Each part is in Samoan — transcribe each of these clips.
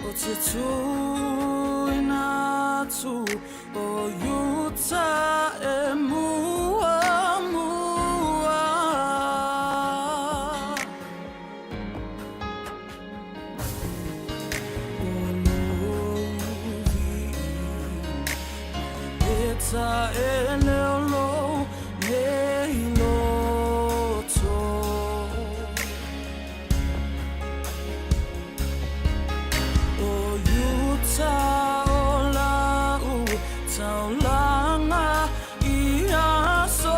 O te tuuina atu o Iuta e muamua. O lou viiga mai leta e leo lou nei loto. O Iuta o lau taulaga i aso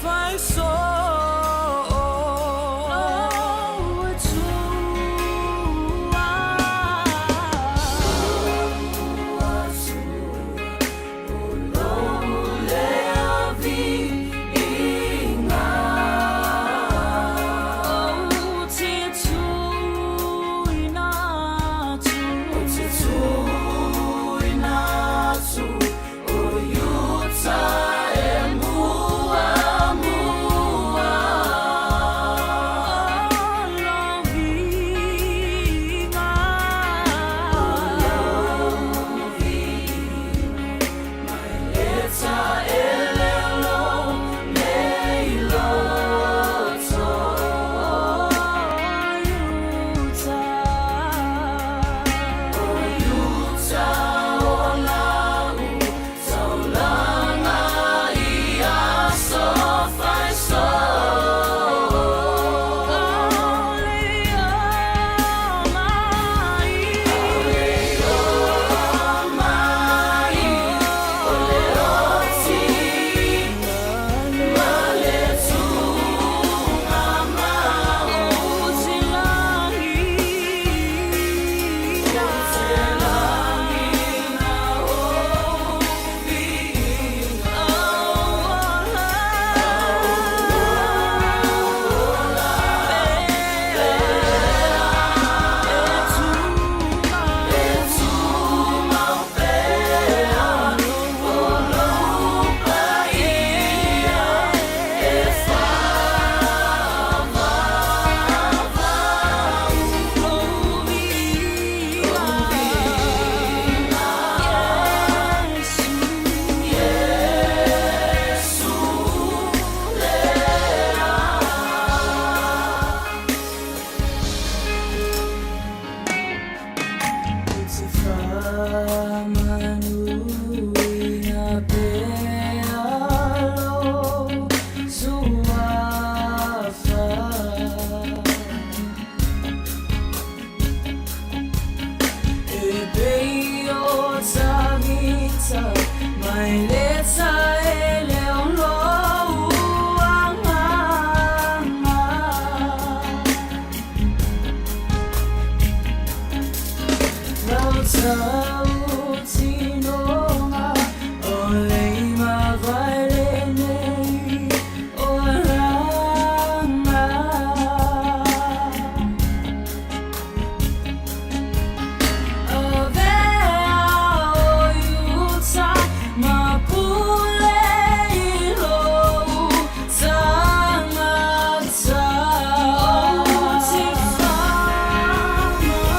fai soo. Ou te faamanuina pea lou Suafa. E pei o Tavita mai leta e leo lou agaga. Lau tautinoga o leima vae lenei olaga. Avea o Iuta ma pule i lou tagata. Ou te faamanuina.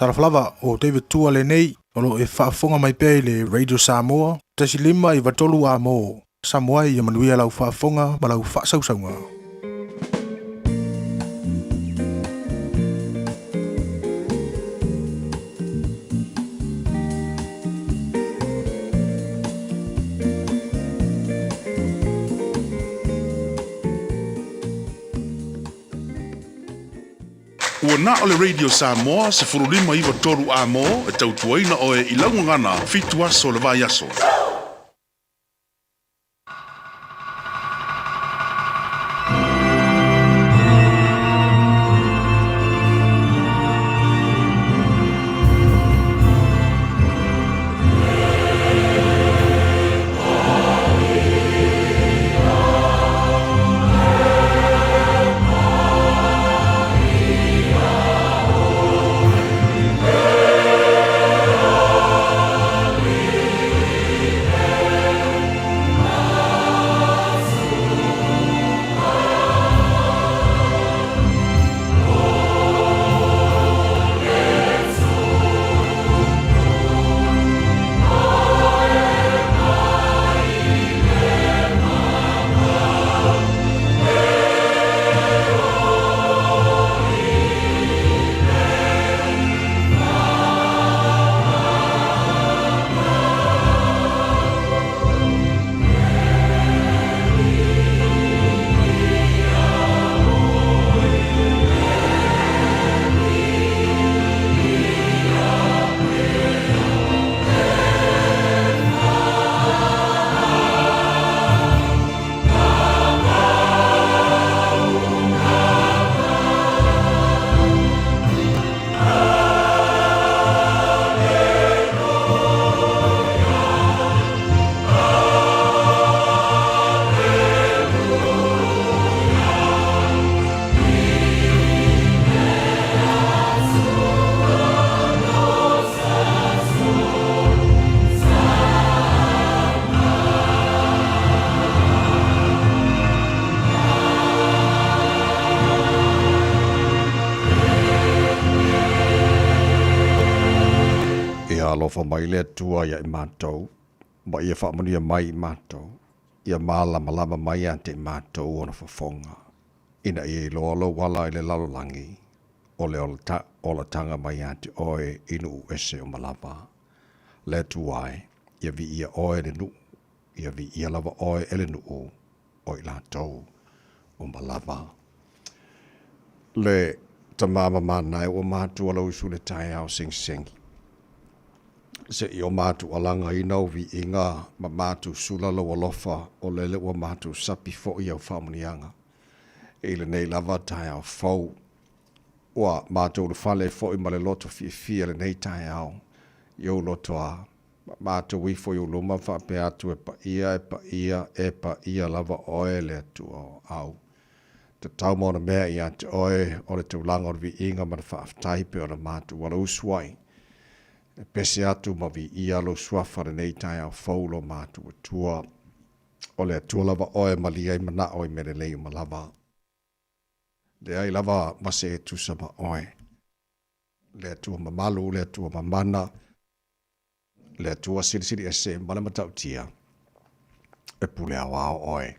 Talofa lava, o David Tua lenei, o lo o e faafofoga mai pea i le Radio Samoa, 1.5 93 A mo Samoa ia manuia lau faafofoga ma lau faasausauga. Ua na o le Radio Samoa 15 93 A mo e tautuaina oe i lau gagana fitu aso o le vaiaso. Ia alofa mai le Atua ia i matou, ma ia faamanuia mai i matou, ia malamalama mai ia te i matou ona fofoga, ina ia iloa lou ala i le lalolagi, o le olataga mai ia te oe i nuu ese uma lava. Le Atua e, ia viia oe le nuu, ia viia lava oe e le nuu o i latou uma lava. Le tama mamana e ua matua lau usu le taeao segisegise i o matou alagaina ou viiga ma matou sula lou alofa o lele ua matou sapi foi au faamanuiaga i lenei lava taeao fou. Ua matou ulufale ai foi ma le loto fiafia lenei taeao i ou loto a ma matou ifo i ou luma faapea atu e paia, e paia, e paia lava oe le Atua o au. Tatau ma ona mea ia te oe o le tulaga o le viiga ma le faafetai pei ona matou alausu ai. E pese atu ma viia lou suafa lenei taeao fou lo matou Atua. O le Atua lava oe e malie ai manao i mea lelei uma lava. Leai lava ma se e tusa ma oe. Le Atua mamalu, le Atua mamana, le Atua silisili ese ma le matautia, e pule aoao oe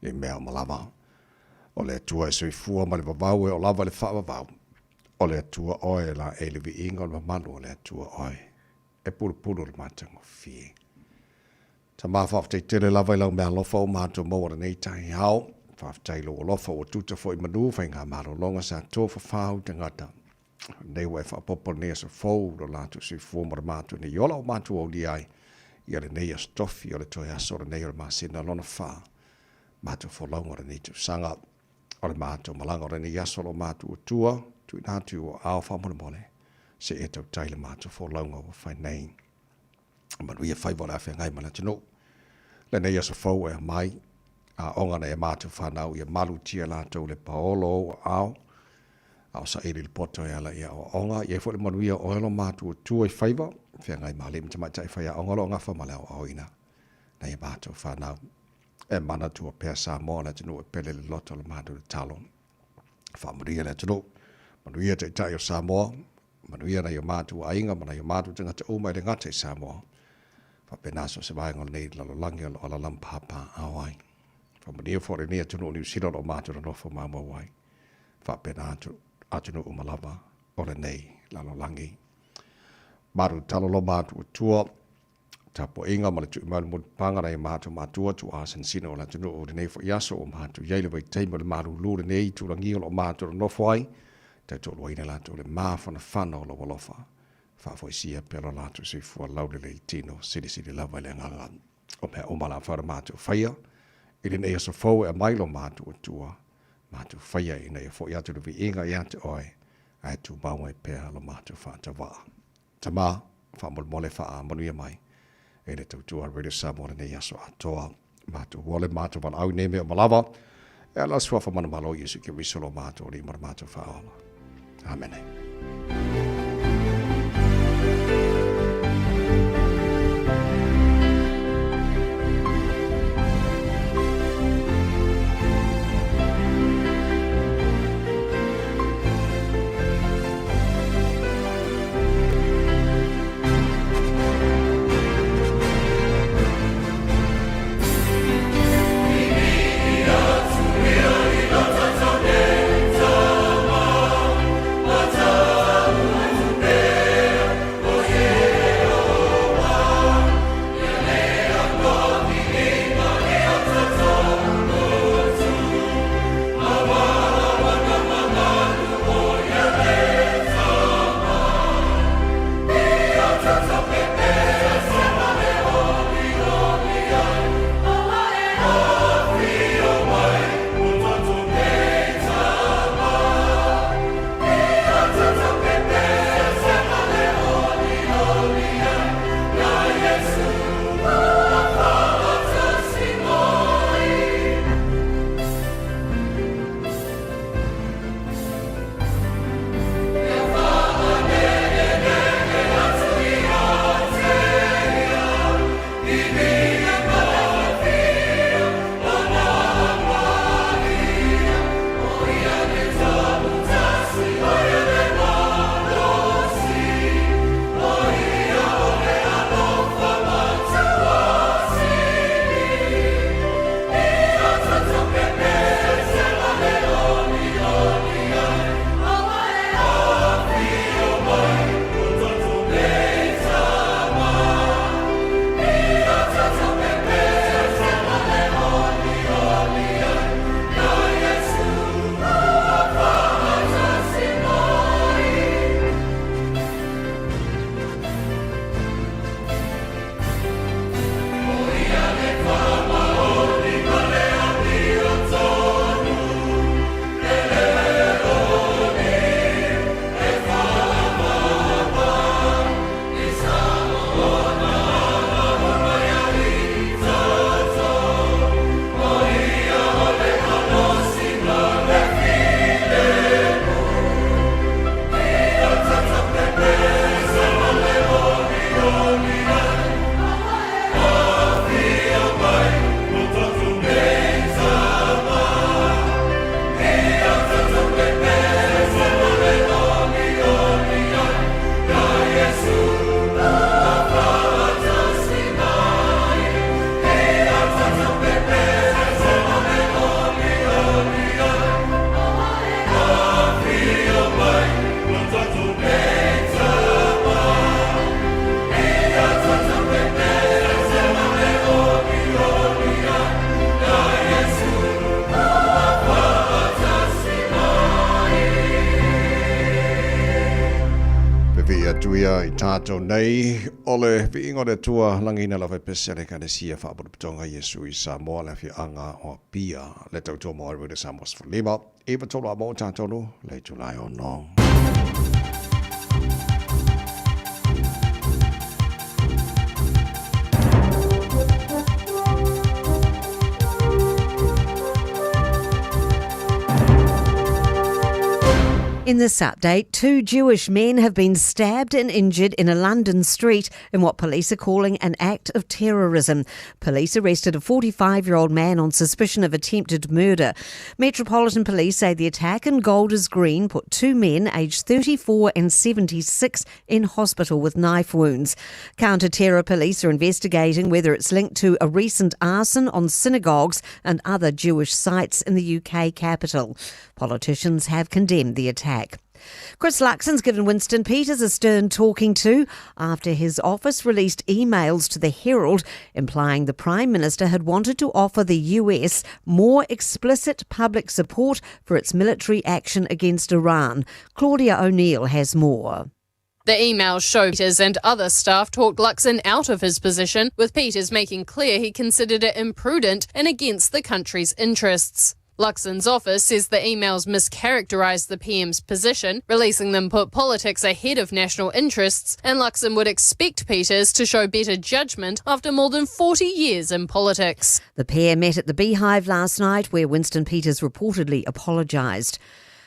i mea uma lava. O le Atua e soifua ma le vavau e oo lava i le faavavau. O le Atua oe e laei le viiga o le mamalu o le Atua oe e pulupulu le matagofie. Tama faafetai tele lava i lau meaalofa ua matou maua lenei taeao. Faafetai i lou alofa ua tuta foi manu faigamalologa sa tofafau tagata. Nei ua e faaopoopo lenei aso fou lo latou soifua ma le matou nei ola ua matou aulia ai ia lenei aso tofi o le toe aso lenei o le masina lona fa matou folauga o lenei tausaga o le matou malaga o lenei aso lo matou Atua tuuina atu i ou aao faamolemole se e tautai le matou folauga ua fai nei. Manuia faiva o le a feagai ma le atunuu. Lenei aso fou e aumai, aoga nai a matou fanau ia malutia latou le paolo o ou aao, a o saili le poto e ala i aoaoga. Ia i ai foi le manuia o oe lo matou Atua i faiva, feagai ma alii ma tamaitai faiaoga o lo o gafa ma le aoaoina nai a matou fanau. E manatua pea Samoa le atunuu e pele le loto le matou tatalo. Faamanuia le atunuu, manuia Taitai o Samoa. Manuia nai o matou aiga ma nai o matou tagata uma e le gata i Samoa, faapena so o se vaega o lenei lalolagi o lo o alaala ma papaaao ai. Faamanuia foi lenei atunuu o Niu Sila o lo o matou nonofo maumau ai, faapena atunuu uma lava o lenei lalolagi. Matou tatalo lo matou Atua, tapuaiga ma le tui mai o le mulipapaga nai o matou matua tuaa sinasina o le atunuu i lenei foi aso ua matou i ai le vaitaimi o le malulu lenei itulagi o lo o matou nonofo ai, tautoaluaina latou le mafanafana o lou alofa, faafoisia pea lo latou soifua laulelei tino silisili lava i le agaga o mea uma la mafai ona matou faia i lenei aso fou e aumai lo matou Atua, matou faia ina ia foi atu le viiga ia te oe, ae tumau ai pea lo matou faatauaa. Tama, faamolemole faamanuia mai e le tautua Radio Samoa lenei aso atoa. Matou ua le matou valaau i nei mea uma lava, e ala suafa manumalo o Iesu Keriso lo matou Alii ma lo matou Faaola. Amene. Vevii atu ia i tātou nei, o le viiga o le Atua, lagiina lava e pese a le Ekalesia Faapotopotoga Iesu i Samoa, le afioaga o Apia, le tautua mo Radio Samoa 15, 9 3 a mo tātou le itula e ono. In this update, two Jewish men have been stabbed and injured in a London street in what police are calling an act of terrorism. Police arrested a 45 year old man on suspicion of attempted murder. Metropolitan Police say the attack in Golders Green put two men aged 34 and 76 in hospital with knife wounds. Counter terror police are investigating whether it's linked to a recent arson on synagogues and other Jewish sites in the UK capital. Politicians have condemned the attack. Chris Luxon's given Winston Peters a stern talking to after his office released emails to the Herald implying the Prime Minister had wanted to offer the US more explicit public support for its military action against Iran. Claudia O'Neill has more. The emails show Peters and other staff talked Luxon out of his position, with Peters making clear he considered it imprudent and against the country's interests. Luxon's office says the emails mischaracterised the PM's position, releasing them put politics ahead of national interests, and Luxon would expect Peters to show better judgment after more than 40 years in politics. The pair met at the Beehive last night, where Winston Peters reportedly apologised.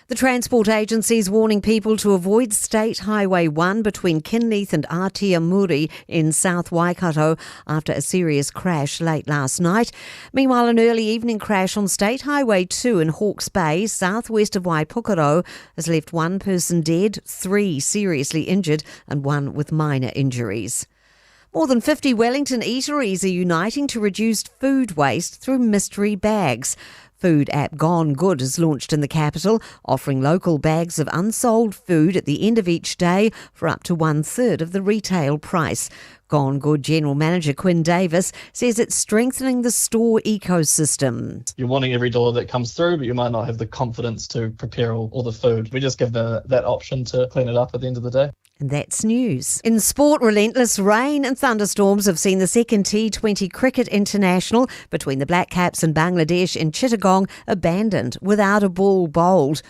The transport agency is warning people to avoid State Highway 1 between Kinleith and Atiamuri in South Waikato after a serious crash late last night. Meanwhile, an early evening crash on State Highway 2 in Hawke's Bay, southwest of Waipukurau, has left one person dead, three seriously injured, and one with minor injuries. More than 50 Wellington eateries are uniting to reduce food waste through mystery bags. Food app Gone Good has launched in the capital, offering local bags of unsold food at the end of each day for up to one third of the retail price. Gone Good General Manager Quinn Davis says it's strengthening the store ecosystem. You're wanting every dollar that comes through, but you might not have the confidence to prepare all, all the food. We just give the, that option to clean it up at the end of the day. And that's news. In sport, relentless rain and thunderstorms have seen the second T20 Cricket International between the Black Caps and Bangladesh in Chittagong abandoned without a ball bowled.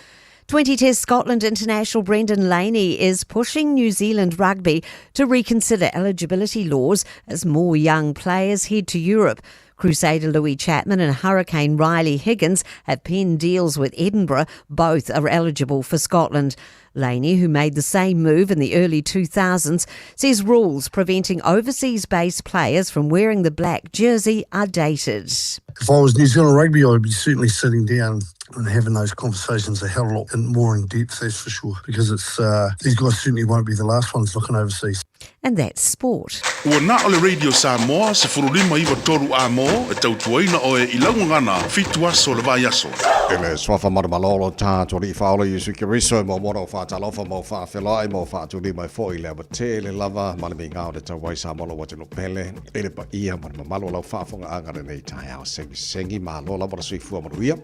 20 Test Scotland international Brendan Laney is pushing New Zealand rugby to reconsider eligibility laws as more young players head to Europe. Crusader Louis Chapman and Hurricane Riley Higgins have penned deals with Edinburgh. Both are eligible for Scotland. Laney, who made the same move in the early 2000s, says rules preventing overseas based players from wearing the black jersey are dated. If I was New Zealand Rugby, I'd be certainly sitting down and having those conversations a hell of a lot more in depth, that's for sure, because it's these guys certainly won't be the last ones looking overseas. And that's sport. Ua na o le Radio Samoa se furulima iwa toru a mō e tautuaina oe i laugagana fitu aso le vai aso. I le suafa malumalolo tātou alii faaola Iesu Keriso mo mona o whaatalofa mo whaafelai mo whaatuli mai foi le awatele lava ma le migao le tauai Samoa lo atunuu pele i le paia ma le mamalu o lau faafogaaga lenei taeao segisegisengi malo lava le soifua manuia.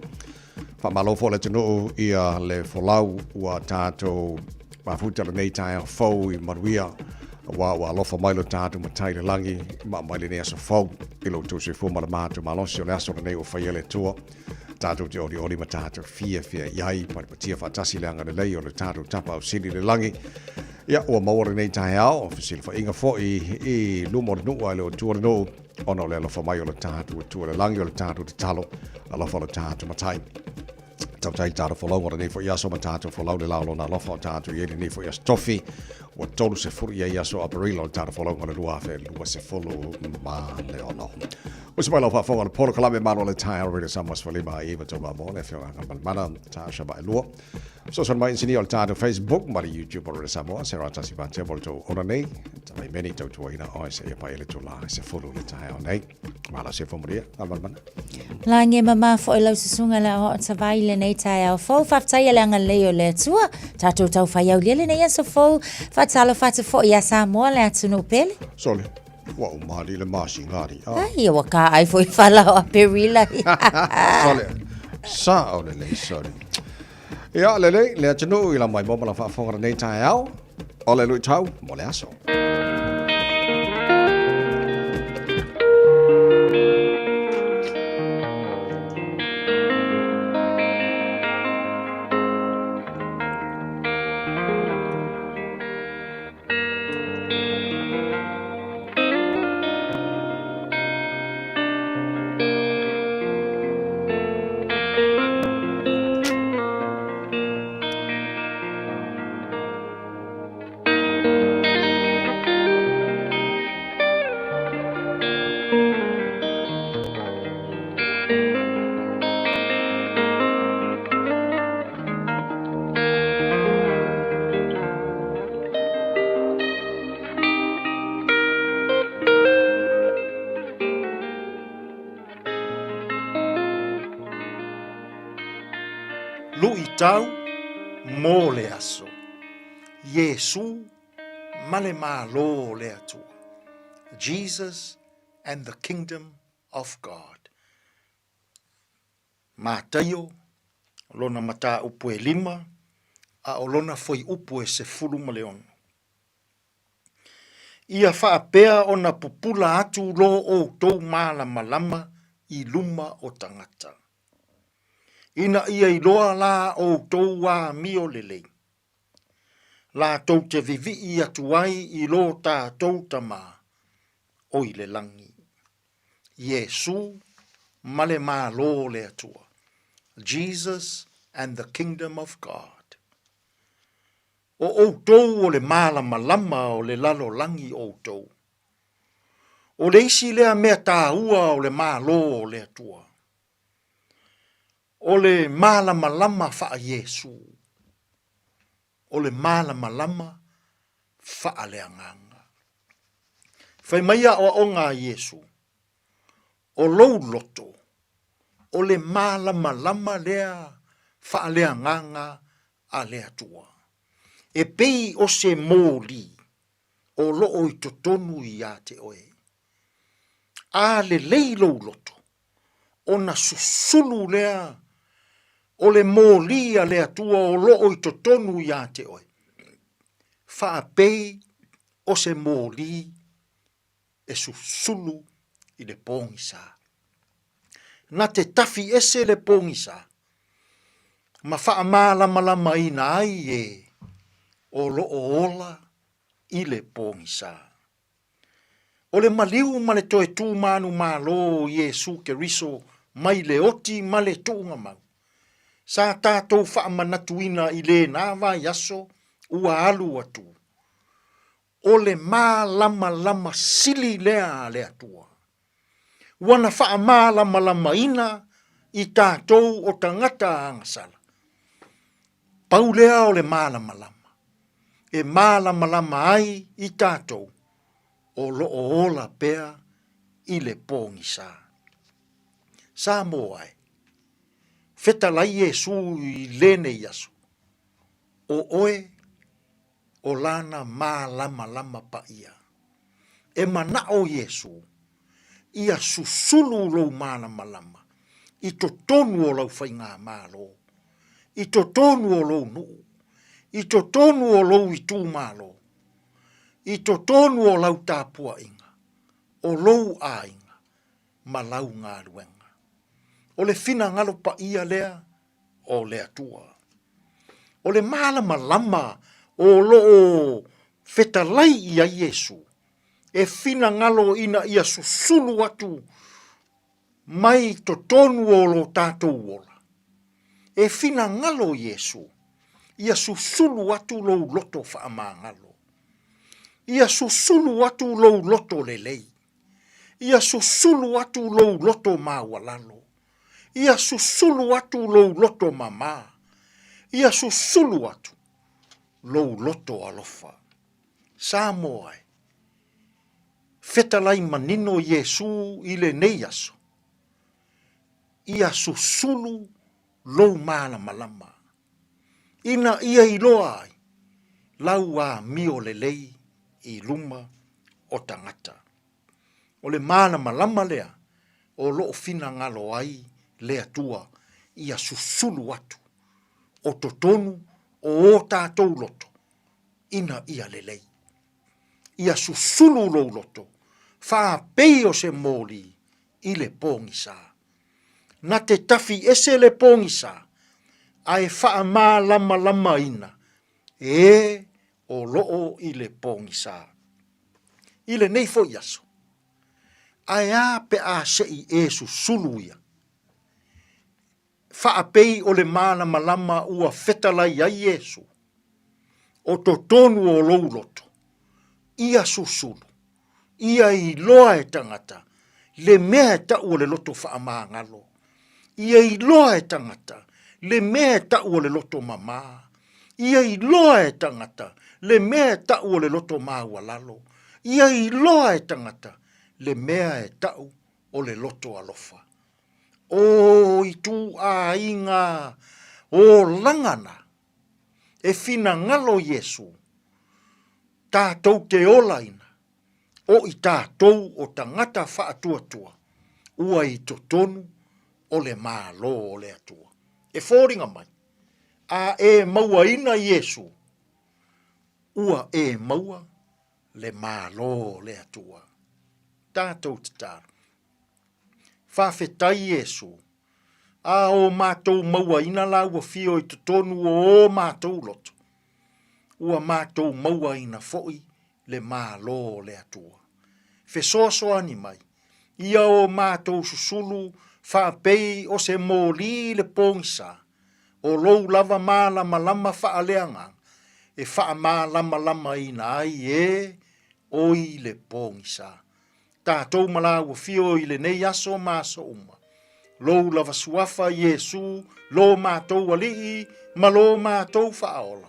Faamalo foi le atunuu ia le folau ua tatou mafuta lenei taeao fou i manuia aua ua alofa mai lo tatou Matai i le lagi ma aumai lenei aso fou i lo outou soifua ma le matou malosi o le aso lenei ua faia e le Atua tatou te olioli ma tatou fiafia i ai patipatia faatasi le agalelei o le tatou Tapaau Sili i le lagi. Ia, ua maua lenei taeao o fesilafaiga foi i luma o le nuu ae le o tua o le nuu ona o le alofa mai o le tatou Atua i le lagi o le tatou tatalo alofa o le tatou Matai. Tautai tātou folau o lenei foi aso ma tātou folau le lao lona alofa o tātou i ai lenei foi aso tofi. Ua tolu se furu i ai aso Aperila o le tātou folau o le 2026 ma le ono. O se mai lau faafofoga o le polokalame malo le taeao Radio Samoa 15 i 9 tolu a mo le afioga a Malimana Tasha Vaelua. Fesoasoani mai inisinia o le tātou Facebook ma le YouTube o Radio Samoa se ratasi vatea mo le tou ona nei. Tamai meni tautuaina oe se ia pai le tula se fulu le taeao nei. Malo se fomoria, ngā malimana. Lagi e mama foi lau susuga le aoao tavai i lenei taeao fou. Faafetai i le agalelei o le Atua. Tatou tau fai aulia lenei aso fou. Faatalofa atu foi ia Samoa le atunuu pele. Sole, ua uma ali le masina ali. Ah. Ai, ua ka ai foi whala o Aperila. Sole, sa o lelei, sole. Ia, lelei, le atunuu i la mai mo ma la faafofoga lenei taeao. O le luitau mo le aso. Luʻitau mo le aso. Iesū ma le Malo o le Atua. Jesus and the Kingdom of God. Mataio, lona mataupu e lima, a o lona fuaiupu e 16. Ia faapea ona pupula atu lo outou malamalama i luma o tagata. Ina ia iloa la outou amio lelei, latou te vivii atu ai i lo tatou Tama o i le lagi. Iesū ma le Malo o le Atua, Jesus and the Kingdom of God. O outou o le malamalama o le lalolagi outou. O le isi lea mea taua o le Malo o le Atua, o le malamalama faa-Iesu, o le malamalama faaleagaga. Fai mai aoaoga a Iesu, o lou loto, o le malamalama lea faaleagaga a le Atua. E pei o se moli o loo i totonu iā te oe. A lelei lou loto, ona susulu lea o le moli a le Atua o loo i totonu iā te oe, faapei o se moli e susulu i le pogisa. Na te tafi ese le pogisa ma faamalamalamaina ai e o loo ola i le pogisa. O le maliu ma le toe tū manumalo o Iesū Keriso mai le oti ma le tuugamau, sa tatou faamanatuina i lena vaiaso ua alu atu, o le malamalama sili lea a le Atua. Ua na faamalamalamaina i tatou o tagata agasala. Pau lea o le malamalama e malamalama ai i tatou o lo o ola pea i le pogisa. Samoa e, fetalai Iesu i lenei aso, o oe o lana malamalama paia. E manaʻo Iesū, ia susulu lou malamalama i totonu o lau faigamalo, i totonu o lou nuu, i totonu o lou itumalo, i totonu o lau tapuaiga, o lou aiga ma lau galuega. O le finagalo paia lea o le Atua. O le malamalama o lo o fetalai i ai Iesu, e finagalo ina ia susulu atu mai totonu o lo tatou ola. E finagalo Iesu, ia susulu atu lou loto faamagalo. Ia susulu atu lou loto lelei. Ia susulu atu lou loto maualalo. Ia susulu atu lou loto mama. Ia susulu atu lou loto alofa. Samoa e, fetalai manino Iesu i lenei aso, ia susulu lou malamalama, ina ia iloa ai lau amio lelei i luma o tagata. O le malamalama lea o lo o finagalo ai le Atua ia susulu atu o totonu o o tatou loto ina ia lelei. Ia susulu lou loto faapei o se moli i le pogisa. Na te tafi ese le pogisa ae faamalamalamaina e o lo o i le pogisa. I lenei foi aso, ae a pe a se i e susulu ia? Faapei o le malamalama ua fetalai ai Iesu, o totonu o lou loto, ia susulu, ia iloa e tagata le mea e tau o le loto faamagalo, ia iloa e tagata le mea e tau o le loto mama, ia iloa e tagata le mea e tau o le loto maualalo, ia iloa e tagata le mea e tau o le loto alofa. O ituaiga! Olaga na e finagalo Iesu tatou te olaina o i tatou o tagata faatuatua ua i totonu o le Malo o le Atua. E foliga mai, a e mauaina Iesu, ua e maua le Malo o le Atua. Tatou tatalo. Faafetai Iesu, a o matou mauaina la ua fio i totonu o o matou loto, ua matou mauaina foi le Malo o le Atua. Fesoasoani mai, ia o matou susulu faapei o se moli i le pogisa, o lou lava malamalama faaleagaga e faamalamalamaina ai e o i le pogisa. Tatou ma la ua fio i lenei aso ma aso uma. Lou lava suafa Iesu, lo matou Alii ma lo matou Faaola,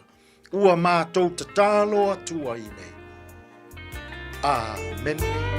ua matou tatalo atu ai nei. Amene.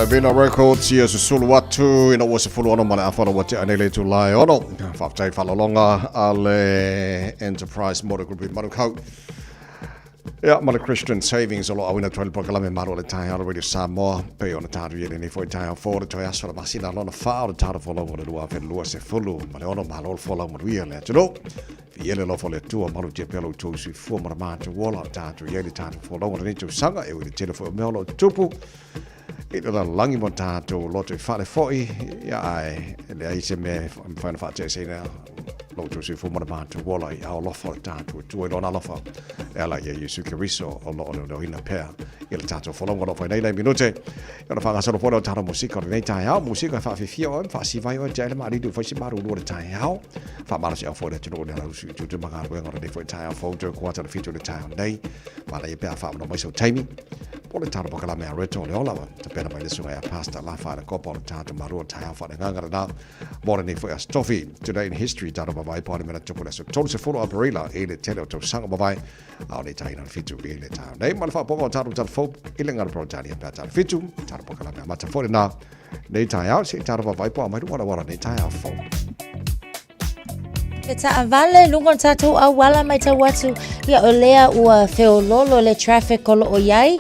Vena Records ia susulu atu ina ua 16 ma le afa ua tea nei le itula e ono. Faafetai faalologa a le Enterprise Motor Group i Manukau. Ia, ma le Christian Savings o lo o auina atu ai le polokalame Malu o le Taeao Radio Samoa, pei ona tatou i ai lenei foi taeao fou o le toe aso o le masina lona fa o le talo folau o le 2026 ma le ono. Malo le folau manuia le atunuu. Viia le alofa o le Atua, malutia pea lo outou soifua ma le matou ola o tatou i ai le tatou folauga o lenei tausaga, e ui i le tele foi o mea o lo o tutupu i le lalolagi ma tatou loto i fale foi, ia ae leai se mea e mafai ona faateeseina lo outou soifua ma le matou ola i ao alofa o le tatou Atua i lona alofa e ala ia Iesu Keriso o lo o leoleoina pea i le tatou folauga o lo o fai nei lai minute. Ona faagasolo foi lea o tatou musika o lenei taeao, musika e faafiafia oe ma faasivai oe tea i le maalili ua fai si malulu o le taeao. Faamalosi au foi le atunuu i le alausu i tutu ma galuega o lenei foi taeao fou toe kuata le 7 i le taeao nei. Manaia pe a faaavanoa mai sau taimi po le talo pakalame a Reto o le ola tapena mai le susuga ia Pastor Lafa le Kopa o le tatou malua taeao faaleagaga lena mo lenei foi Aso Tofi. Today in History tatou vavae po o le mea na tupu i le aso 30 Aperila i le tele o tausaga mavae a o le taina le 7 i le taeao nei ma le faapoga o tatou talafou i le galo Peretania pe a tala 7 tatou pakalame amata foi lena nei taeao se i tatou vavae po o mai luga o le taeao fou. Ke taavale i luga o le tatou auala matau atu, ia o lea ua feololo le traffic o loo iai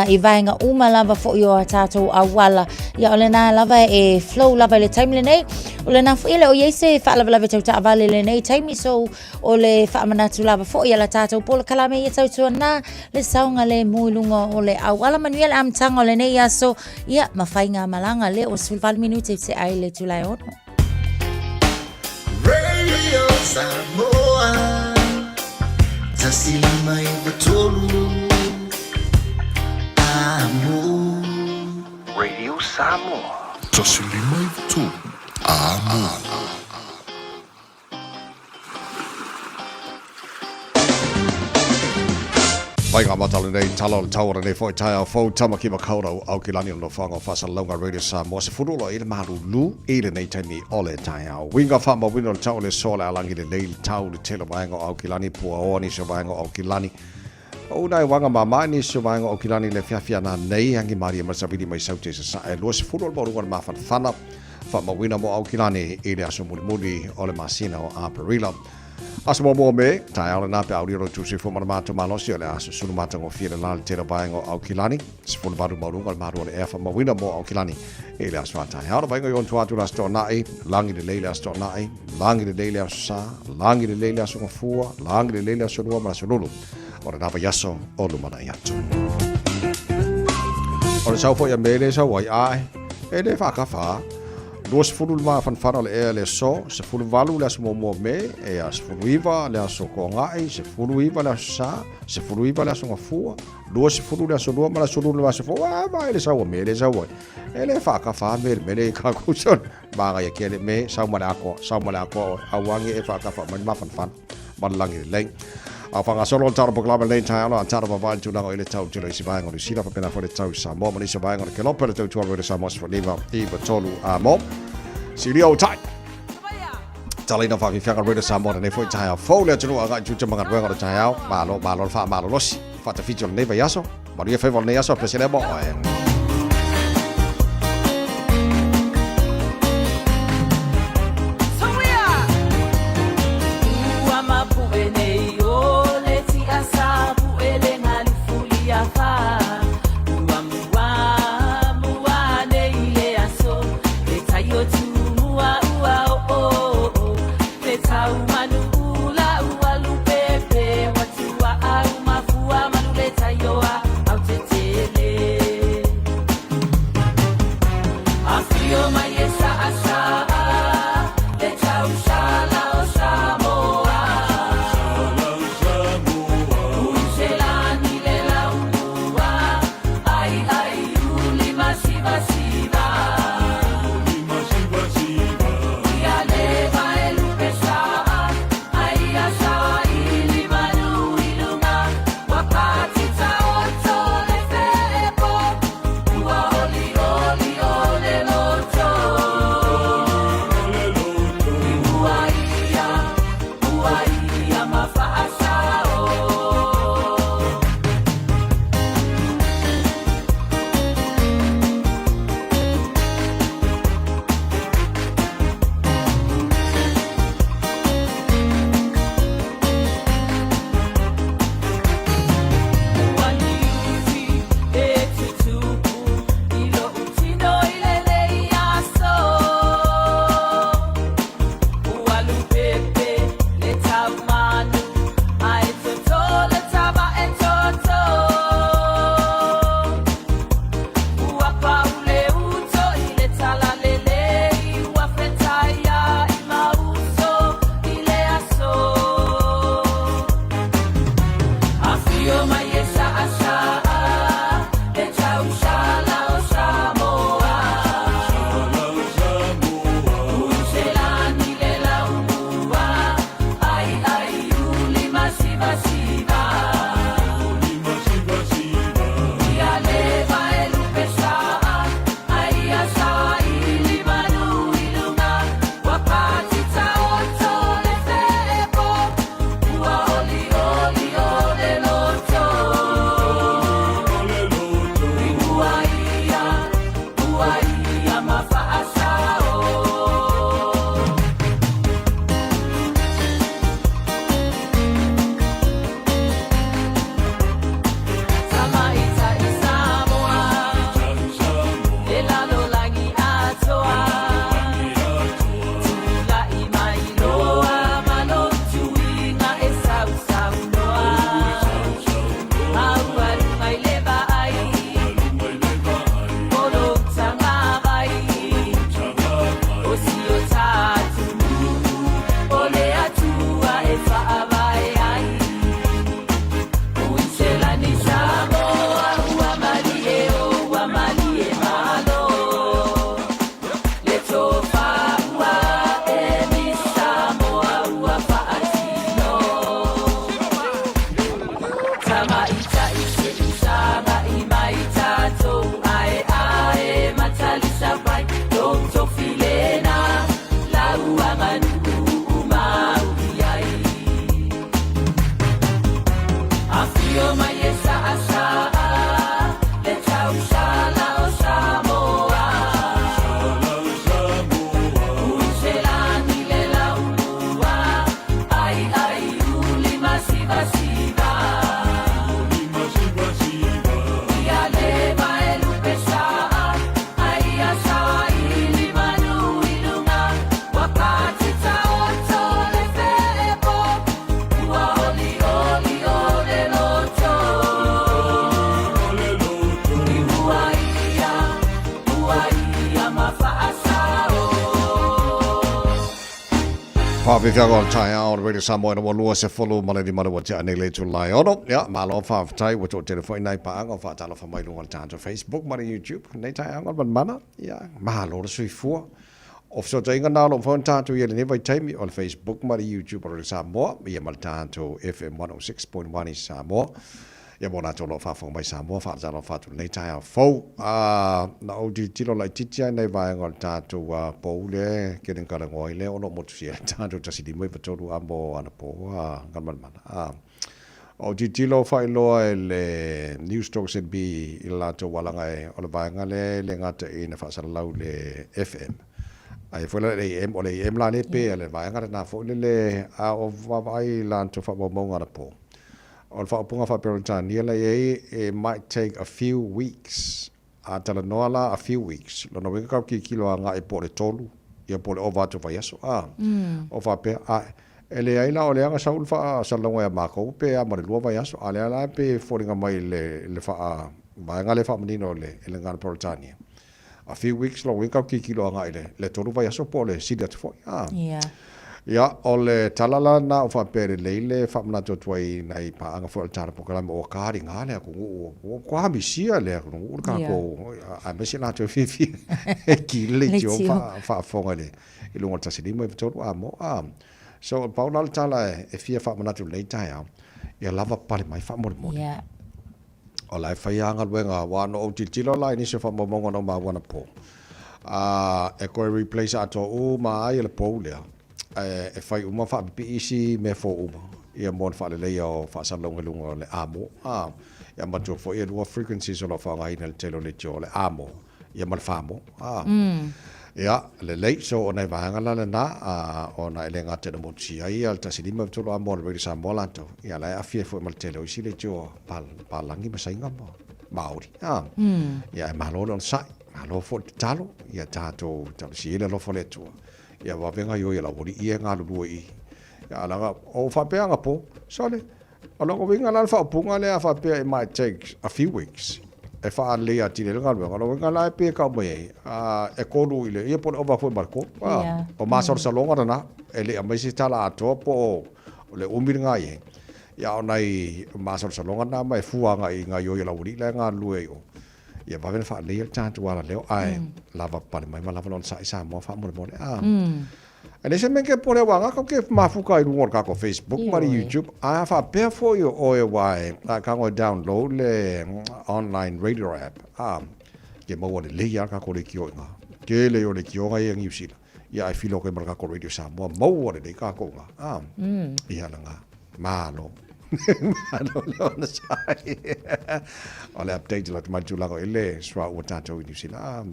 i vaega uma lava foi o a tatou auala. Ia o lena lava e flow lava i le taimi lenei. O lena foi e le o iai se faalavelave tau taavale i lenei taimi, so o le faamanatu lava foi a la tatou polokalame ia tautuana le saogalemu i luga o le auala. Manuia le amataga o lenei aso, ia ma faigamalaga lea ua 18 minute i te ai le itula e 6. Radio Samoa 153 Amo. Radio Samoa. 153 Amo. Mai ngā mata lenei tala o le tau o lenei foi taeao fou Tamaki Makaurau Aukilani o nofoaga o Faasalelauga Radio Samoa se fulu i le malulu i lenei taimi o le taeao. Uiga faamauina o le tau o le soa le alangi lelei le tau le tele o vaega o Aukilani puaoa nisi o vaega o Aukilani. O una e wanga mama nisi o vaega o Aukilani le fiafia nā nei hangi maria ma savili mai saute sa sa e 20 o le mauruga o le mafanafana faamauina mo Aukilani i le aso mulimuli o le masina o Aperila. Aso muamua o Me, taeao lena pe a aulia lo outou soifua ma le matou malosi o le a susulu matagofie le la le tele o vaega o Aukilani, 18 maualuga o le malu o le ea faamauina mo Aukilani i le aso a taeao. Le vaaiga i ona tua atu le Aso Toonai, lagi lelei le Aso Toonai, lagi lelei le Aso Sa, lagi lelei le Aso Gafua, lagi lelei le Aso Lua ma le Aso Lulu o lena vaiaso o lumanai atu. O le sau foi a Me le sau ai ae, e le faakafa. 20 le mafanafana o le ea le aso, 18 le aso muamua o Me, ea 19 le aso Toonai, 19 le aso Sa, 19 le aso Gafua, 20 le aso Lua ma le aso Lulu le aso fou. A vaai le sau a Me le sau ai. E le faakafa me le me le ka kuson. Magaia kele me sau ma le akoa, sau ma le akoa oe. Auangi e faakafa mai le mafanafana ma le lagi lelei. A whangasolo o taro pokalama nei taeao a taro vavai le tulaga i le tau telo i si vaega o Niu Sila faapena foi le tau i Samoa ma nisi o vaega o le Kelope le tau tualu i le Samoa 15 i 3 a mo. Silia o tai. Talaina whawhiwhianga Radio Samoa lenei foi taeao fou le atunuu agai tutu ma galuega o le taeao. Malo, malo le whaamalolosi. Whaatawhiti o lenei vaiaso. Manuia faiva o lenei aso, pese lea mo oe. pepe le taumanu Ae toto le tava e toto Ua paule uto i le talalelei Ua fetaia i mauso i le aso Afio mai e saasaa le tausala o Samoa Uiselani le laumua Ai ai uli masivasiva Ia leva e lupe saa Ai a saili manu i luga Ua patita oto le fepo Ua oli oli o le loto I ua ia, ua ia ma faasao. Tamaita i Samoa, e lalolagi atoa. Tula'i mai loa ma lou tuiga e sausaunoa. Maualuga i le vaai, o lou tagavai. O si o tatou nuu, o le Atua e faavae ai. Uiselani Samoa, ua malie o, ua malie malo. Le tofa ua emi Samoa ua faatino. Tamaita i se i sagai mai tatou ae ae matalisa vai lou tofi lena lau aganuu maui ai. Afio mai e saasaa le tausala o Samoa. Uiselani le laumua ai ai uli masivasiva. Ia leva e lupe saa ai a saili manu i luga Ua patita oto le fepo Ua oli oli o le loto I ua ia, ua ia ma faasao. Faafefiaga o le taeao o le Radio Samoa ina ua 25 le ua tea nei le itula e 6. Ia, malo faafetai ua toatele foi nai paaga o faatalofa mai i luga o le tatou Facebook ma le YouTube lenei taeao Galumalemana. Ia, malo le soifua. O fesootaiga na o lo o mafai ona tatou i ai i lenei vaitaimi o le Facebook ma le YouTube o Radio Samoa, ia ma le tatou FM 106.1 i Samoa. Ia mo latou o lo o faafofoga mai i Samoa, faatalofa atu i lenei taeao fou. A, na ou tilotilo laitiiti lava i nai vaega o le tatou pou lea e kele na talanoa ai lea o lo o motusia ai le tatou 1593 a mo anapo Galumalemana. A, ou tilotilo faailoa e le Newstalk ZB i le latou alaga e, o le vaega lea e le gata ina faasalalau i le FM, ae foi la i le AM, o le AM la lea pe a le vaega lena foi lele, a o vaavaai i latou faamaumauga anapo. O le faaupuga faa-Peretania la i ai, it might take a few weeks. A talanoa la a few weeks, lona uiga kau tilotilo agai po o le tolu, ia po o le ova atu o vaiaso, a. O faapea, a, e leai la o lea na sau le faasalalauga ia matou pe a ma le lua vaiaso, a lea la pe foliga mai le, le faa, vaega lea e faamanino e le, e le gagana Peretania. A few weeks lona uiga kau tilotilo agai i le tolu vaiaso po o le sili atu foi. A. Yeah. Ia, o le tala la lena o faapea e lelei le faamanatu atu ai i nai paaga foi o le Tala Polokalame ua kaliga le atunuu, ua matua misia le atunuu le tatou, aemaise latou e fiafia e ki le leitio ma faafofoga i le i luga o le 153 a mo. A, so pau la le tala e fia faamanatu i lenei taeao, ia lava pale mai faamolemole. Yeah. O la e fai lava galuega, aua na ou tilotilo la i nisi o faamaumauga na ou maua anapo, a e toe replace atoa uma ai le pou lea, e fai uma faapipii isi mea fou uma, ia mo le faaleleia o faasalalauga i luga o le amo. A, ia manatua foi e lua frequencies o lo o faaaogaina i le tele o leitio, o le amo ia ma le famo. A, ia, lelei, so o nai vaega la lena, a, ona e le gata ina motusia ai ia le 153 amo a le Radio Samoa latou, ia la e aafia ai foi ma le tele o isi leitio palagi ma Saina ma Maori. A, ia e malo le onosai, malo foi le tatalo, ia tatou talosia ai le alofa o le Atua. Ia vave gaoioi e le aualii ia e galulue i i. Ia, leaga o faapea anapo, sole, o lona uiga la le faaupuga lea a faapea it might take a few weeks e faaleleia atili ai le galuega, o lona uiga la e pei e tau mai ai, e 3 i le, ia po o le ova atu foi ma le 3. O masalosaloga lena, e le i aumai se tala atoa po o le umi lena i ai. Ia a o nai masalosaloga na ma e fua agai i gaoioi a le aualii la e galulue ai i o. Ia vave ona faaleleia le tatou alaleo ae lava pale mai ma lava le onosai Samoa faamolemole. E leai se mea ke pole aua ka ke mafuka i luga o le tatou Facebook ma le YouTube. Ae a faapea foi o oe ua e a tago e download le online radio app, a, ke maua lelei lava le tatou leitio i ina. Tele ia o leitioga ia i Niu Sila. Ia ae feel atu ai ma le tatou Radio Samoa, maua lelei tatou i ina. A, ia lena. Malo. Malo le onosai. O le update la mai tulaga i le suauu o tatou i Niu Sila.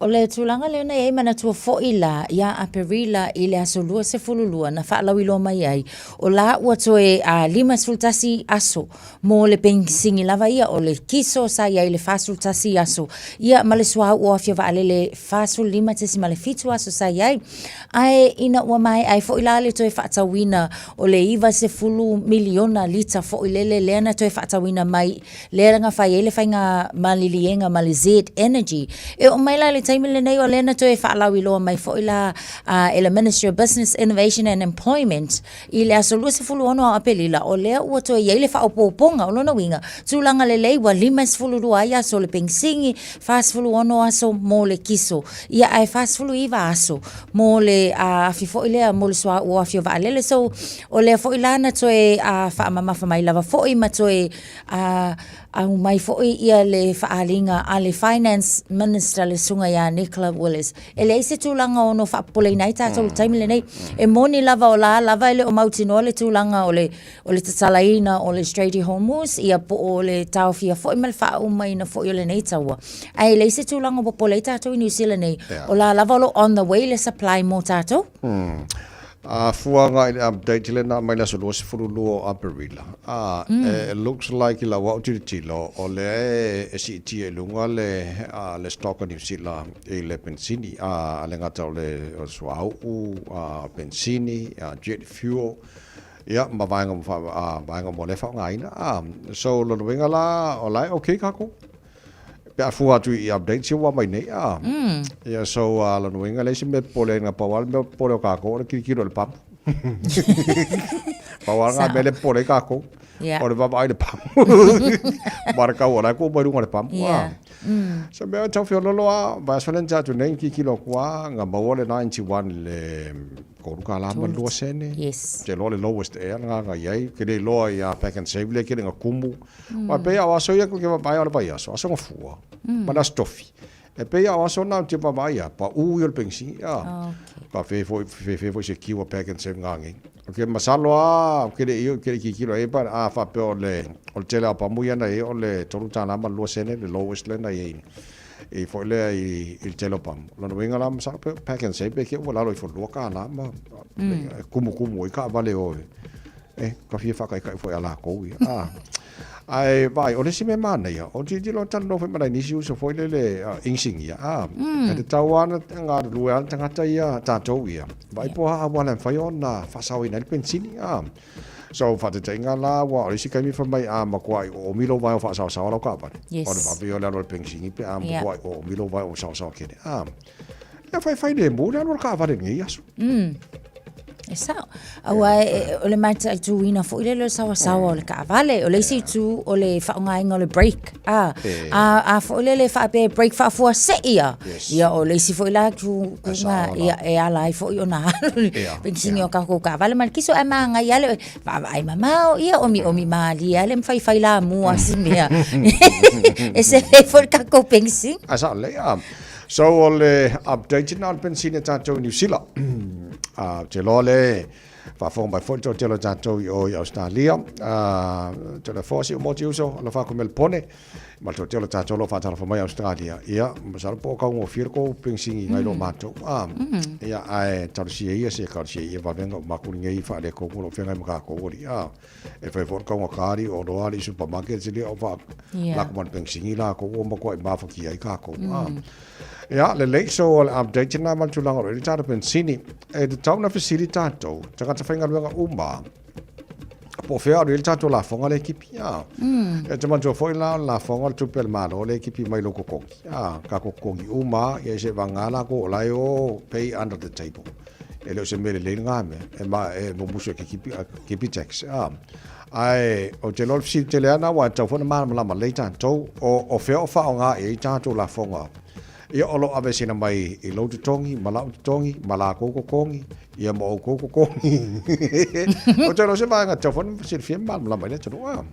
O le tulaga lea na i ai manatua foi la ia Aperila i le aso 22 na faalauiloa mai ai, o la ua toe 51 aso mo le penisini lava ia o le kiso sa i ai le 41 aso ia ma le suauu o Afia Vaalele 45.7 aso sa i ai. Ae ina ua maea ai foi la le toe faatauina o le 90 miliona lita foi lele lea na toe faatauina mai lea na fai ai le faiga maliliega ma le Z Energy. E oo mai la i le taimi lenei o lea na toe faalauiloa mai foi la e le Ministry of Business, Innovation and Employment I le aso 26 o Aperila, o lea ua toe i ai le faaopoopoga, o lona uiga, tulaga lelei ua 52 ai aso o le penisini, 46 aso mo le kiso, ia ae 49 aso mo le afi foi lea mo le suauu o afi o vaalele. So, o lea foi la na toe faamamafa mai lava foi ma toe aumai foi ia le faaaliga a le Finance Minister le Susuga ia Nicola Willis. E leai se tulaga ono faapopoleina ai tatou i le taimi lenei. E moni lava o la lava e le o mautinoa le tulaga o le, o le tatalaina o le Strait i Hormuz, ia po o le taofia foi ma le faaumaina foi o lenei taua. Ae leai se tulaga o popole ai tatou i New Zealand nei. O la lava o lo o on the way le supply mo tatou. A fua agai i le update lea na aumai i le aso 22 o Aperila, a, it looks like i lau au tilotilo, o lea e siitia i luga le, le stock a Niu Sila i le penisini, a le gata o le suauu, a, penisini, a, jet fuel, ia, ma vaega uma, vaega uma o lea e faaaogaina. A, so o lona uiga la, o la e okay kākou. Pe a fua atu i updates ia ua aumai nei, a. Ia, so, a lona uiga, leai se mea e popole ai, na pau lava le mea popole o kākou o le kilokilo i le pamu. Pau lava lena mea lea e popole ai kākou. O le vaavaai i le pamu. Ma le kau o la e kuu mai luga o le pamu. So mea e tau feololo lava, vaiaso lea na tea atu nei, kilokilo atu lava, na maua le 91 i le $3 ma le 2 sene. Yes. Ou te iloa le lowest ea lena na i ai. Ou te le iloa ia Pak'nSave lea kele na kumu. Aua e pei a o aso ia ke vaavaai o le vaiaso, aso gafua, ma le aso tofi. E pei a o aso na ou te vaavaai a, paʻū ia o le penisini, a. Ka fe foi, fe fe foi se kiu a Pak'nSave ngā ngei. O ke masalo a, ke le i, ke le kikilo e, but a faapea o le, o le tele a pamu ia na i ai o le $3 ma le 2 sene, le lowest lea na i ai. I foi lea i, i le tele o pamu. Lona uiga la, masalo pe Pak'nSave pe ke ua lalo ifo $2 ma, e kumukumu ai kaavale o e. E, ka fia whakaikai foi a lākou ia. Ah. Ae, vai, o le isi mea manaia, o tilotilo talanoa foi ma nai nisi uso foi lele inisinia, ah, e tatau lava ona galulue lava le tagata ia, tatou ia, vaai po o a auala e mafai ona faasaoina ai le penisini, ah. So, faataitaiga la, aua o le isi taimi fai mai a matuai oomi lou vae o faasaosaoa lau taavale, o le vave ia o le alu a le penisini pe a matuai oomi lou vae o saosaoa tele, ah. Ia faifai lemu le alu a le taavale i lenei aso. E sao. Aua o le mataituina foi lele o le saoasaoa o le taavale. O le isi itu o le faaaogaina o le brake. A, a, a foi lele faapea e brake faafuasei ia. Yes. Ia o le isi foi la tu E kuga sao la. ia e ala ai foi ona alu Ia, penisini ia. o tatou taavale ma le kiso ae magaia lava le vaavaai mamao ia omiomi malie lava le mafaifai lamua si mea. E sefe ai foi le tatou penisini. Ae sao lelei. A. So o le update lena o le penisini a tatou i Niu Sila. Ou te iloa le faafofoga mai foi le toatele o tatou i o i Ausetalia. Tele foa si ou moti uso, alofa atu Melepone. Ma le toatele o tatou o lo o faatalofa mai Australia, ia, masalo po o taugofie le kou penisini nai lo matou. A, ia, ae talosia ia se talosia ia vavega o matou lenei faaletonu o lo o feagai ma tatou alii. A, e fai foi le taugata alii o oloa alii supermarkets alii o faa lako ma le penisini latou ua matuai mafatia ai tatou. A, ia, lelei, so o le update lena ma le tulaga o lo o i ai le tatou penisini. E tatau ona fesili tatou, tagata faigaluega uma, Po o fea alu i ai le tatou lafoga lea e tipi, a. E te manatua foi la o le lafoga o le tupe a le Malo lea e tipi mai lou totogi, a. Tatou totogi uma lava, ia seiavagana latou o la e o pay under the table. E le o se mea lelei lena mea, e ma, e mumusu e te tipi, tipi tax, a. Ae ou te iloa o le fesili tele lava lena aua e tatau foi ona malamalama lelei tatou, o fea o faaaoga i ai tatou lafoga. Ia o lo o aveeseina mai i lou totogi ma lau totogi ma latou totogi, ia ma outou totogi. Ou te iloa o se vaega tatau foi ona silafia ma malamalama ai le atunuu. A.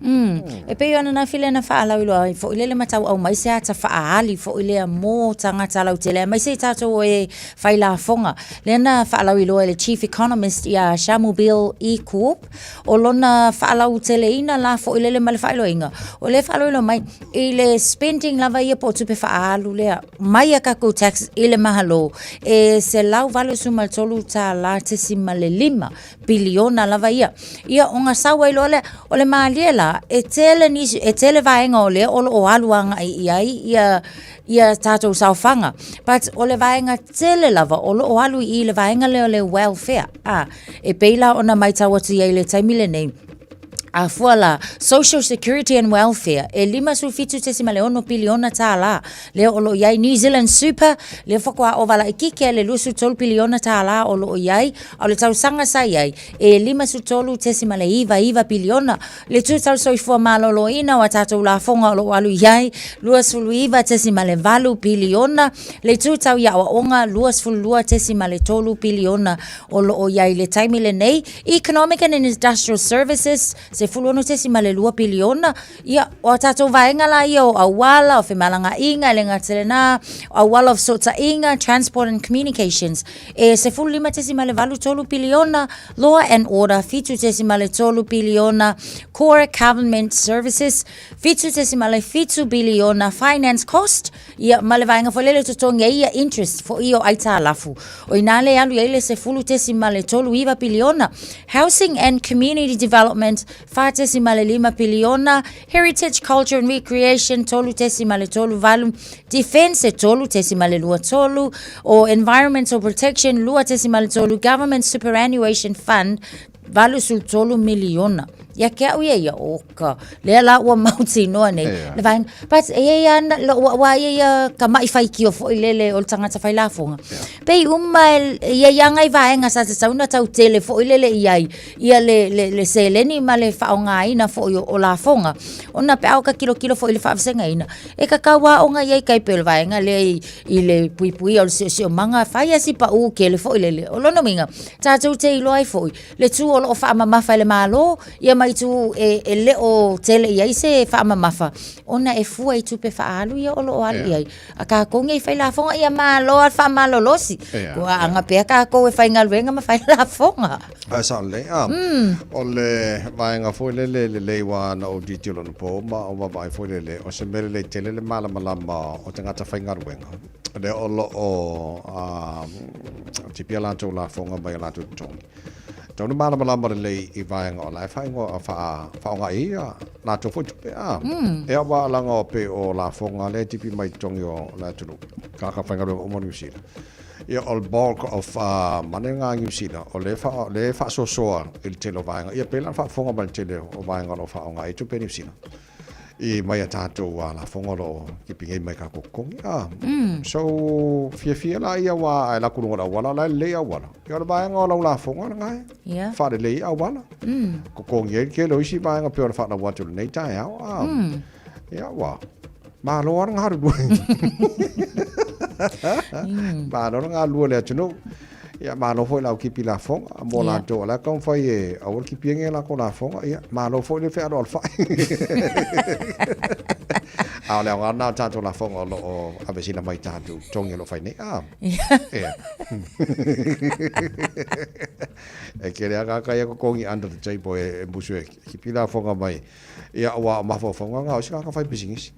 E pei ona na file na faalauiloa ai foi lele ma tau aumai se ata faaali foi lea mo tagata lautele aemaise i tatou e fai lafoga. Lea na faalauiloa e le Chief Economist ia Shamubeel Eaqub, o lona faalauteleina la foi lele ma le faailoaina, o lea e faalauiloa mai, I le spending lava ia po o tupe faaalu lea mai a tatou tax i le Malo, e $183.5 piliona lava ia. Ia ona sau ai loa lea, o le malie la, e tele nisi, e tele vaega o lea o lo o alu agai i ai ia ia tatou saofaga. But o le vaega tele lava o lo o alu i le vaega lea o le welfare. A, e pei la ona matau atu i ai i le taimi lenei, A fua la, Social Security and Welfare, e $57.6 piliona tālā, lea o lo o i ai New Zealand Super, lea faatoa ova laitiiti lava i le $23 piliona tālā o lo o i ai, a o le tausaga sa i ai, e $53.99 piliona. Le tū tau soifua maloloina o a tātou lafoga o lo o alu i ai, $29.8 piliona. Le tū tau i aoaoga, $22.3 piliona o lo o i ai i le taimi lenei. Economic and Industrial Services, 16.2 piliona. Ia, o a tātou vaega la ia o auala, o femalagaaiga, e le gata i lena, auala o fesootaiga, Transport and Communications, e 15.83 piliona, Law and Order, 7.3 piliona, Core Government Services, 7.7 piliona, Finance Cost, Ia, ma le vaega foi lele e totogi ai ia interest foi ia o aitalafu. O inā lea e alu i ai le 10.39 piliona. Housing and Community Development, 4.5 piliona. Heritage, Culture and Recreation, 3.38. Defence, e 3.23. O Environmental Protection, 2.3. Government Superannuation Fund, 83 miliona. Ia ke au ia ia, o ka, lea la ua mautinoa nei. Yeah. Le vaega, but e ia ia ana, lo, ua, ua ia ia ka mai whaikio foi lele o le tangata whai lafonga. Yeah. Pei uma e, ia ia ngai vaega sa te tauna tau tele foi lele i ai, ia le, le, le seleni ma le whaongaina foi o, o lafonga. Ona pe au ka kilo kilo foi le whaavasegaina. E ka kau a onga ia i kai pe o le vaega lea i, i le puipuia o le siosiomaga, fai a si pa u kele foi lele. O lona uiga, Tātou te iloa ai foi le tū o lo o faamamafa e le Malo, ia ma itu e, e le o tele i ai se faamamafa, ona e fua i tupe faaalu ia o lo o alu i ai. A kākou nei fai lafoga, ia malo a le faamalolosi. Kua aga pea kākou e faigaluega ma fai lafoga. Ae sao lelei, a. O le vaega foi lele lelei ua na ou tilotilo anapo ma ou vaavaai foi lele, o se mea lelei tele le malamalama o tagata faigaluega. Lea o lo o tipi a latou lafoga mai a latou totogi. Tau na malamalama lelei i vaega o la e faaigoa faaaoga i ai a latou foi tupe a. Ea ua alaga o pei o lafoga lea e tipi mai totogi o le atunuu, tagata faigaluega uma o Niu Sila. Ia o le bulk of money nga Niu Sila o lea e faasoasoa i le tele o vaega. Ia pei la ona faafofoga mai le tele o vaega o lo o faaaoga ai tupe Niu Sila. I mai a tātou a lafoga o lo o tipi nei mai kākou totogi. Ah. So, fiafia la ia wā ai la kulunga o le auala, la e lelei auala. Ia o le vaega o lau lafoga lena e. Yeah. Whaalelei auala. Kokongi ai le tele o isi vaega pei ona whaalau atu lenei taeao. Ah. Ia ua. Malo lava le galulue. Malo le galulue o le atunuu. Ia, malo foi le au kipi lafoga mo latou o la e taumafai e aua le kipi ai latou lafoga, ia, malo foi le fealoalofai. A o le aoga lena o tatou lafoga o lo o aveesina mai tatou totogi o lo o fai nei. A, ia. E kele lava tagata ia totogi under the table e musu e kipi lafoga mai, ia, aua o mafaufauga na o isi tagata fai pisinisi.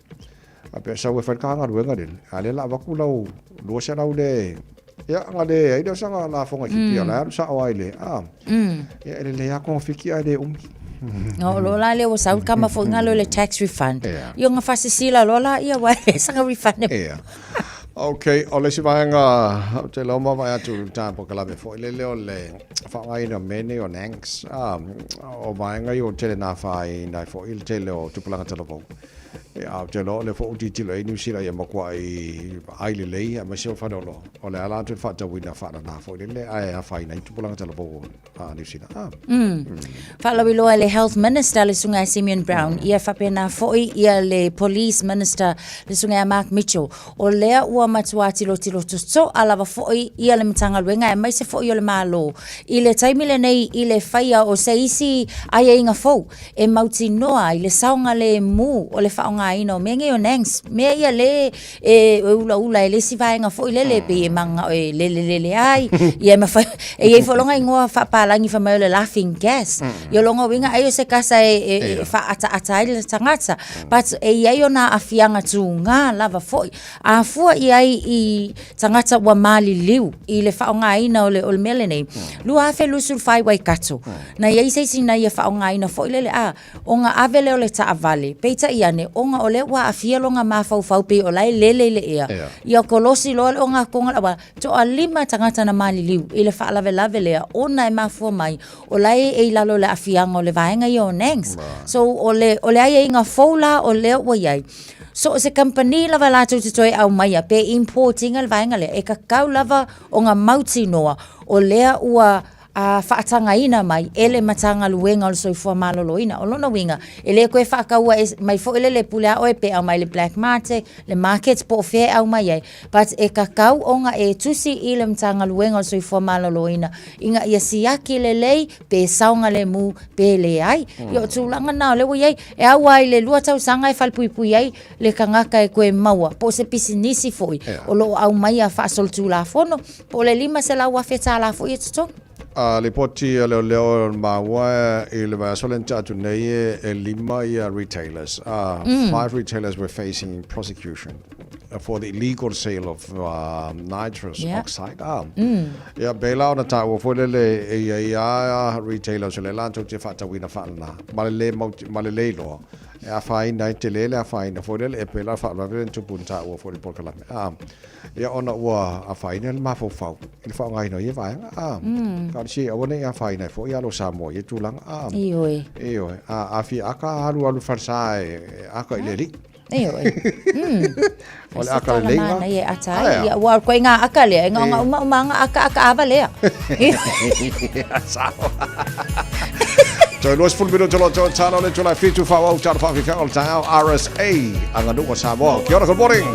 A pe sau e fai le galuega lele, a lea la avatu lau 200 le, ia, aga le ai lea o saga lafoga i Kipia, la e alu sao ai le, a, ia, e lelei lava togafiti ae le umi. O lo la lea ua sau le kama foi ngalo le tax refund. Ia ona faasisila loa laia aua e leai saga refund e. Ia. Ok, o le isi vaega ou te iloa ma vaai atu i le ta polokalame foi lele o le faaaogaina o mea nei o nanks, o vaega ia ua tele na afaina ai foi le tele o tupulaga talavou. Ia, ou te iloa o lea foi ua tilotilo i ai Niu Sila ia matuai vaai lelei aemaise o faleoloa, o le a la atu le faatauina faalala foi lele ae afaina ai tupulaga talavou o Niu Sila. Ah. Faalauiloa e le Health Minister le Susuga ia Simeon Brown, ia faapena foi ia le Police Minister le Susuga ia Mark Mitchell, o lea ua matua tilotilo totoa lava foi ia le Matagaluega aemaise foi o le Malo i le taimi lenei i le faia o se isi aiaiga fou e mautinoa ai le saogalemu o le faaaogaina o mea nei o nangs, mea ia le e ulaula ai le isi vaega foi lele pei e mananao e lelelele ai, ia e mafai, e i ai foi lona igoa faapalagi fai mai o le laughing gas. Ia o lona uiga ai o se kasa e faaataata ai le tagata. But e i ai ona aafiaga tuga lava foi. A fua i ai i tagata ua maliliu i le faaaogaina o le mea lenei, 2024 i Waikato, na i ai se isi na ia faaaogaina foi lele, a, ona ave lea o le taavale, peitai ane, ona o lea ua aafia lona mafaufau pei o la e lele i le ea, ia kolosi loa le ogatotonu o le auala, toalima tagata na maliliu i le faalavelave lea ona e mafua mai o la e i lalo o le aafiaga o le vaega ia o nangs. So, o le, o le aiaiga fou la o lea ua i ai, so o se kamupani lava latou te toe aumaia pe import ina le vaega lea, e tatau lava ona mautinoa o lea ua a faatagaina mai e le Matagaluega o le Soifua Maloloina. O lona uiga, e le toe faataua mai foi lele e pule lava oe pe aumai le black market, le market po o fea e aumai ai, but e tatau ona e tusi i le Matagaluega o le Soifua Maloloina ina ia siaki lelei pe saogalemu pe leai. Ia o tulaga na o lea ua i ai, e au lava i le 2 tausaga e falepuipui ai le tagata e toe maua, po o se pisinisi foi o lo o aumaia faasolitulafono, Po o le $500,000 foi e totogi. A lipoti a leoleo maua i le vaiaso lea na tea atu nei e lima ia retailers, five retailers were facing prosecution for the illegal sale of nitrous oxide. Ia pei la ona taua foi lele e i ai lava retailers o lea latou te faatauina faalana ma le le mau ma le le iloa e afaina ai, tele le afaina foi lele e pei la faalavelave lea na tupu na taua foi i le polokalame. Ia ona ua afaina le mafaufau i le faaaogaina o ia vaega. A, talosia ia aua ne i afaina ai foi alo o Samoa i ia tulaga. A, Ioe. Ioe. A, a fia aka alualu falesa e aka i le alii. Ioe. O le aka lelei lena. Ia ata ai. Ia, ua koe ngā aka lea. E ngā uma uma ngā aka aka ava lea. Sao. Toe 20 minuto lo toe talo le tula fitu whawau talo whawhiwhia o le taeao RSA Aganuu o Samoa. Kia ora, good morning.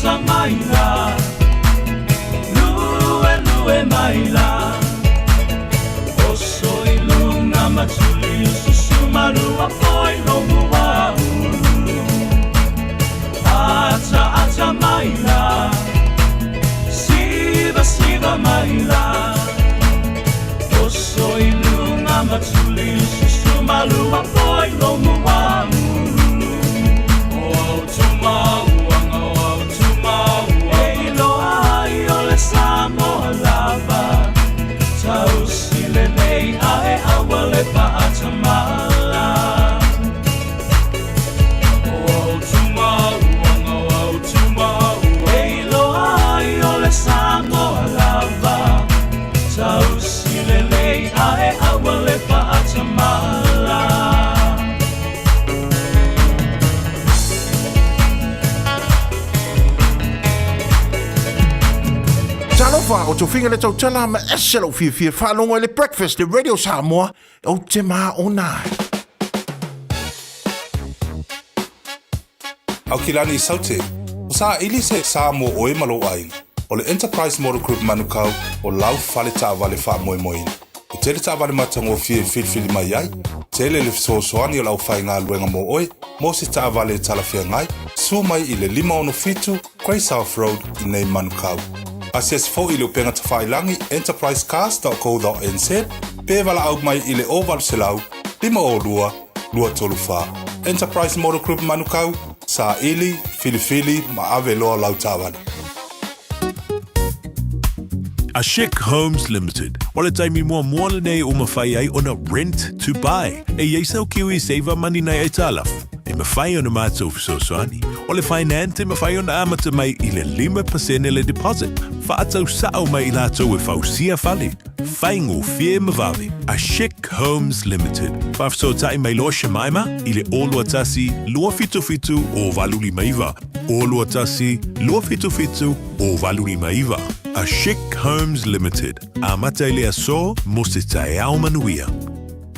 acha maila Lue lue maila Oso i lunga matuli ususu marua poi lo mua ulu Acha acha maila Siva siva maila Oso i lunga matuli ususu marua poi lo mua ulu O au tumauanga, o au tumauanga E iloa ai o le Samoa lava Tausi lelei ae aua le faatamala O au tumauanga, o au tumauanga E iloa ai o le Samoa lava Tausi lelei ae aua le faatamala. Talofa, o Tofiga le tautala ma ese lou fiafia e faalogo i le Breakfast i Radio Samoa, ou te maona ai. Aukilani Saute, o saili se sa mo oe ma lou aiga. O le Enterprise Motor Group Manukau o lau fale taavale faamoemoeina. E tele taavale matagofie e filifili mai ai, tele le fesoasoani o le aufaigaluega mo oe mo se taavale e talafeagai, suo mai i le 567 Grey South Road i nei Manukau. Asiasi foi i le upega tafailagi enterprisecars.co.nz pe valaau mai i le 0800 502 234. Enterprise Motor Group Manukau, saili, filifili ma ave loa lau taavale. A Chic Homes Limited. O le taimi muamua lenei ua mafai ai ona rent to buy. E i ai sau Kiwi Saver Money nai aitalafu. E mafai ona matou fesoasoani. O le finance e mafai ona amata mai i le 5% le deposit. Faatau sao mai i latou e fausia fale. Faigofie ma vave. A Chic Homes Limited. Faafesootai mai loa Shemaima i le 021 277 0859. 021 277 0859. A Chic Homes Limited. Amata i le aso mo se taeao manuia.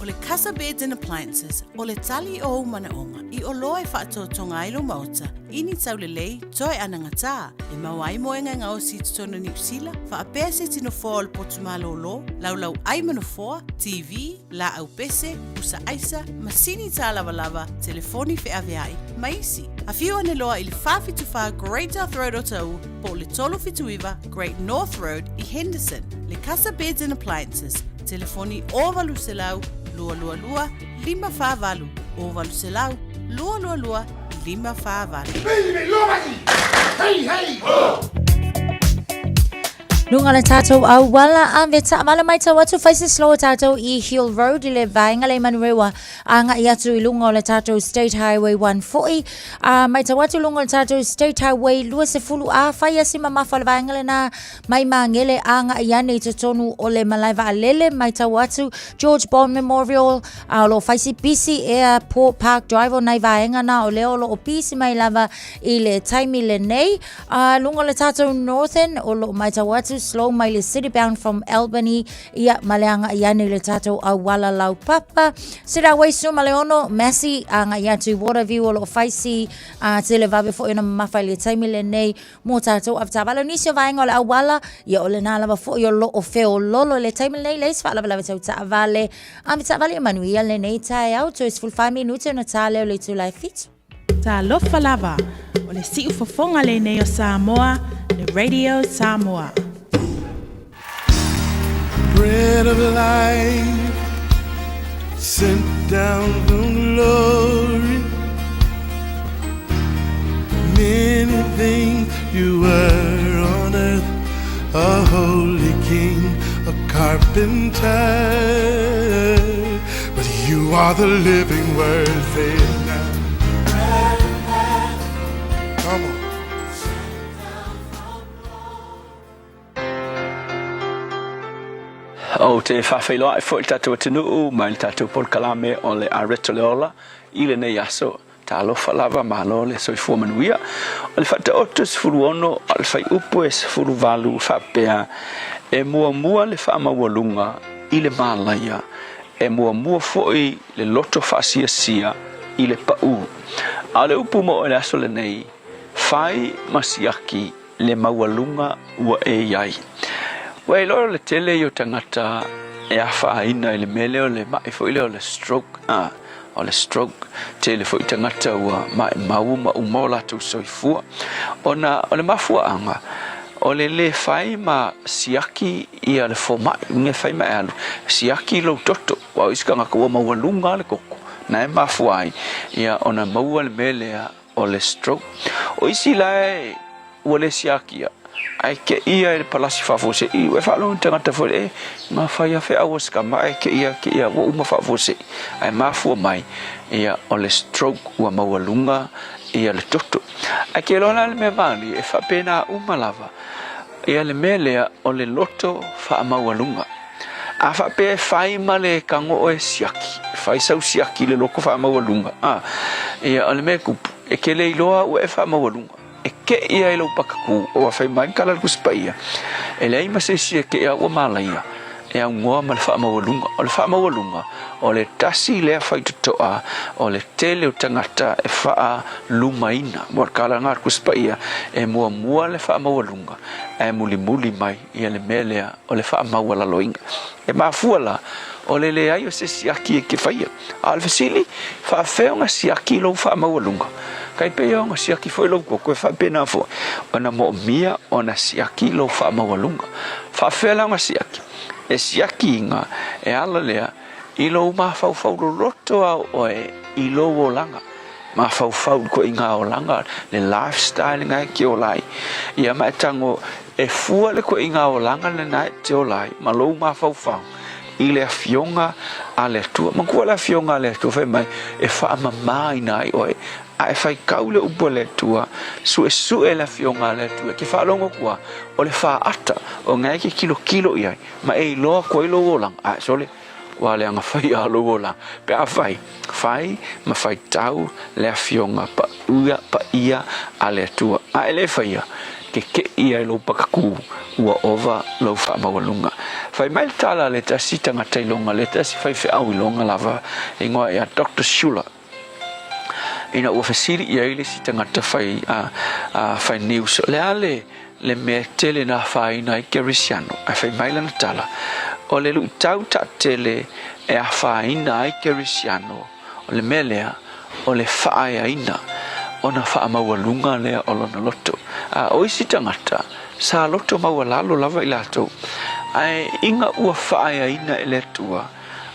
O le Casa Beds and Appliances, o le tali o ou manaoga i oloa e faatotoga ai lou maota, ini taulelei, toe anagatā, e maua ai moega e gaosi i totonu o Niu Sila, faapea se tino foa o le potu malōlō, laulau ai ma nofoa, TV, laau pese, pusa aisa, masini tālavalava, telefoni feaveai, ma isi. Afio ane loa i le 474 Great South Road o Taʻu po o le 379 Great North Road i Henderson. Le Casa Beds and Appliances, telefoni 0800 222 548, 0800 222 548. Hey, hey, ho! Luga o le tatou auala ave taavale maitau atu fai se slow o tatou i Hill Road i le vaega le Manurewa agai atu i luga o le tatou State Highway 1 foi a maitau atu i luga o le tatou State Highway 20 a fai asi mamafa o le vaega lena mai Magele agai ane i totonu o le malae vaalele maitau atu George Bond Memorial a o lo o fai si pisi Airport Park Drive o nai vaega na o lea o lo o pisi mai lava i le taimi lenei. A luga o le tatou Northern o lo o maitau atu slow mai le city bound from Albany ia ma le agai ane i le tatou auala laupapa. Sirawe Sumaleono Massey agai atu i Waterview o lo o fai si a tele vave foi ona mamafa i le taimi lenei mo tatou avetaavale. O nisi o vaega o le auala, ia o lena lava foi o lo o feololo i le taimi lenei, leai se faalavelave tau taavale. Avetaavale ia manuia lenei taeao, toe 14 minute ona ta lea o le itula e 7. Talofa lava, o le siufofoga lenei o Samoa, le Radio Samoa. Bread of life sent down from glory. Many things you were on earth, a holy king, a carpenter. But you are the living word, say it now. Come on. Ou te faafeiloai foi i le tatou atunuu mai le tatou polokalame o le Areto le Ola i lenei aso. Talofa lava, malo le soifua manuia. O le Faataoto 16 o le fuaiupu e 18 faapea, E muamua le faamaualuga i le malaia, e muamua foi le loto faasiasia i le paū. A o le upu mo le aso lenei, Fai ma siaki le maualuga ua e i ai. Ua e iloa o le tele ia o tagata e afaina i le mea lea o le ma'i foi lea o le stroke, a, o le stroke. Tele foi tagata ua maimau ma uma o latou soifua ona o le mafuaaga o le lē fai ma siaki ia le fomai, uiga e fai ma e alu siaki lou toto, aua o isi tagata ua maualuga lava le toto, na e mafua ai ia ona maua le mea lea o le stroke. O isi la e ua le siakia, ae keia e le palasi faafuasei. Ua e faalogo i le tagata foi lea, e na fai lava feau a si tama ae keia, keia, ua uma faafuasei. Ae mafua mai, ia, o le stroke ua maualuga ia le toto. Ae ke iloa la le mea malie, e faapena uma lava ia le mea lea o le loto faamaualuga. A faapea e fai ma le tago oe siaki, fai sau siaki i le loto faamaualuga, a, ia, o le mea e tupu, e te le iloa ua e faamaualuga. E keʻi ai lou patakū, ua fai mai le tala a le Tusi Paia, e leai ma se isi e keʻi a ua malaia, e aunoa ma le faamaualuga. O le faamaualuga, o le tasi lea faitotoa o le tele o tagata e faalumaina. Ua tala lena a le Tusi Paia, e muamua le faamaualuga, ae mulimuli mai ia le mea lea o le faamaualaloina. E mafua la o le leai o se siaki e te faia. A o le fesili, faafefea ona siaki lou faamaualuga? Tai pei ona siaki foi lou toto, e faapena foi ona moomia ona siaki lou faamaualuga. Faafefea la ona siaki? E siakiina e ala lea i lou mafaufau loloto lava o oe i lou olaga. Mafaufau i ituaiga olaga, le lifestyle lena e te ola ai. Ia ma e tago e fua le ituaiga olaga lena e te ola ai ma lou mafaufau i le Afioga a le Atua. Manatua le Afioga a le Atua fai mai e faamamaina ai oe, a e faitau le upu a le Atua, suesue le Afioga a le Atua, e te faalogo atu lava o le faata o lena e te tilotilo i ai ma e iloa atu ai lou olaga. Ae sole, ua leaga fai a lou olaga pe afai, fai ma faitau le Afioga paia, paia a le Atua. A e le faia, kekeʻi ai lou pakakū, ua ova lou faamaualuga. Fai mai le tala a le tasi tagata iloga, le tasi faifeau iloga lava, ingoa ia Doctor Schuler. Ina ua fesili i ai le isi tagata fai, a, a, fai news, o le a le, le mea tele na afaina ai Kerisiano? Ae fai mai lana tala, o le luitau taatele e afaina ai Kerisiano, o le mea lea, o le faaeaina ona faamaualuga lea o lona loto. A o isi tagata, sa loto maualalo lava i latou, ae ina ua faaeaina e le Atua,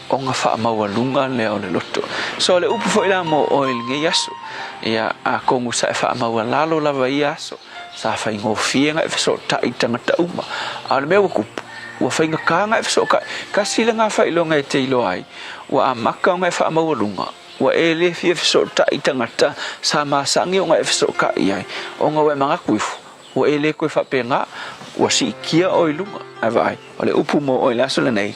ona faamaualuga lea o le loto. So o le upu foi la mo oe i lenei aso, ia, atonu sa e faamaualalo lava i ia aso, sa faigofie ona e fesootai i tagata uma. A o le mea ua tupu, ua faigata ona e fesootai. Tasi lena faailoga e te iloa ai, ua amata ona e faamaualuga, ua e le fia fesootai i tagata sa masani ona e fesootai ai, ona ua e manatu ifo, ua e le toe faapena, ua siitia oe i luga. Ae vaai, o le upu mo oe i le aso lenei,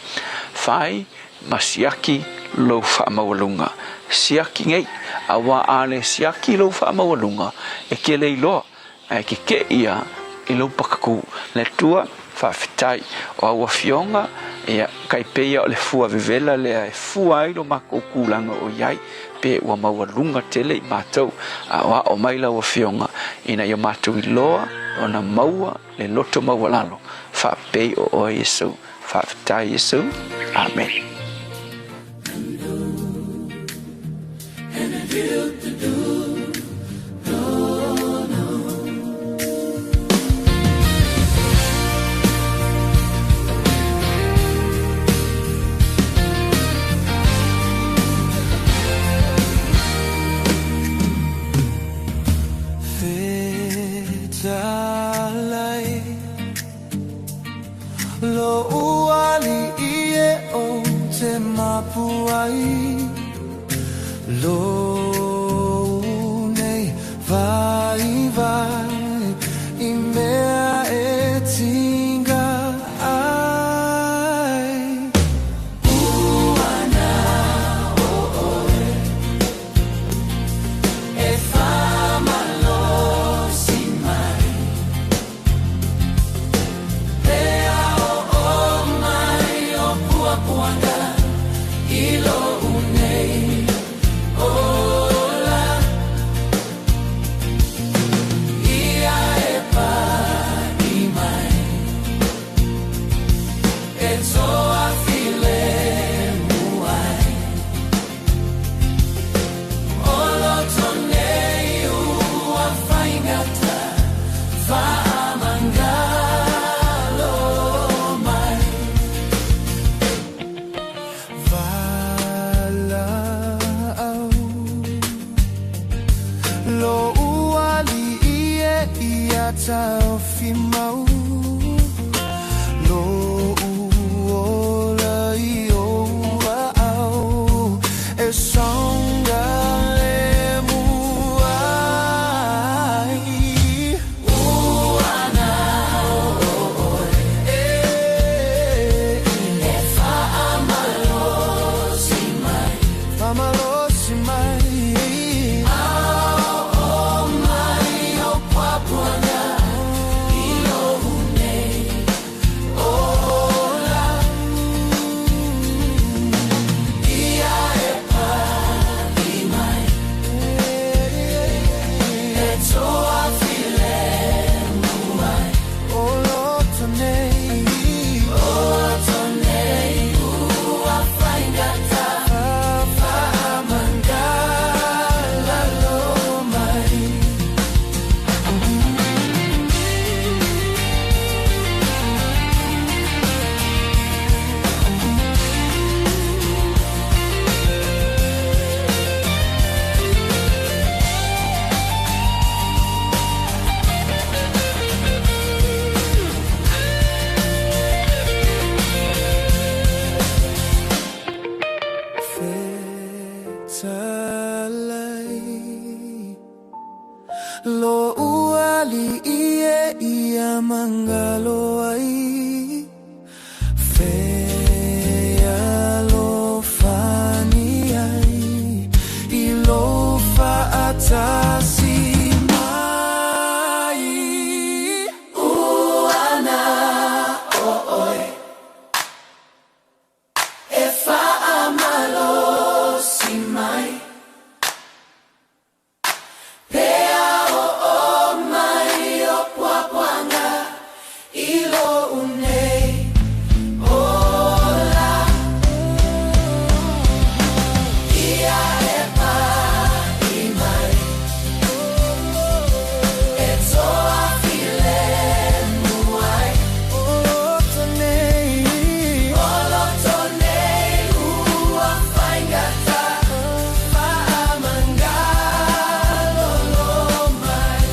fai ma siaki lou faamaualuga. Siaki nei, auā a le siaki lou faamaualuga, e te le iloa, ae kekeʻi ia i lou pakakū. Le Atua, faafetai, o au afioga, ia, kai pei ia o le fua vevela lea e fua ai lo matou tulaga o i ai, pe ua maualuga tele i matou, a o aʻo mai lau afioga ina ia matou iloa ona maua le loto maualalo, faapei o oe Iesu. Faafetai Iesu. Amene. Lou alii e ia taofi mau Lou ola i ou aao E saogalemu ai Ua na o oe e E faamalosi mai Faamalosi mai Ao mai o puapuaga i lou nei ola Ia e pai mai E toafilemu ai O loto nei Loto nei ua faigata Faamangalalo mai. Fetalai Lou alii e ia magalo ai Fealofani ai i lou faatasi mai Ua na o oe e faamalosi mai Pe aoo mai o puapuaga i lou nei ola Ia e pai mai e toafilemu ai O loto nei O loto nei ua faigata Faamangalolo mai.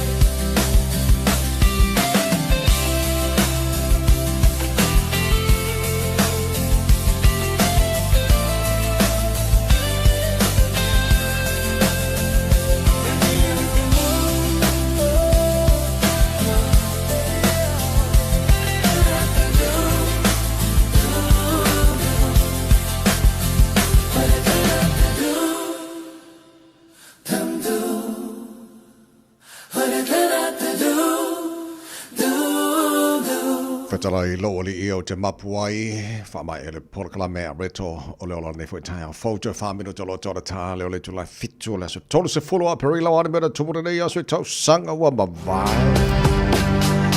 Fetalai lou alii ou te mapu ai, faamaea le polokalame a Reto o le ola nei foi taeao fou toe wha minuta o loto o le tā le o le itula e fitu o le aso 30 o Aperila o Anemera tumu lenei aso i tausaga ua mavae.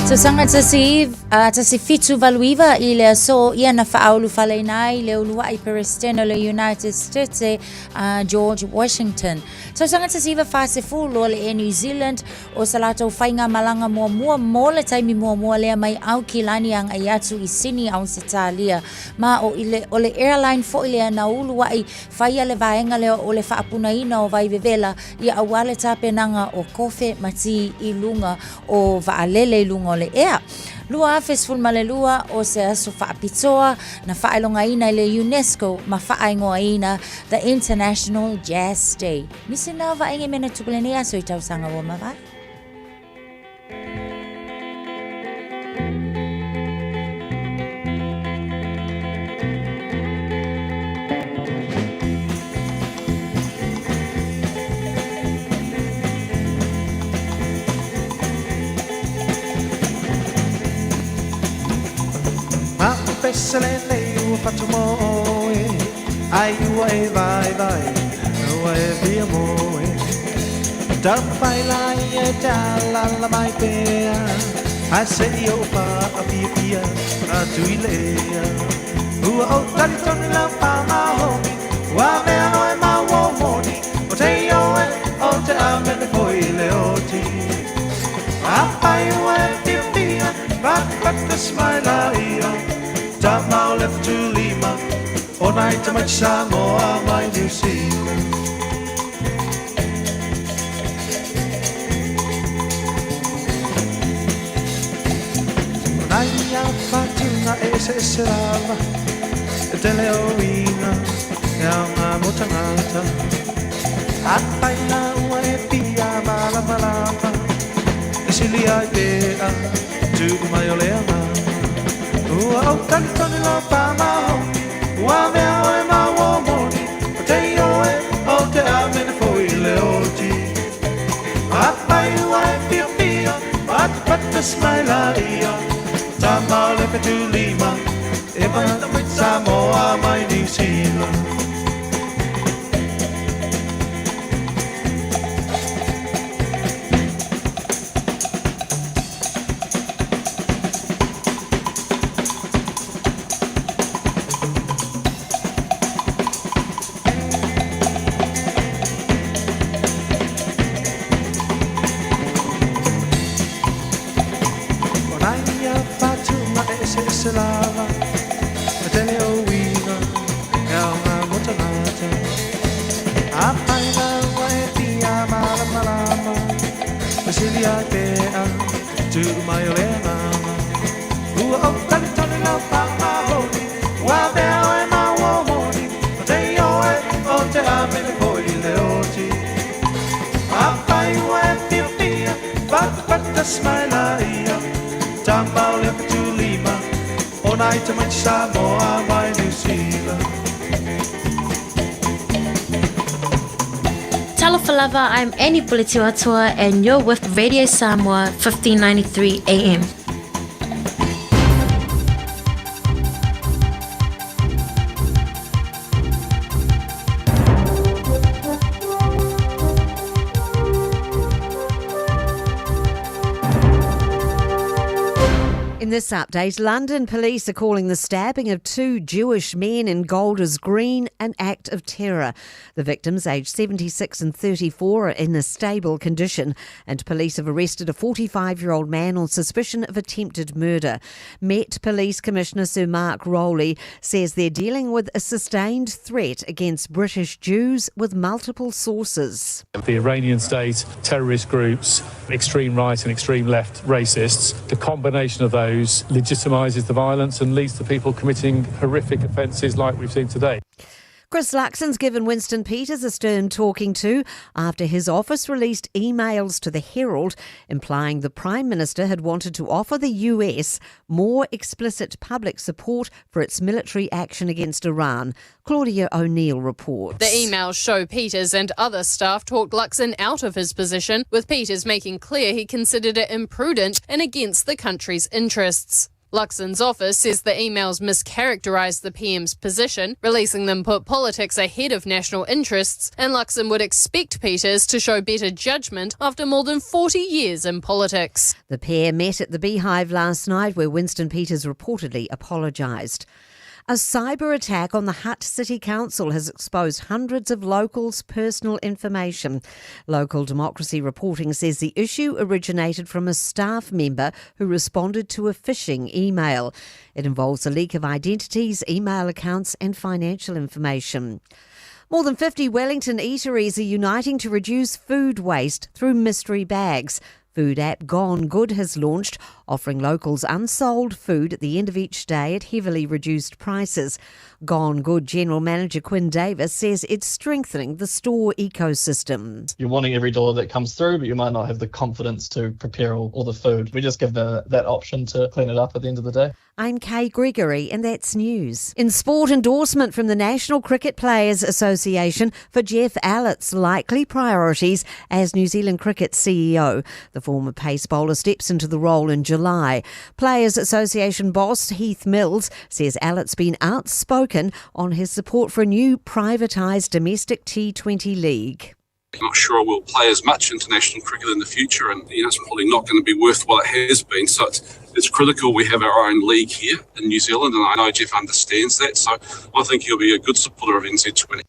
Tausaga 1789 i le aso ia na faaulufaleina ai le uluai Peresetene o le United States a George Washington. Tausaga 1940 o le Air New Zealand o sa latou faigamalaga muamua mo le taimi muamua lea mai Aukilani agai atu i Sini Ausetalia. Ma o le o le airline foi lea na uluai faia le vaega lea o le faapunaina o vai vevela ia aua le tapenaga o kofe ma ti i luga o vaalele i luga o le ea. 2012 o se aso faapitoa na faailogaina i le UNESCO ma faaigoaina The International Jazz Day. Nisi na vaaiga i mea na tupu lenei aso i tausaga ua mavae. Pese lenei ua fatu mo oe Ai ua e vaivai Ua e fia moe Taumafai lai e te alaala mai pea Ae se i ou faafiafia atu i le ea Ua ou talitonu lau faamaoni Ua avea oe ma uo moni O te ioe o te amene foi i le oti Afai ua e fiafia Fatafata mai laia Tama o le 75 O nai tamaiti Samoa mai Niu Sila. fatuga e eseese lava E tele o uiga e aoga mo tagata Afai la ua e fia malamalama E sili ai pea tuu mai o le agaga Ua ou talitonu lau faamaoni Ua avea oe ma uo moni O te ioe ou te amene foi i le oti Afai ua e fiafia Patapata mai laia Tama o le fetulima E mai Samoa mai Niu Sila. O nai ia fatuga e eseese lava E tele o uiga e aoga mo tagata Afai la ua e fia malamalama E sili ai pea tuu mai o le agaga Ua ou talitonu lau faamaoni Ua avea oe ma uo moni O te ioe ou te amene foi i le oti Afai ua e fiafia Patapata mai laia Tama o le fetulima O nai tamaiti Samoa mai Niu Sila. Talofa lava, I'm Annie Puletiwatua and you're with Radio Samoa 1593 AM. In this update, London police are calling the stabbing of two Jewish men in Golders Green an act of terror. The victims, aged 76 and 34, are in a stable condition, and police have arrested a 45-year-old man on suspicion of attempted murder. Met Police Commissioner Sir Mark Rowley says they're dealing with a sustained threat against British Jews with multiple sources. The Iranian state, terrorist groups, extreme right and extreme left racists, the combination of those legitimises the violence and leads to people committing horrific offences like we've seen today. Chris Luxon's given Winston Peters a stern talking to after his office released emails to the Herald implying the Prime Minister had wanted to offer the US more explicit public support for its military action against Iran. Claudia O'Neill reports. The emails show Peters and other staff talked Luxon out of his position, with Peters making clear he considered it imprudent and against the country's interests. Luxon's office says the emails mischaracterised the PM's position, releasing them put politics ahead of national interests, and Luxon would expect Peters to show better judgment after more than 40 years in politics. The pair met at the Beehive last night, where Winston Peters reportedly apologised. A cyber attack on the Hutt City Council has exposed hundreds of locals' personal information. Local Democracy reporting says the issue originated from a staff member who responded to a phishing email. It involves a leak of identities, email accounts and financial information. More than 50 Wellington eateries are uniting to reduce food waste through mystery bags. Food app Gone Good has launched, offering locals unsold food at the end of each day at heavily reduced prices. Gone Good General Manager Quinn Davis says it's strengthening the store ecosystem. You're wanting every dollar that comes through, but you might not have the confidence to prepare all the food. We just give that option to clean it up at the end of the day. I'm Kay Gregory, and that's news. In sport, endorsement from the National Cricket Players Association for Geoff Allott's likely priorities as New Zealand Cricket CEO. The former pace bowler steps into the role in July. Players Association boss Heath Mills says Allott's been outspoken on his support for a new privatised domestic T20 league. I'm not sure we'll play as much international cricket in the future, and it's probably not going to be worth what it has been. So it's critical we have our own league here in New Zealand, and I know Geoff understands that. So I think he'll be a good supporter of NZ20.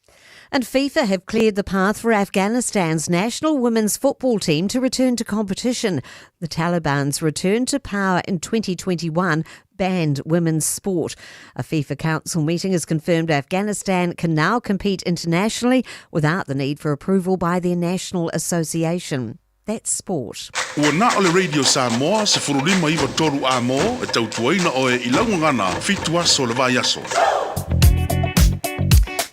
And FIFA have cleared the path for Afghanistan's national women's football team to return to competition. The Taliban's return to power in 2021 banned women's sport. A FIFA council meeting has confirmed Afghanistan can now compete internationally without the need for approval by their national association. That's sport. Ua na o le Radio Samoa 1593 A mo e tautuaina oe i lau gagana fitu aso le vaiaso.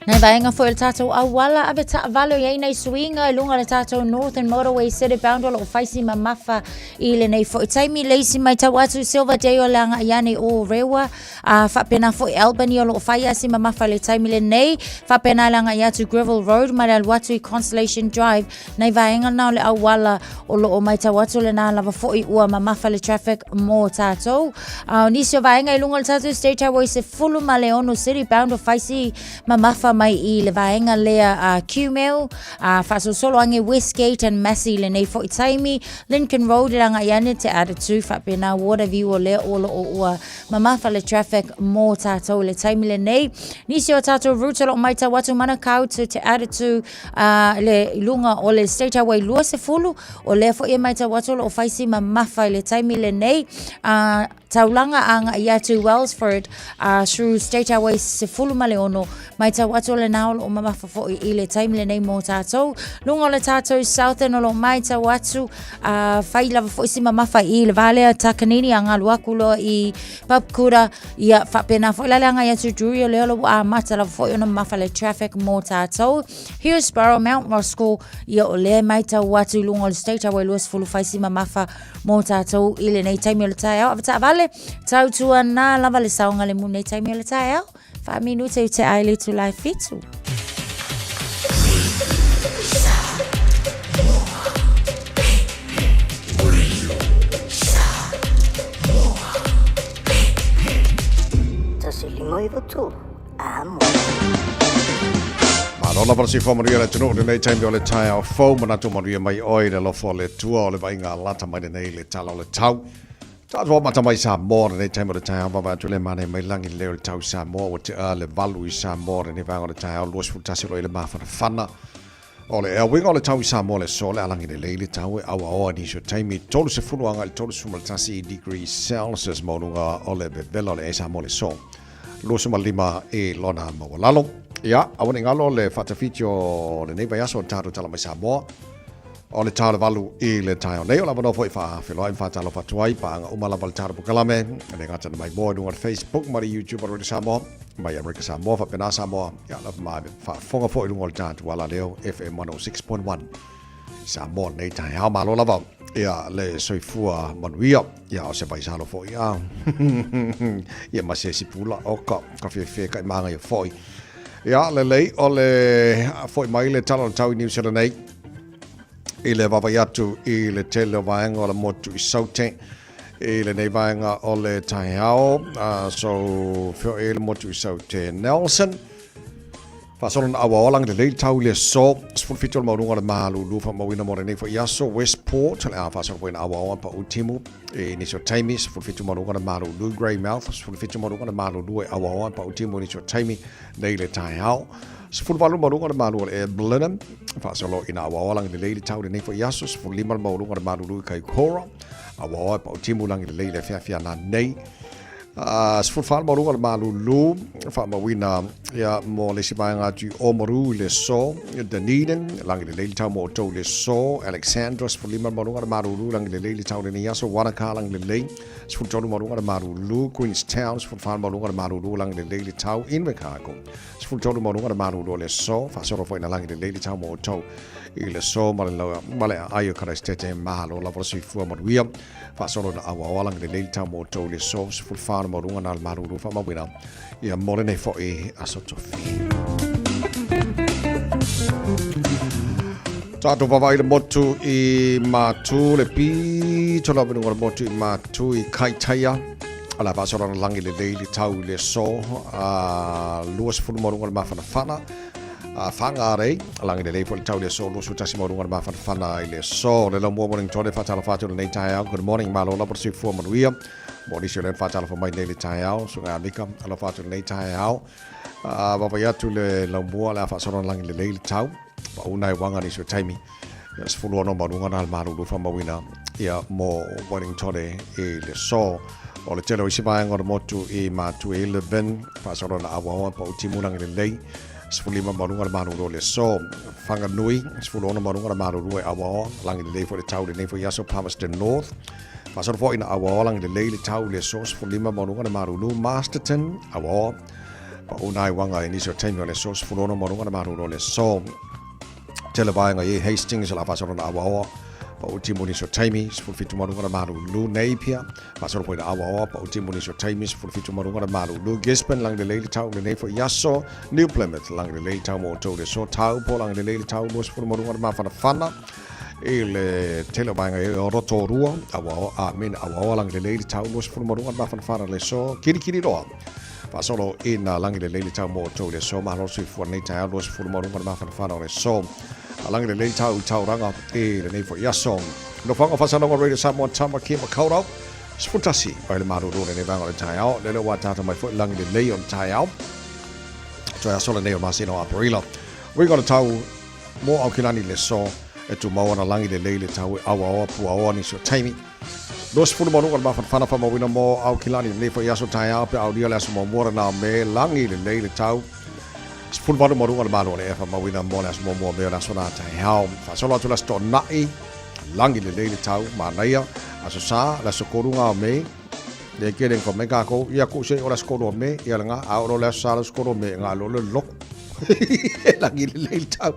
Nei vaega foi o le tātou auala ave taavale o iai nei suiga i luga o le tātou Northern Motorway City Bound o loo faisi mamafa i lenei foi taimi le isi matau atu Silverdale le agai ane o Rewa a faapena foi Albany o loo fai asi mamafa i le taimi lenei faapena le agai atu Greville Road ma le alu atu i Constellation Drive Nei vaega na o le auala o lo o matau atu lena lava foi ua mamafa le traffic mo tātou. A o nisi o vaega i luga o le tātou State Highway 16 City Bound o Faisi mamafa mai i le vaega lea a uh, Qmail, a uh, faasolosolo ange Westgate and Massey lenei foi taimi, Lincoln Road i ranga iane te Aratū faapena Waterview o lea o lo o ua mamafa le traffic mō tātou le taimi lenei. Nisi o tātou route o lo o matau atu Manukau to Te Aratū, a le i luga o le State Highway 20, o lea foi e matau atu o lo o faisi mamafa i le taimi lenei, a taulaga agai atu Wellsford a through State Highway 16, matau atu o lena o lo o mamafa foi i le taimi lenei mō tātou. Luga o le tātou Southern o lo o matau atu, a fai lava foi si mamafa i le vā lea Takanini a ngalu aku loa i Papakura, ia faapena foi la le agai atu Drury o lea o lo ua amata lava foi ona mamafa le traffic mō tātou. Hillsborough, Mount Roskill, ia o lea e matau atu i luga o le State Highway 20 fai si mamafa mō tātou i lenei taimi o le taeao. Ave taavale, tautua nā lava le saogalemu nei taimi o le taeao. Wha minute i te aile itulā e fitu. Malo lava le soifua manuia le atunuu lenei taimi o le taeao fou manatu manuia mai oe i le alofa o le Atua o le vaaiga lata mai lenei le tala o le tau. Tatou amata mai Samoa lenei taimi o le taeao vaavaai atu le manaia mai lagi le leo o le tau i Samoa ua tea le 8 i Samoa lenei vaega o le taeao 21 o lo o i le mafanafana o le ea uiga o le tau i Samoa le aso le alagi lelei le tau e auaoa nisi o taimi 30 agai le 31 degrees Celsius maualuga o le vevela o le ea i Samoa le aso 25 i lona maualalo. Ia, aua ne i galo le faatafiti o lenei vaiaso o le tatou tala mai Samoa. O le ta o le 8 i le taeao nei, o le avanoa foi faafeiloai ma faatalofa atu ai, paaga uma lava le tatou polokalame, e le gata na mai moa i luga o le Facebook ma le YouTube o Radio Samoa, mai Amerika Samoa, faapena Samoa, ia lava ma faafofoga foi i luga o le tatou alaleo FM 106.1 Samoa nei taeao, malo lava, ia le soifua manuia, ia o se vaisalo foi, a, ia ma se isi pula, o ka, ka fiafia ka i māngaia foi. Ia, lelei, o le foi mai le tala o le tau i New Zealand nei, i le vaavaai atu i le tele o vaega o le motu i Saute i lenei vaega o le taeao. So, feoai ai le motu i Saute Nelson. Faasolo na aua lagi lelei le tau i le aso 17 o le maualuga o le malulu faamauina mo lenei foi aso Westport le a faasolo foi na aua pa utimu i nisi o taimi 17 maualuga o le malulu Greymouth 17 maualuga o le malulu e aua pa utimu i nisi o taimi nei le taeao 18 maualuga o le malu o le Blenheim, faasolo ina auaoa lagi lelei le tau lenei foi aso, 15 le maualuga o le malulu i Kaikoura, auaoa e pautimu lagi lelei le afiafi ana nei. 14 le maualuga o le malulu, faamauina ia mo le isi vaega atu i Oamaru i le aso, Dunedin, lagi lelei le tau mo outou i le aso, Alexandra, 15 le maualuga o le malulu, lagi lelei le tau lenei aso, Wanaka, lagi lelei, 13 maualuga o le malulu, Queenstown, 14 le maualuga o le malulu, lagi lelei le tau, Invercargill, 13 maualuga le malulu o le aso, faasolo foi na lagi lelei le tau mo outou i le aso ma le ma le aai o Karaisitete malo lava le soifua manuia, faasolo na auaoa lagi lelei le tau mo outou i le aso, 14 le maualuga na le malulu faamauina ia mo lenei foi aso tofi. Tatou vaavaai le motu i Matu, le pito lava i luga o le motu i Matu i Kaitaia. O le a faasolo ana lagi lelei le tau i le aso a 20 maualuga le mafanafana a Whangarei. Lagi lelei foi le tau i le aso 21 maualuga le mafanafana i le aso. Le Laumua Morning Tone faatalofa atu lenei taeao. Good morning, malo lava le soifua manuia. Mo nisi o lea na faatalofa mai nei le taeao, Susuga Amika, alofa atu lenei taeao. A vaavaai atu le Laumua, le a faasolo ana lagi lelei le tau. Pauna e waga nisi o taimi. Ia 16 maualuga na le malulu faamauina ia mo Wellington i le aso. O le tele o isi vaega o le motu i Matu e 11, faasolo na auaoa pa utimu lagi lelei. 15 ma luga le malulu o le aso. Whanganui, 16 ma luga le malulu e Awaoa, lagi lelei foi le tau i lenei foi aso Palmerston North. Faasolo foi ina Awaoa lagi lelei le tau i le aso 15 ma luga le malulu Masterton, Awaoa. Pau nai wanga i nisi o taimi o le aso 16 ma luga le malulu o le aso. Tele vaega i Hastings la faasolo na Awaoa. Pau timu nisi o taimi, 17 ma luga le malulu Napier. Faasolo foi na Awaoa, pau timu nisi o taimi, 17 ma luga le malulu Gisborne, lagi lelei le tau lenei foi aso. New Plymouth, lagi lelei le tau mo outou le aso. Taupo, lagi lelei le tau 20 ma luga le mafanafana. I le tele o vaega i o Rotorua, Awaoa, a me Awaoa, lagi lelei le tau 20 ma luga le mafanafana le aso. Kirikiriroa, faasolo ina lagi lelei le tau mo outou le aso. Malo le soifua lenei taeao 20 ma luga le mafanafana o le aso. Lagi lelei le tau i Tauranga i lenei foi aso. Nofoaga o Faasalauga Radio Samoa Tamaki Makaurau, 11 o le malulu lenei vaega o le taeao. Lele ua ataata mai foi lagi lelei o le taeao. Toe aso lenei o le masina o Aperila. Uiga o le tau mo Aukilani le aso e tumau ana lagi lelei le tau e auaoa puaoa nisi o taimi. 20 ma luga le mafanafana faamauina mo Aukilani lenei foi aso taeao pe aulia le aso muamua lena me lagi lelei le tau. 18 ma luga le malo o le ea faamauina mo le aso muamua me o le aso na taeao. Faasolo atu le aso Toonai, lagi lelei le tau, manaia, aso Sa, le aso 3 ngā o Mei, le kele ngā mai kākou, ia ku se o le aso 3 o Mei, ia le ngā, a o le aso Sa le aso 3 o Mei, ngā lo le loku. Lagi lelei le tau.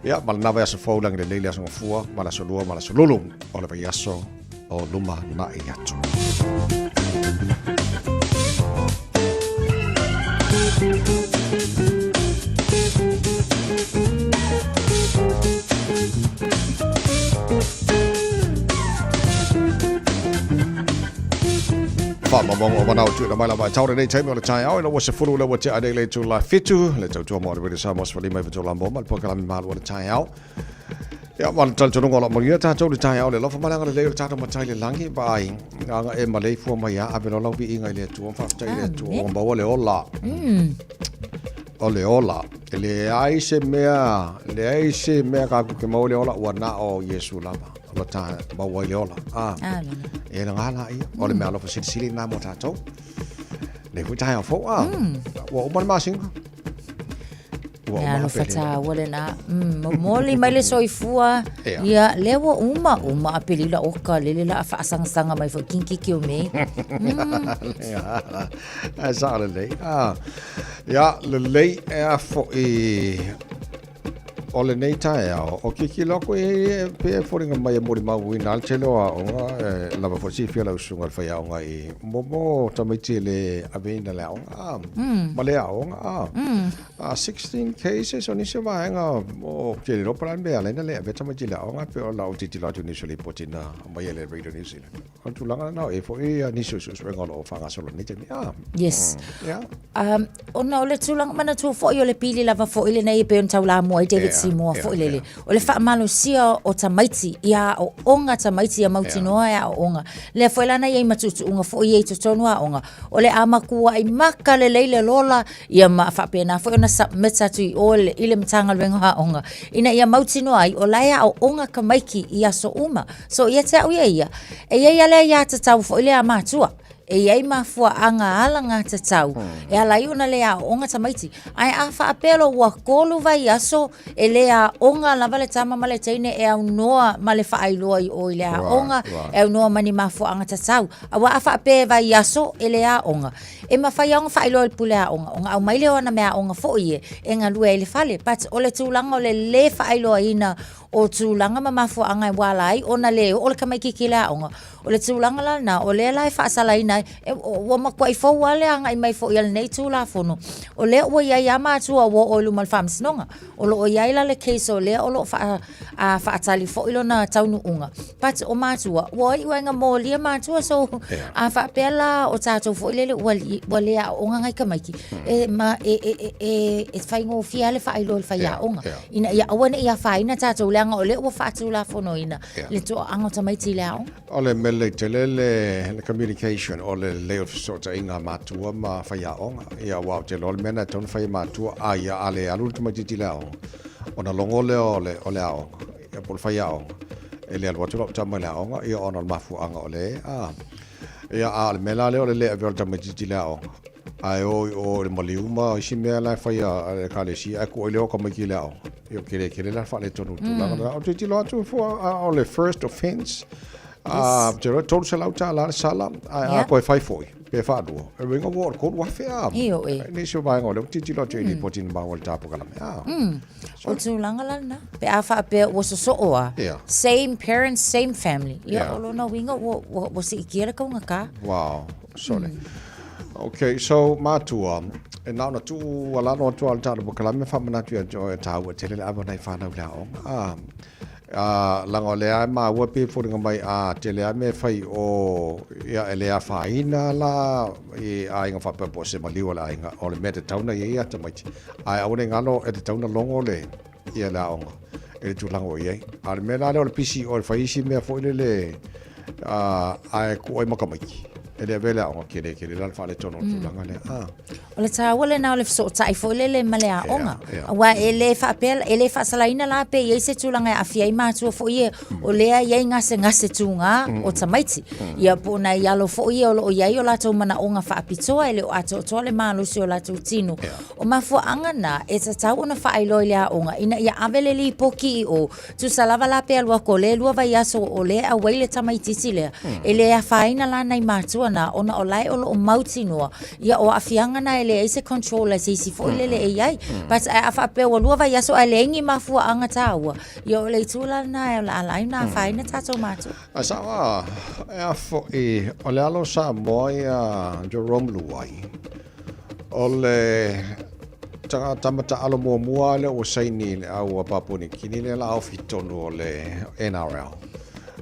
Ia, ma le nava i aso fou, lagi lelei le aso gafua, ma le aso lua, ma le aso lulu, o le vaiaso o luma na'i atu. Whaamamaunga o manao tuina mai lava e taure nei taimi o le taeao ina ua 10 le ua tea nei le itula 7 le tautua mo le Radio Samoa 15 i vatola mo ma le polokalame malu o le taeao. Ia, ma le talitonuga o lau manuia tātou le taeao le alofa ma le agalelei o le tātou matai le lagi, vaai, aga e maleifua mai a ave loa lau viiga i le Atua, ma faafetai i le Atua, ua maua le ola. O le ola. E leai se mea, leai se mea kākou ke maua le ola, ua na o Iesu lava. O lo tā maua i le ola. Ah. Amen. E na ngā la ia. O le mea alofa silisili nā mo tātou. Le hui taeao fou, ah. Ua uma le masina. Ua Mea uma alofa pele. tāua lena. Momoli mai le soifua. Ea. Ia, lea ua uma, uma a pelila o ka lele la a faasangasaga mai foi kinkiki o mei. Ae sao lelei. Ah. Ia, lelei e a foi o lenei taeao, o kikilo aku e e pe e foliga mai e molimauina ai le tele o aoga, e lava foi silafia lau susuga i le faiaoga i momo tamaiti e le aveina le aoga, a, ma le aoga, a. A 16 cases o nisi o vaega o ke le iloa po o le a le mea e ala ai ona le avea tamaiti i le aoga, pei o lau tilotilo atu i nisi o lipoti na aumai e le Radio New Zealand. O le tulaga lena, o e foi nisi o suesuega o lo o faagasolo i lenei taimi. Ah. Yes. Yeah. Ona o le tulaga manatua foi o le pili lava foi lenei e pei ona taulamua ai David Yeah, Seymour yeah, foi lele. yeah. O le faamalosia o tamaiti ia aoaoga tamaiti ia mautinoa e aoaoga. Lea foi la na i ai ma tuutuuga foi ia i totonu o aoga. O le a matuai maka lelei le lola ia ma faapena foi ona submit atu i o i le Matagaluega o Aoga ina ia mautinoa ai o la e aooga tamaiti i aso uma. So ia te au ia ia, e i ai lava le aiatatau foi lea a matua, e i ai mafuaaga alagatatau e ala ai ona le aooga tamaiti. Ae a faapea loa ua 3 vaiaso e le aoga lava le tama ma le teine e aunoa ma le faailoa i o i le aoga, e aunoa ma ni mafuaaga tatau. Aua a faapea e vaiaso e le aoga, E mafai lava ona faailoa i le pule aoga ona aumai lea o ana mea aoga foi e e galue ai i le fale. But o le tulaga o le lē faailoaina o tulaga ma mafuaaga e ua ala ai ona le oo le tamaititi i le aoga, o le tulaga la lena o lea la e faasalaina ai, e, ua matuai fou lava le agai mai foi a lenei Tulafono, o lea ua i ai lava matua ua oo i luma o le Faamasinoga. O lo o i ai la le case o lea o lo o faa, a, faatali foi lona taunuuga. But o matua, ua iu ai ina molia matua, so Yeah. a faapea la o tatou foi lele ua, li- ua le aooga nai tamaiti, e, ma, e, e, e, e, e faigofie lava le faailoa i le faiaoga. Yeah, yeah. Ina ia aua ne i afaina tatou leaga o lea ua faatulafonoina Yeah. le toaaga o tamaiti i le aoga. O le mea lelei tele le, le communication, o le lelei o le fesootaiga a matua ma faiaoga. Ia, aua ou te iloa le mea lena e tatau ona fai e matua, a ia, a le alu le tamaitiiti i le aoga, ona logo lea o le, o le aoga, ia, po o le faiaoga, e le alu atu lau tama i le aoga, ia, ona o le mafuaaga o le, a. Ia, a o le mea la lea o le le avea o le tamaitiiti i le aoga. Ae o i o i le maliu ma isi mea la e fai a le ekalesia, ae kuai lea o tamaiti i le aoga. Ia, kele kele la le faaletonu i le tulaga lena. Ou te tilotilo atu fua, a o le first offence, a, ou te iloa e $300 le sala, ae a toe fai foi, pe faalua, o lona uiga ua oo i le $3,000 a. Ioe. Nisi o vaega o lea ou te tilotilo atu i lipoti na maua i le ta polokalame, a. O tulaga la lena. Pe a faapea ua sosoo a, same parents, same family. Ia, o lona uiga ua, ua, ua siitia le taugata. Wow, sole. Okay, so matua, e na ona tuu alalo atu a le tatou polokalame faamanatu ia te oe e tāua tele le ava nai whānau le aoga. Ah, ah, laga o lea e maua pe foliga mai a tele a mea e fai o ia e le afaina la i aiga faapea po o se maliu o le aiga o le mea tatau ona i ai ia tamaiti. Ae aua ne i galo e tatau ona logo le ia le aoga i le tulaga o i ai. A o le mea la lea o le pisi o le fai isi mea foi lele ae tuu ai ma tamaiti e le avea le aoga kele kele la le faaletonu o le tulaga lea. Ah. O le taua lena o le fesootai foi lele ma le aoga. Aua e le faapea, e le faasalaina la pe i ai se tulaga e aafia ai matua foi ia, o lea e i ai gasegase tugā o tamaiti. Ia po o nai alo foi ia o lo o i ai o latou manaoga faapitoa e le o atoatoa le malosi o latou tino. O mafuaaga na e tatau ona faailoa i le aoga ina ia ave le lipoti i o, tusa lava la pe alu atu o lea lua vaiaso o lea e auai le tamaitiiti lea, e le afaina la nai matua na ona o lae o lo o mautinoa, ia o aafiaga na e leai se control a se isi foi lele e i ai. But ae a faapea ua lua vaiaso ae leai ni mafuaaga taua, ia o le itu la lena e ala ai ona afaina tatou matua. Ae sao a, e a foi, o le alo o Samoa ia Jerome Luai, O le tama taalo muamua lea ua saini i le au a Papua Niu Kini lea la ofi tonu o le NRL.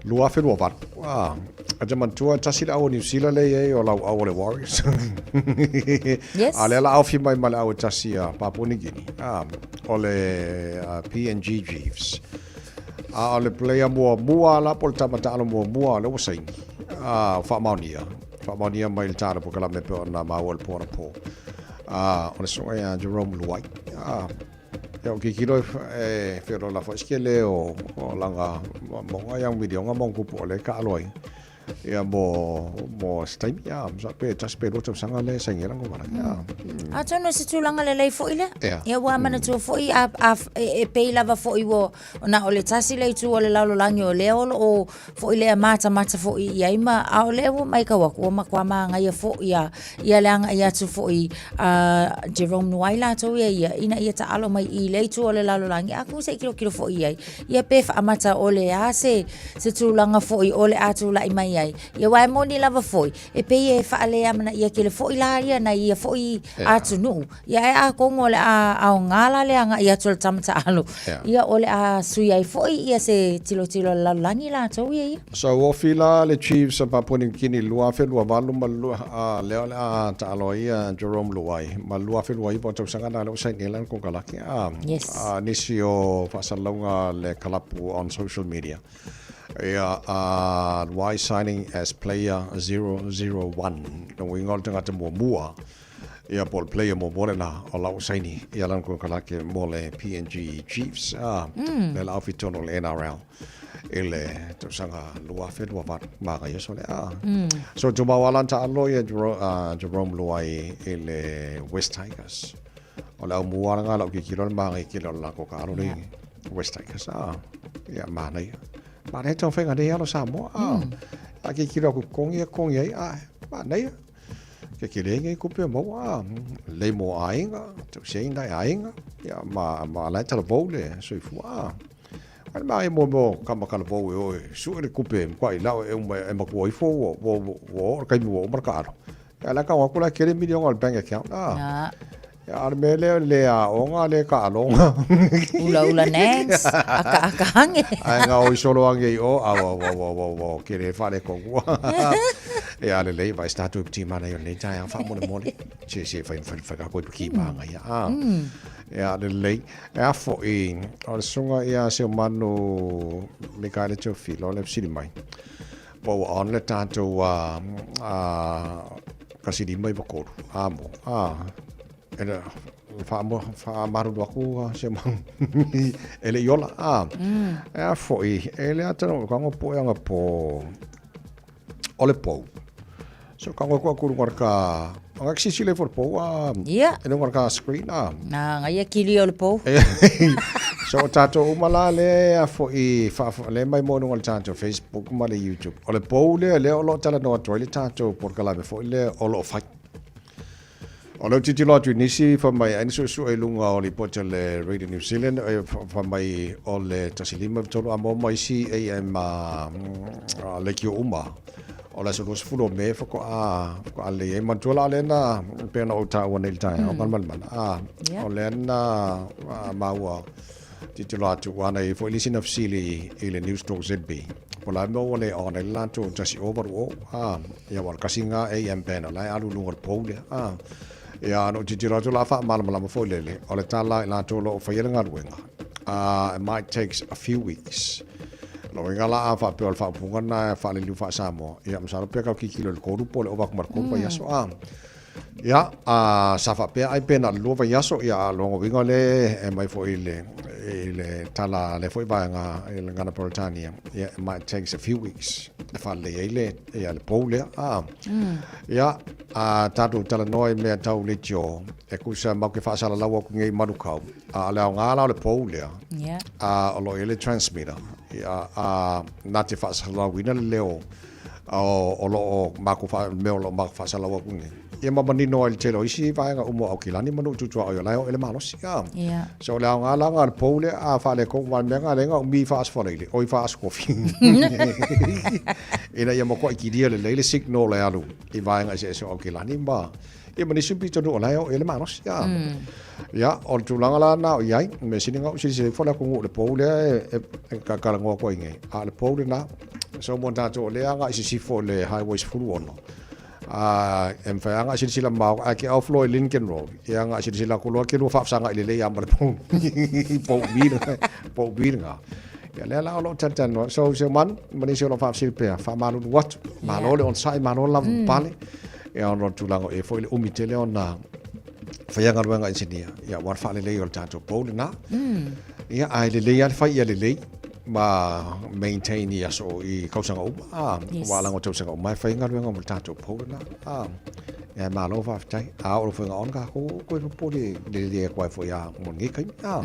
2028. Ah, a te manatua tasi le au o New Zealand lea i ai o lau au o le Warriors. Yes. A lea la ofi mai ma le au e tasi a Papua Niu Kini. Ah, o le PNG Chiefs. A o le player muamua la po o le tama taalo muamua lea ua saini. Ah, faamaonia. Faamaonia mai le tala polokalame pe ona maua le po anapo. A, o le susuga ia Jerome Luai. A, ia o kikilo e whiro la foi ske le o, o langa mo nga yang milionga mo kupu o le ka aloai. Ia mo, mo se taimi, ia, sa pe tasi pe lua tausaga le saingi langa wala. Ia. Atonu se tulaga lelei foi lea. Ia. Ia ua manatua foi a, a, e, e pei lava foi ua Na o le tasi le itu o le lalolagi o lea o lo o foi lea matamata foi i ai ma a o lea ua maitau atu ua matua mānaia foi a ia le agai atu foi a Jerome Nuai latou ia ia ina ia taalo mai i le itu o le lalolagi a ku se i kilokilo foi i ai ia pe faamata o le a se se tulaga foi o le a tulai mai ai ia aua e moni lava foi e pei e faaleamanaia tele foi la ia nai ia foi atunuu Ia ae atonu o le a aoga la le agai atu o le tama taalo, ia o le a sui ai foi ia se tilotilo a le lalolagi latou ia ia. Sa ofi la le Chiefs a Papua New Guinea i le 2028 ma le a lea o le a taalo ai ia Jerome Luai ma le 2029 o tausaga na lea ua saini ai lana konekarate a Yes. a nisi o faasalalauga a le kalapu on social media ia a Luai signing as player 001 lona uiga o le tagata muamua Ia po o le player muamua lena o la ua saini ia lana konekarate mo le PNG Chiefs a le la ofi tonu o le NRL i le tausaga 2028 magaia so le a. So tumau lava lana taalo ia Jerome Luai i le West Tigers. O le aumua lena lau tilotilo le magaia tele o le latou taalo le West Tigers a. Ia manaia. Manaia taumafaiga nei alo Samoa a. A tilotilo atu totogi ia totogi ai a manaia. Ke kele ngai kupe maua, lei mo aiga, tausi ai nai aiga, ia ma, ma lai talavou le soifua. Ai ma ai mo mo kama talavou e oe, sue le kupe mkwa i lau e uma e matua ifo ua, ua, ua, ua o le kaimi ua uma le kaalo. Ia la kau aku la kele milionga o le bank account. Ah. Ia a o le mea lea le aoga le kaaloga. Ulaula Nance, aka aka hange. Ae gaoi solo ange i o, au au au au au au kele faaletonu. Ia lelei vai se tatou i timana i o lenei taeao faamolemole. Se se fai fai fai ka koe ki pānga ia. Ah. Ia lelei. E a foi o le susuga ia Seumanu Mikaele Teofilo le fesili mai. Po ua on le tatou a 153 a mo a e le faamalulu atu se mau e le i ola a e a foi e le ata no ka ngo po anga po o le pou so ka ngo ku aku lunga ka Nga ki sisile fo le pou a. Ia. E luga o le ka screen a. Na ngai e kili o le pou. So o tatou uma la le a foi fa le mai mo luga o le tatou Facebook ma le YouTube. O le pou lea lea o lo o talanoa atu ai le tatou polokalame foi lea o lo o fai. O lea ou tilotilo atu i nisi fai mai ai ni suesue i luga o lipoti a le Radio New Zealand e fai mai o le 153 a mo ma isi AM a leitio uma o le aso 20 o Me faatoa faatoa lelei ai. Manatua la o lea na pei ona ou taua nei i le taeao mm. malimana a o lea na maua tilotilo atu ua na i ai foi le isi na fesili i le News Talk ZB po o le a le mea ua le on ai le latou 1080 a ia ua o le kasi lena AM band o la e alu i luga o le pou lea a ia na ou tilotilo atu la faamalamalama foi lele o le tala i latou o lo o faia le galuega a it might takes a few weeks Lona uiga la a faapea o le faaupuga lena e faaliliu faa-Samoa, ia masalo pe tau tilotilo i le 3 po o le ova atu ma le 3 vaiaso a. Ia, a sa faapea ai pe na o le 2 vaiaso, ia a lona uiga lea e aumai foi i le, i le tala a lea foi vaega i le Gana Peretania, ia it might takes a few weeks e faalelei ai le, ia le pou lea. A, ia, a tatou talanoa i mea tau leitio, e tusa matou te faasalalau atu nei i Manukau, a o le aoga la o le pou lea, a o lo o i ai le transmitter, ia, a na te faasalalauina le leo o lo o matou faa, mea o lo o matou faasalalau atu nei. Ia ma manino ai le tele o isi vaega uma o Aukilani ma nuu tutuaoi o la e oo i le malosi. A. So o le aoga la lena o le pou lea, a faaletonu aua o le mea lena lea na umi faa-Aso Faraile, oi faa-Aso Tofi. Ina ia matuai kilia lelei le signal e alu i vaega eseese o Aukilani ma ia ma nisi pitonuu o la e oo i ai le malosi. A. Ia, o le tulaga la lena o i ai, mea sili na ou silasila ifo le atunuu i le pou lea e, e, talanoa atu ai nei. A o le pou lena, so mo tatou o lea agai i sisifo i le highway 16, a e mafai lava ona e silasila mamao, ae ke off loa i Lincoln Road, ia ona e silasila atu loa ke lua faafesagai lelei lava ma le pou, pou umi lena, pou umi lena. Ia lea la o lo o talatalanoa. So, se manu, ma nisi o lo o faafesili pea, faamalulu atu, malo le onosai, malo le lavapapale, ia ona o le tulaga o i ai foi le umi tele ona faia galuega engineer, ia aua le faalelei o le tatou pou lena. Ia, ae lelei lava le fai ia lelei ma maintain i aso i kausaga uma. Ah, yes. Aua leaga o tausaga uma e fai galuega mo le tatou pou lena. Ah, ia malo faafetai. A oo loa foi ina on kākou koe popole le lelei atu ai foi a mo lenei taimi. Ah.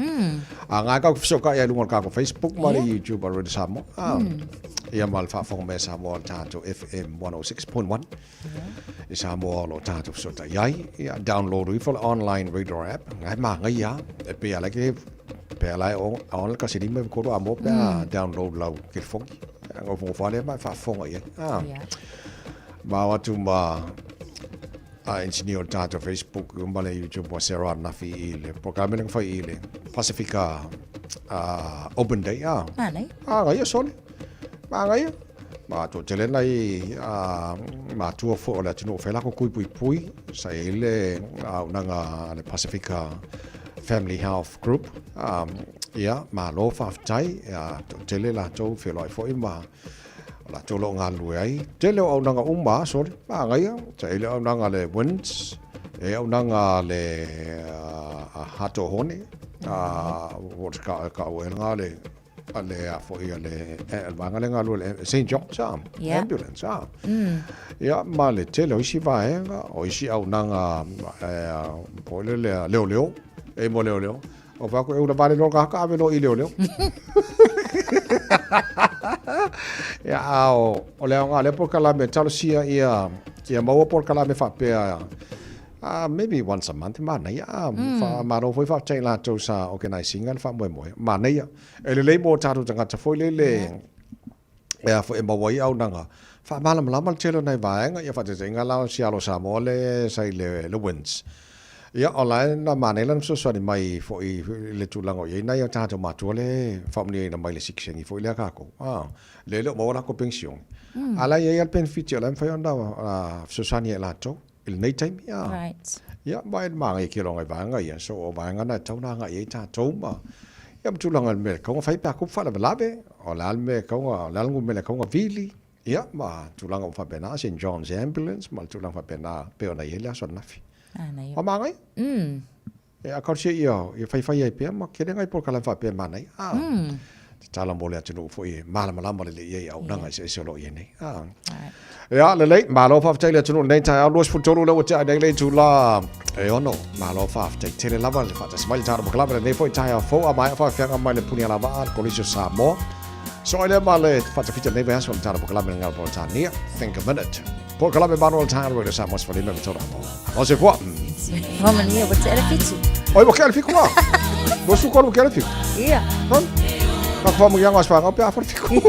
A ngai kau fesootai ai i luga o le tatou Facebook ma le YouTube a Radio Samoa. Ah. Ia ma le faafofoga mai a Samoa o le tatou FM 106.1. I Samoa o lo o tatou fesootai ai, ia download ifo le online radio app, ngai māngai a, e pei ala ke pe ala e on le kasi lima i koro a mo pe a download lau telefoni. A ngau fongo whale ma e whaafonga i ai. Ah. Ma o atu ma a engineer o le tatou Facebook ma le YouTube wa Sarah Nafi i le programe le whai i le Pasifika Open Day. Ah. Ah, nei. Ah, ngai sole. Ma ngai. Ma toatele nai matua foi o le atunuu o fai lako kui puipui sa i ai le auaunaga a le Pasifika Family Health Group. Ia, malo faafetai, ia, toatele latou feloai foi ma o latou o lo o galulue ai. Tele o auaunaga uma, sorry, manaia, sa i ai le auaunaga a le WINZ, e i ai auaunaga a le Hato Hone, ka ua ea le a le a foi a le vaega le galue le St John's a ambulance a ia ma le tele o isi vaega o isi auaunaga foi lele a leoleo e mo leoleo o fai atu e ula vale loa le tagata ave loa i leoleo ia a o le aoga o lea polokalame talosia ia ia maua polokalame faapea Maybe once a month, manaia. Malo foi faafetai i latou sa organise ina le faamoemoe. Manaia. E lelei mo tatou tagata foi lele e a foi e maua ai auaunaga faamalamalama le tele o nai vaega, ia faataitaiga la o si alo Samoa le sa i le WINZ. Ia o la e na manaia lana fesoasoani mai foi i le tulaga o i ai nai o tatou matua le faamanuiaina mai le sikisengi foi lea tatou. Lea e le o maua latou penisione. A la e i ai lava le penefiti o la e mafai ona fesoasoani ai i latou. i lenei taimi. A. Right. Ia, ma e māngai ke loa ngai vaega ia. So, o vaega na e tau na agai ai tātou ma, ia ma tulaga i le mea e tatau ona fai pe a tupu faalavelave, o le a le mea e tatau ona, o le a le numera e tatau ona vili, ia, ma tulaga uma faapena, St John's Ambulance ma le tulaga faapena pei ona i ai le aso ananafi. Manaia. Ua māngai? E a talosia ia, ia faifai ai pea ma tele nai polokalame faapea e manaia. A. Tatala mo le atunuu foi e malamalama lelei i ai i auaunaga eseese o lo o i ai nei. Ah. Ia, lelei, malo faafetai i le atunuu i lenei taeao 23 lea ua tea nei le itula e 6. Malo faafetai tele lava le faatasi mai i le tatou polokalame i lenei foi taeao fou a maea faafeaga mai le Puni Alavaa le Kolisi o Samoa. So ai lea ma le faatafita i lenei vaiaso i le tatou polokalame i le Galo Peretania, Think a Minute. Polokalame malo o le taeao Radio Samoa 15 me tolu amo. Malo soifua. Soifua manuia, ua tea le fitu. Oi, ua tea le fitu la. 23 ua tea le fitu. Ia. Hon? Ka whamuianga o swanga pe a whare fiku.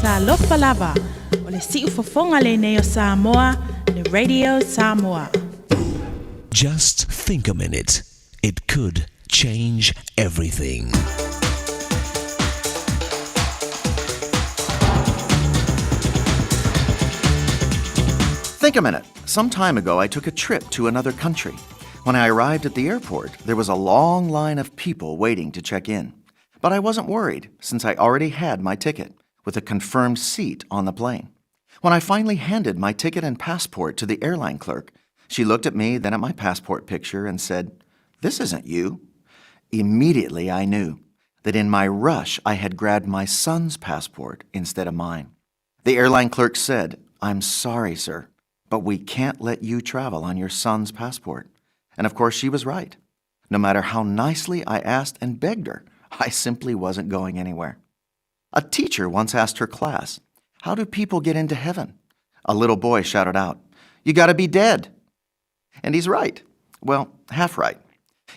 Talofa lava. O le siufofoga lenei o Samoa, le Radio Samoa. Just think a minute. It could change everything. Think a minute. Some time ago, I took a trip to another country. When I arrived at the airport, there was a long line of people waiting to check in. But I wasn't worried since I already had my ticket with a confirmed seat on the plane. When I finally handed my ticket and passport to the airline clerk, she looked at me, then at my passport picture, and said, This isn't you. Immediately I knew that in my rush I had grabbed my son's passport instead of mine. The airline clerk said, I'm sorry, sir, but we can't let you travel on your son's passport. And of course, she was right. No matter how nicely I asked and begged her, I simply wasn't going anywhere. A teacher once asked her class, How do people get into heaven? A little boy shouted out, You gotta be dead. And he's right. Well, half right.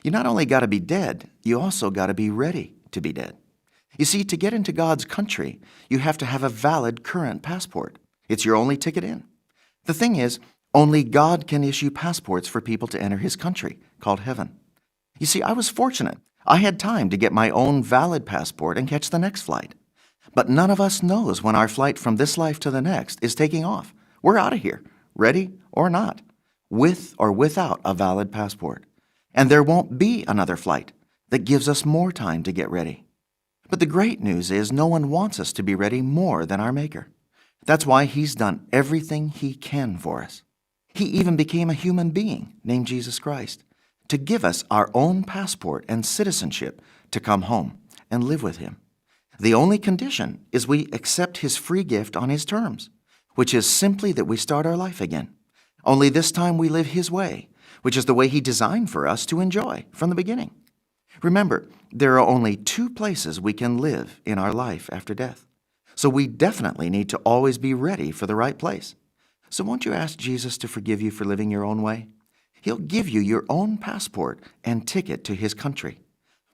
You not only gotta be dead, you also gotta be ready to be dead. You see, to get into God's country, you have to have a valid current passport. It's your only ticket in. The thing is, only God can issue passports for people to enter his country, called heaven. You see, I was fortunate. I had time to get my own valid passport and catch the next flight. But none of us knows when our flight from this life to the next is taking off. We're out of here, ready or not, with or without a valid passport. And there won't be another flight that gives us more time to get ready. But the great news is no one wants us to be ready more than our Maker. That's why He's done everything He can for us. He even became a human being named Jesus Christ to give us our own passport and citizenship to come home and live with Him. The only condition is we accept His free gift on His terms, which is simply that we start our life again. Only this time we live His way, which is the way He designed for us to enjoy from the beginning. Remember, there are only two places we can live in our life after death. So we definitely need to always be ready for the right place. So won't you ask Jesus to forgive you for living your own way? He'll give you your own passport and ticket to his country.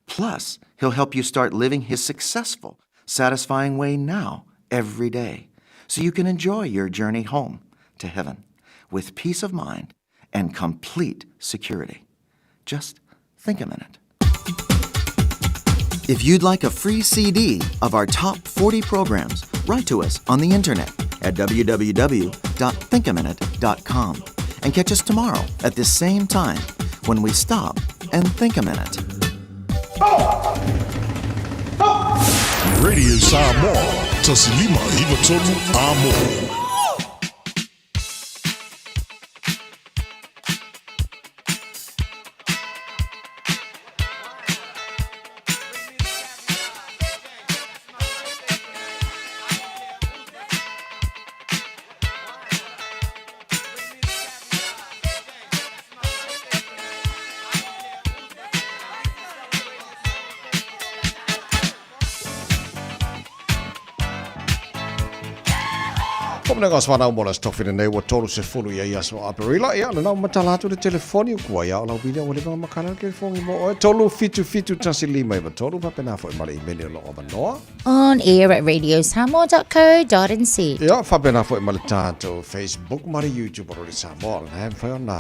Plus, he'll help you start living his successful, satisfying way now, every day, so you can enjoy your journey home to heaven with peace of mind and complete security. Just think a minute. If you'd like a free CD of our top 40 programs, write to us on the internet at www.thinkaminute.com and catch us tomorrow at this same time when we stop and think a minute. Radio Samoa, Tasilima Ivatolu Amo. Ko mna whanau mo la stofi nei ua tolu se fulu ia ia so Aperila ia na matala atu le telefoni o kua ia o lau vile o le makala le telefoni mo oe tolu fitu fitu tasi lima iwa tolu whapena fo i male i mele o loo manoa. On air at radiosamoa.co.nz. Ia whapena fo i male tātou Facebook mare YouTube o rori Samoa la he whai ona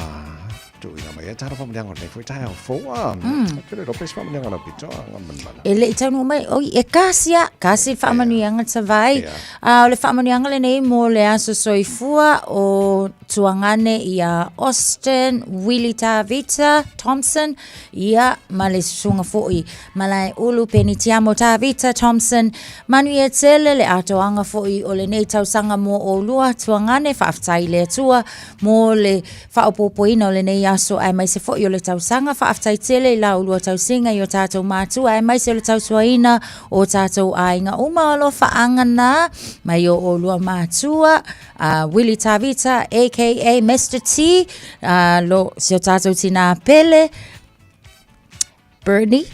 tuuina mai e tara whamanianga nei fo i tae au fōa. Kere rope se whamanianga lau pito a ngā manumana. E le i taunuu mai, oi, e kasi a, kasi faamanuiaga tavai. A o le faamanuiaga lenei mo le aso soifua o Tuagane ia Austin Willie Tavita Thompson ia ma le susuga foʻi Malaeulu Penitiamo Tavita Thompson. Manuia tele le atoaga foʻi o lenei tausaga mo ʻolua Tuagane faafetai i le Atua mo le faaopoopoina o lenei aso aemaise foʻi o le tausaga faafetai tele i la ʻolua tausiga i o tatou matua aemaise o le tautuaina o tatou aiga uma alofaaga na mai o ʻolua matua uh, Willie Tavita aka Mr T uh, lo si o tatou tinā pele Bernie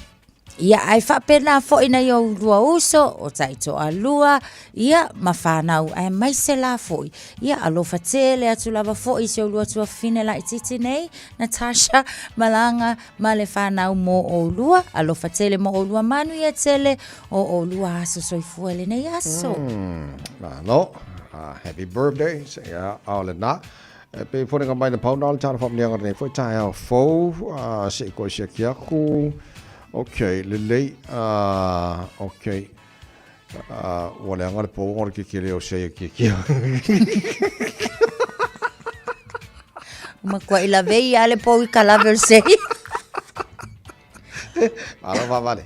Ia, ae faapena foʻi nai ou lua uso, o taitoalua, ia, ma fanau, aemaise la foʻi. Ia, alofa tele atu lava foʻi i si ou lua tuafafine laitiiti nei, Natasha, malaga ma le fanau mo ʻolua. Alofa tele mo ʻolua, manuia tele o ʻolua aso soifua i lenei aso. Mm, malo. Happy birthday, ia, a o lena. E pei foliga mai na pau na o le tala faamanuiaga o lenei foi taeao fou, se i koe siaki aku. Okay, lelei, okay. Ua leaga le pou ona o le kekele o sei e kiekie. Makuaʻi lawe ia le pou i ka lawe o le sei. Malo faavale.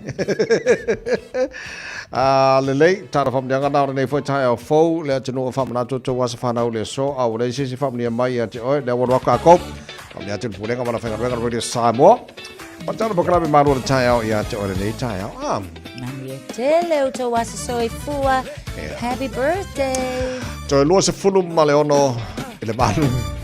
Lelei, tala faamanuiaga na o lenei foi taeao fou, le atunuu o faamanatu o tou aso fanau le aso, a ua leai se isi faamanuia mai ia te oe, lea ua alu atu kākou. Faamanuia atu le Pulega ma le Aufaigaluega o le Radio Samoa. O tala polokalame malu o le taeao ia te oe lenei taeao. Ah. Manuia tele o tou aso soifua. Yeah. Happy birthday. Toe 26 i le 8.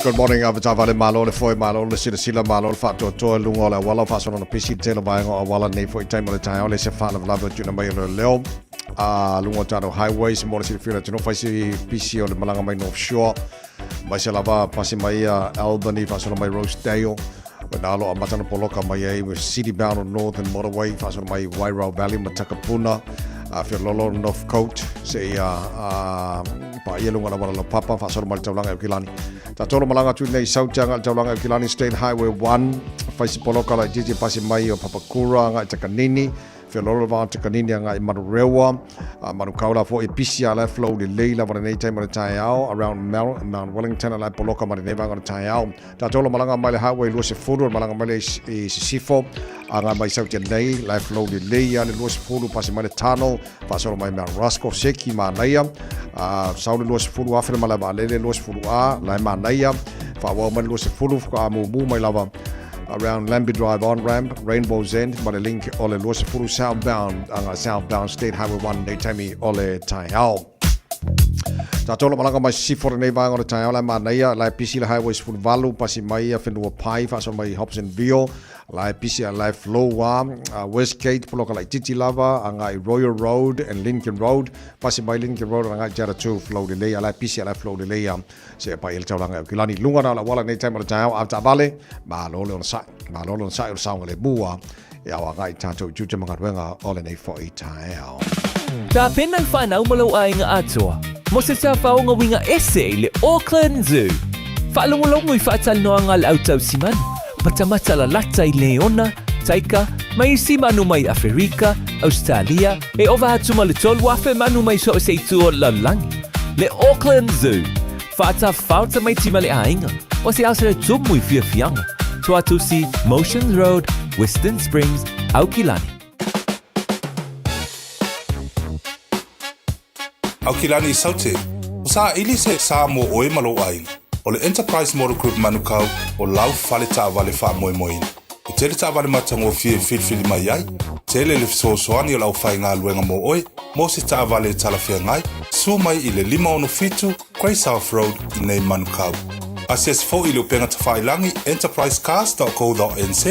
Good morning, avataavale malo le foe malo le silasila malo le faatoatoa i luga o le auala o faasolana pisi i le tele o vaega o auala nei foi taimi o le taeao le se faalavelave o tuuina mai o leoleo a luga o tatou highways mo le silafia o le atunuu fai si pisi o le malaga mai North Shore mai se lava pasi mai ia Albany faasolo mai Rosedale o nā lo amata na poloka mai ai with City Bound on Northern Motorway faasolo mai Wairau Valley ma Takapuna a Fiololo North Coast se ia a pa ia lunga la wala papa faasolo mai taulanga e Kilani ta tolo malanga tu nei South anga taulanga e Kilani State Highway 1 faisi poloka la titi pasi mai o Papakura anga i Takanini Fiololo va Takanini anga i Manurewa a Manukaula fo e pisi ala flow le leila wa nei taimi o le taeao around Mount Wellington ala poloka ma nei vanga o le taeao ta tolo malanga mai le highway 20 malanga mai le i Sisifo anga mai South nei la flow le leia le 20 pasi mai le tunnel faasolo mai Mount Ruskoff seki manaia a sau le 20 afe le malae vaalele 20 a la e manaia faauau mai le 20 faaamumu mai lava around Lambie Drive on ramp, Rainbow's End, ma le link o le 20 southbound, anga southbound State Highway 1, nei taimi o le taeao. Tātou lo malanga mai sifo nei vaega o le taeao la manaia, la e pisi le highway 18, pasi mai a whenua pai, whaasolo mai Hobsonville, la e pisi a la e flow a Westgate, poloka lai titi lava, anga i Royal Road and Lincoln Road, pasi mai Lincoln Road, anga i Te Atatū, flow le leia, la e pisi a la e flow le leia, se e pai ele taulanga e kilani lunga na la wala nei taimi o le taeao, a taavale, malo le ona sai, malo le ona sai o le saoga le mua, e awa ngai tātou i tiute ma galuega o lenei foi taeao. Tapena i whanau ma lou aiga atoa mo se tafaoga uiga ese i le Auckland Zoo. Faalogologo i faatalanoaga a le au tausimanu, matamata lalata i leona, taika, ma isi manu mai Aferika, Ausetalia, e ova atu ma le 3,000 manu mai so o se itu o le lalolagi. Le Auckland Zoo, faatafao tamaiti ma le aiga, o se aso e tumu i fiafiaga, Tuatusi, Motions Road, Western Springs, Aukilani. Aukilani i Saute, o saili se sa mo oe ma lou aiga. O le Enterprise Motor Group Manukau o lau fale taavale faamoemoeina. E tele taavale matagofie e filifili mai ai, tele le fesoasoani o le aufaigaluega mo oe, mo se taavale e talafeagai, sua mai i le 567 Grey South Road i nei Manukau. Asiasi foi i le upega tafailagi enterprisecars.co.nz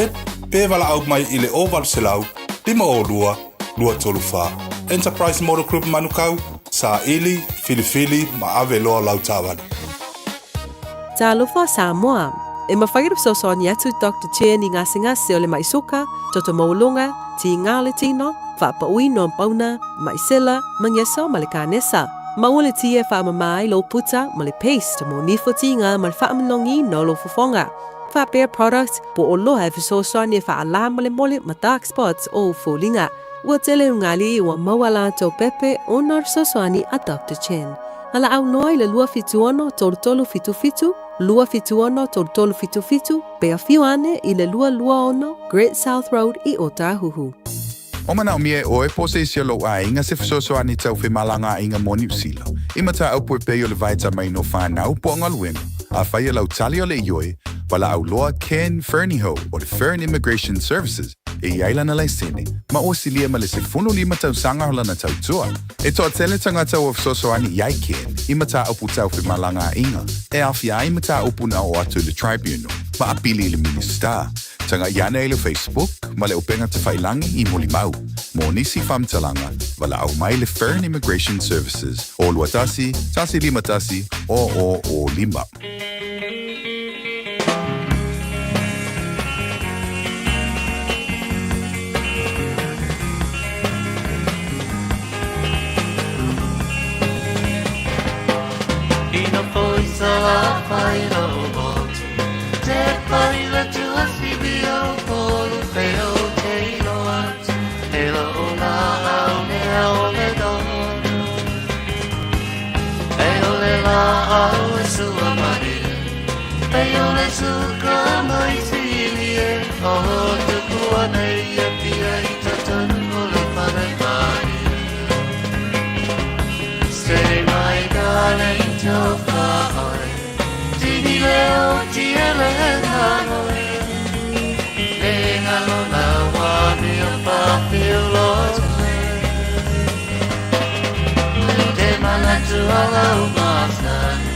pe valaau mai i le 0800 502 234. Enterprise Motor Group Manukau, saili, filifili ma ave loa lau taavale. Talofa Samoa! E mafai ona fesoasoani atu Doctor Chen i gasegase o le mai soka, toto maualuga, tiga o le tino, faapauina o pauna, mai sela, magesa ma le kanesa. Maua le ti e faamama ai lou puta ma le paste mo nifo tiga ma le faamalogiina o lou fofoga. Faapea product po o loa e fesoasoani e faalā molemole ma dark spots o ou foliga. Ua tele ugali ua maua latou pepe ona o le fesoasoani a Doctor Chen. Valaau loa i le 276 3377, 276 3377, pe afio ane i le 226 Great South Road i Ōtāhuhu. O manaomia e oe po o se isi o lou aiga se fesoasoani tau femalagaaiga mo Niu Sila, i mataupu e pei o le vaitamaina o fanau po o galuega, afai e lau tali o le ioe, valaau loa Ken Fernihough o le Fern Immigration Services e i ai lana laisene, ma ua silia ma le 15 tausaga o lana tautua. E toatele tagata ua fesoasoani i ai Ken i mataupu tau femalagaaiga e aofia ai mataupu na oo atu i le Tribunal ma apili i le Minisita. Taga'i ane i le Facebook ma le upega tafailangi i Molimau. Mo nisi faamatalaga, valaau mai le Fern Immigration Services o 21 151 0005. Ina foi salafai lo motu Te pai le tua sibi o polu pe o te ilo atu He lo o la au ne au le dono E o le la au e sua maria E o le suka mai sili e O te kua nei e pia i tatanu o le whare maria Say my darling tofa oi Tini leo ti ele ngano Le ngalo la wa mi o pa lo Te mana tu ala o masani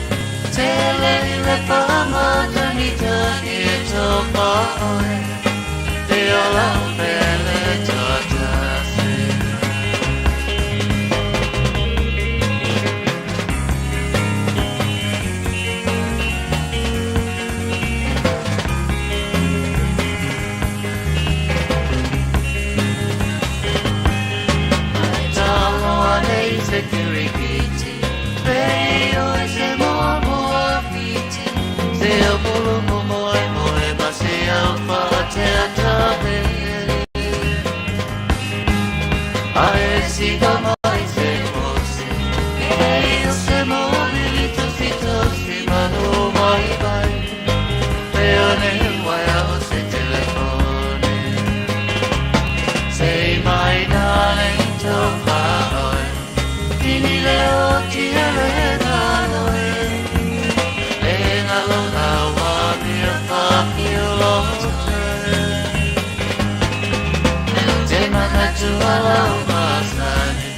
Tele i le whamatagitagi e tō pāoe Te ola o pele tōtasi. Ai taloa nei se kirikiti, Pei oe se moa moa whiti, Se au polo mo moe moe ma se au whaatea tāpere. Ai siga mai se mose, Ei o se mōriri tosi tosi manu mai mai, Pea ne waia o se telefone. Say my darling tō whaoe, Tini leo tia le nanoe, Le ngalo awa mea whawhio lote. Te manatu ala o masani,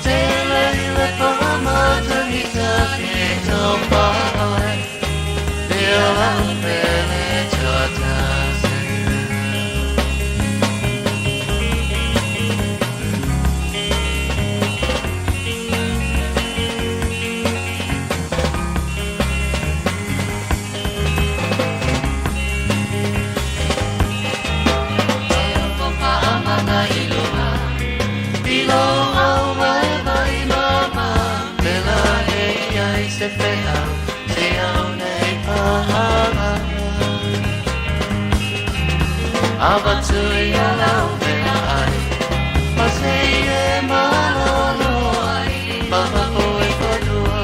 Te lei le whamatagitagi e tō whaoe, Te ola o pele tōtasi. Se wheau, se au nei pahanga. Ava tui a lau mea ai, ma se e malolo ai, maha koe whanua,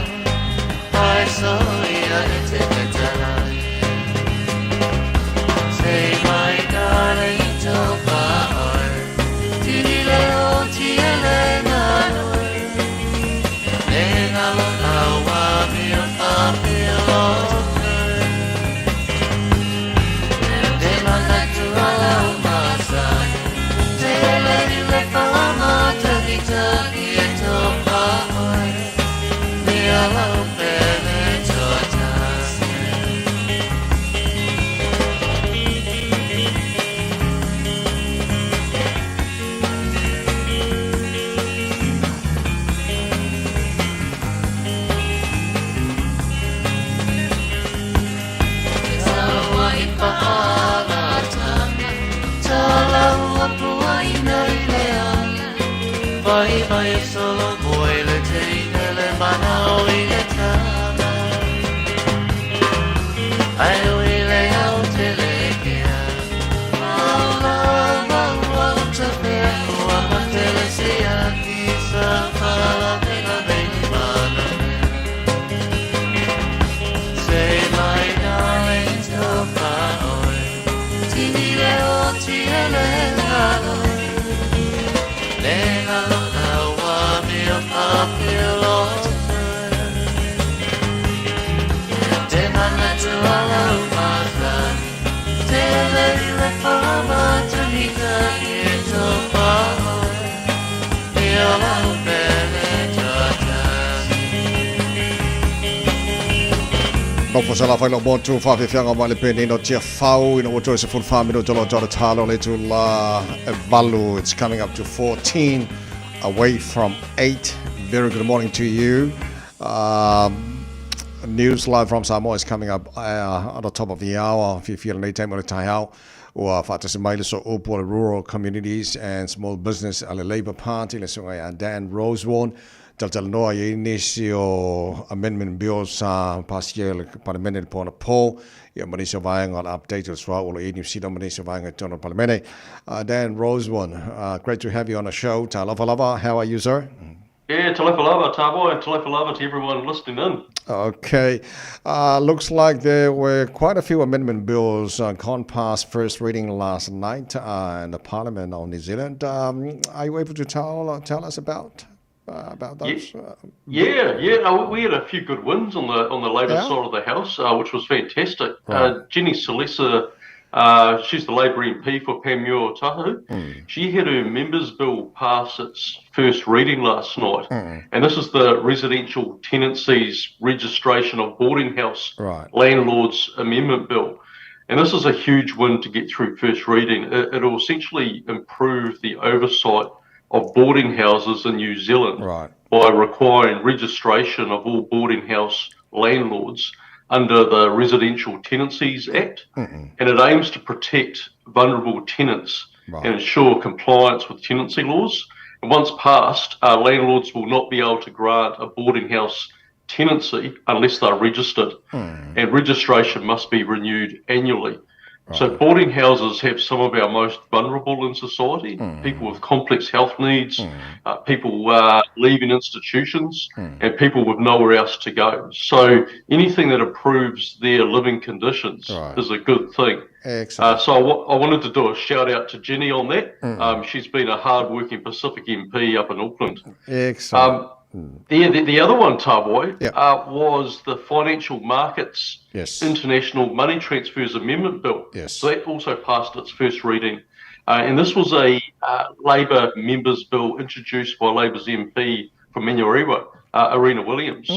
ai so ia e te petalai. Say my darling tō whaoe, tini leo tia le nanoe, Le ngalo awa mea whapea lote. Te manatu ala o masani, Te lei le whamatagitagi e tō whaoe, Me ala o pele tō tasi. Vai vai solo moi le teine le manao i le tama. Ai ui le au te le kea, Mau la mau au te pea, Ua matele se aki sa pala pena veni mana mea. Say my darling tō whaoe, Tini leo tia le ngaloe, Le ngalo awa mea whapea lote. Te manatu ala o masani, Te lei le whamatagitagi e tō whaoe, Me ala o pele tō tasi. Nofo sa la whailo motu whawhiwhianga mai le pene no tia whau ina wato se full wha minuto lo tōra talo le tu la e valu. It's coming up to 14 away from 8. Very good morning to you. News live from Samoa is coming up at the top of the hour. Whiwhia nei taimo le tai hau. Ua whaatasi mai le so upu le rural communities and small business a le Labour Party le sungai a Dan Rosewarne. Talatala noa i nisi o amendment bills sa pasia le Parliament le pona po. Ia manisi o vaenga o le update o le sua o le New Zealand manisi o vaenga i tōna Parliament. Dan Rosewarne, great to have you on the show. Talofa lava, how are you, sir? Yeah, talofa lava, tāboa, and talofa lava to everyone listening in. Okay. Looks like there were quite a few amendment bills gone past first reading last night in the Parliament of New Zealand. Are you able to tell us about those? Yeah, yeah. No, we had a few good wins on the Labour side of the house, which was fantastic. Right. Jenny Salesa She's the Labour MP for Panmure Otahuhu. She had her members bill pass its first reading last night. And this is the Residential Tenancies Registration of Boarding House Landlords Amendment Bill. And this is a huge win to get through first reading. It'll essentially improve the oversight of boarding houses in New Zealand by requiring registration of all boarding house landlords under the Residential Tenancies Act. And it aims to protect vulnerable tenants and ensure compliance with tenancy laws. And once passed, landlords will not be able to grant a boarding house tenancy unless they're registered. And registration must be renewed annually. So boarding houses have some of our most vulnerable in society, people with complex health needs, people leaving institutions, and people with nowhere else to go. So anything that improves their living conditions is a good thing. Excellent. So I wanted to do a shout out to Jenny on that. She's been a hard-working Pacific MP up in Auckland. Excellent. The other one, Tavoy, was the Financial Markets International Money Transfers Amendment Bill. So that also passed its first reading. And this was a Labour members bill introduced by Labour's MP from Manurewa, Arena Williams.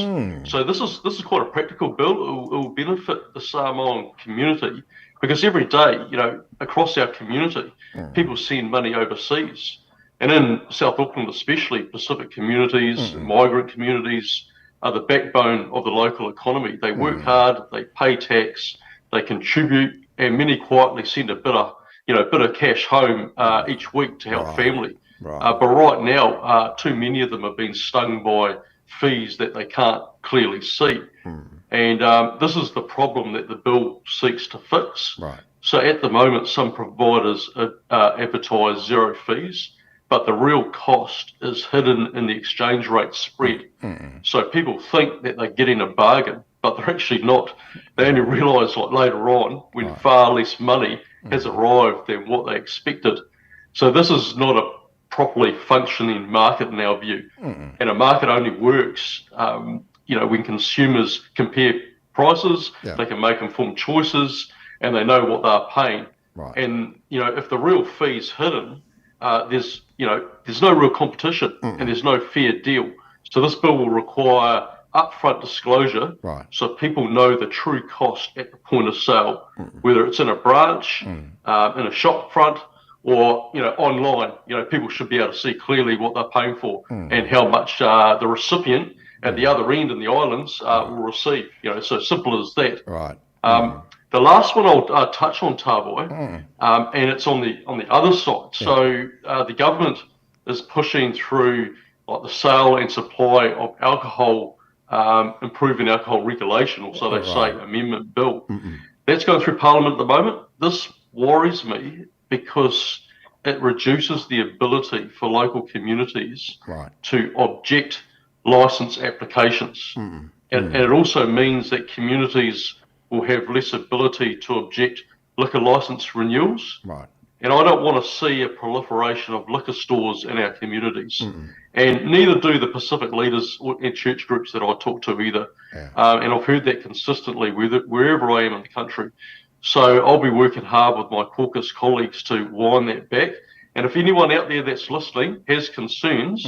So this is quite a practical bill. It will benefit the Samoan community because every day, you know, across our community, people send money overseas. And in South Auckland especially, Pacific communities, migrant communities are the backbone of the local economy. They work hard, they pay tax, they contribute, and many quietly send a bit of cash home each week to help family. But right now, too many of them have been stung by fees that they can't clearly see. And this is the problem that the bill seeks to fix. So at the moment, some providers advertise zero fees, but the real cost is hidden in the exchange rate spread. So people think that they're getting a bargain, but they're actually not. They only realise later on when far less money has arrived than what they expected. So this is not a properly functioning market in our view. And a market only works, when consumers compare prices, they can make informed choices, and they know what they're paying. And, you know, if the real fee's hidden, there's no real competition and there's no fair deal. So this bill will require upfront disclosure so people know the true cost at the point of sale, whether it's in a branch, in a shop front, or, you know, online. You know, people should be able to see clearly what they're paying for and how much the recipient at the other end in the islands will receive. You know, so simple as that. The last one I'll touch on, Tavoy, and it's on the other side. So the government is pushing through like the sale and supply of alcohol, improving alcohol regulation, or so they say, amendment bill. That's going through Parliament at the moment. This worries me because it reduces the ability for local communities to object licence applications. And it also means that communities will have less ability to object liquor licence renewals. And I don't want to see a proliferation of liquor stores in our communities. And neither do the Pacific leaders and church groups that I talk to either. And I've heard that consistently wherever I am in the country. So I'll be working hard with my caucus colleagues to wind that back. And if anyone out there that's listening has concerns,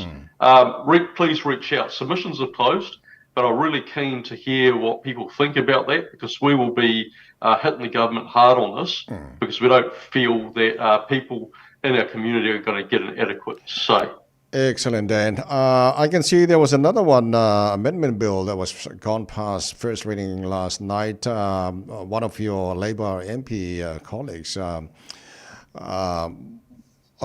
please reach out. Submissions are closed, but I'm really keen to hear what people think about that, because we will be hitting the government hard on this, because we don't feel that people in our community are going to get an adequate say. Excellent, Dan. I can see there was another one, amendment bill that was gone past first reading last night. One of your Labour MP colleagues, a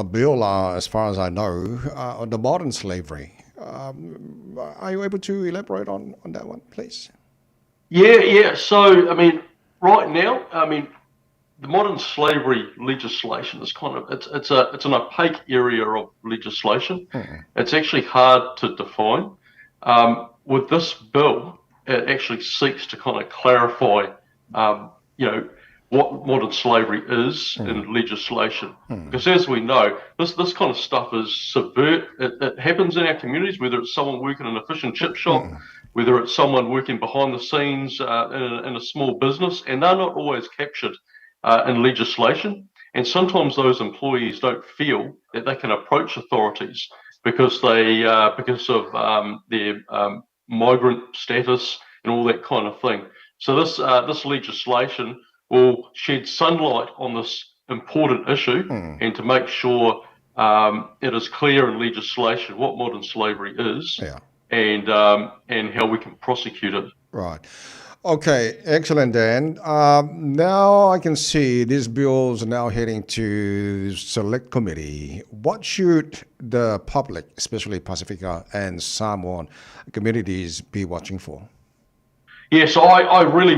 bill, as far as I know, on the modern slavery. Are you able to elaborate on that one, please? Yeah. So, I mean, right now, the modern slavery legislation is kind of, it's an opaque area of legislation. It's actually hard to define. With this bill, it actually seeks to kind of clarify, what modern slavery is in legislation. Because as we know, this kind of stuff is subvert. It happens in our communities, whether it's someone working in a fish and chip shop, whether it's someone working behind the scenes in a small business, and they're not always captured in legislation. And sometimes those employees don't feel that they can approach authorities because they because of their migrant status and all that kind of thing. So this this legislation will shed sunlight on this important issue and to make sure it is clear in legislation what modern slavery is and and how we can prosecute it. Right. Okay, excellent, Dan. Now I can see these bills are now heading to select committee. What should the public, especially Pasifika and Samoan communities, be watching for? Yes, I, I really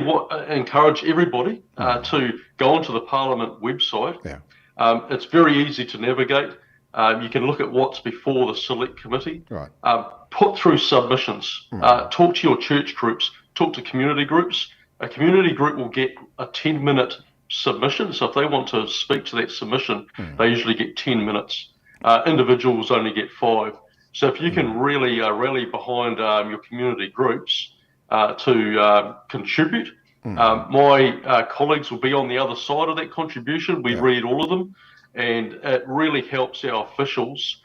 encourage everybody to go onto the Parliament website. Yeah. It's very easy to navigate. You can look at what's before the select committee. Right. Put through submissions. Talk to your church groups. Talk to community groups. A community group will get a 10 minute submission. So if they want to speak to that submission, they usually get 10 minutes. Individuals only get five. So if you can really rally behind your community groups to contribute, my colleagues will be on the other side of that contribution. We read all of them, and it really helps our officials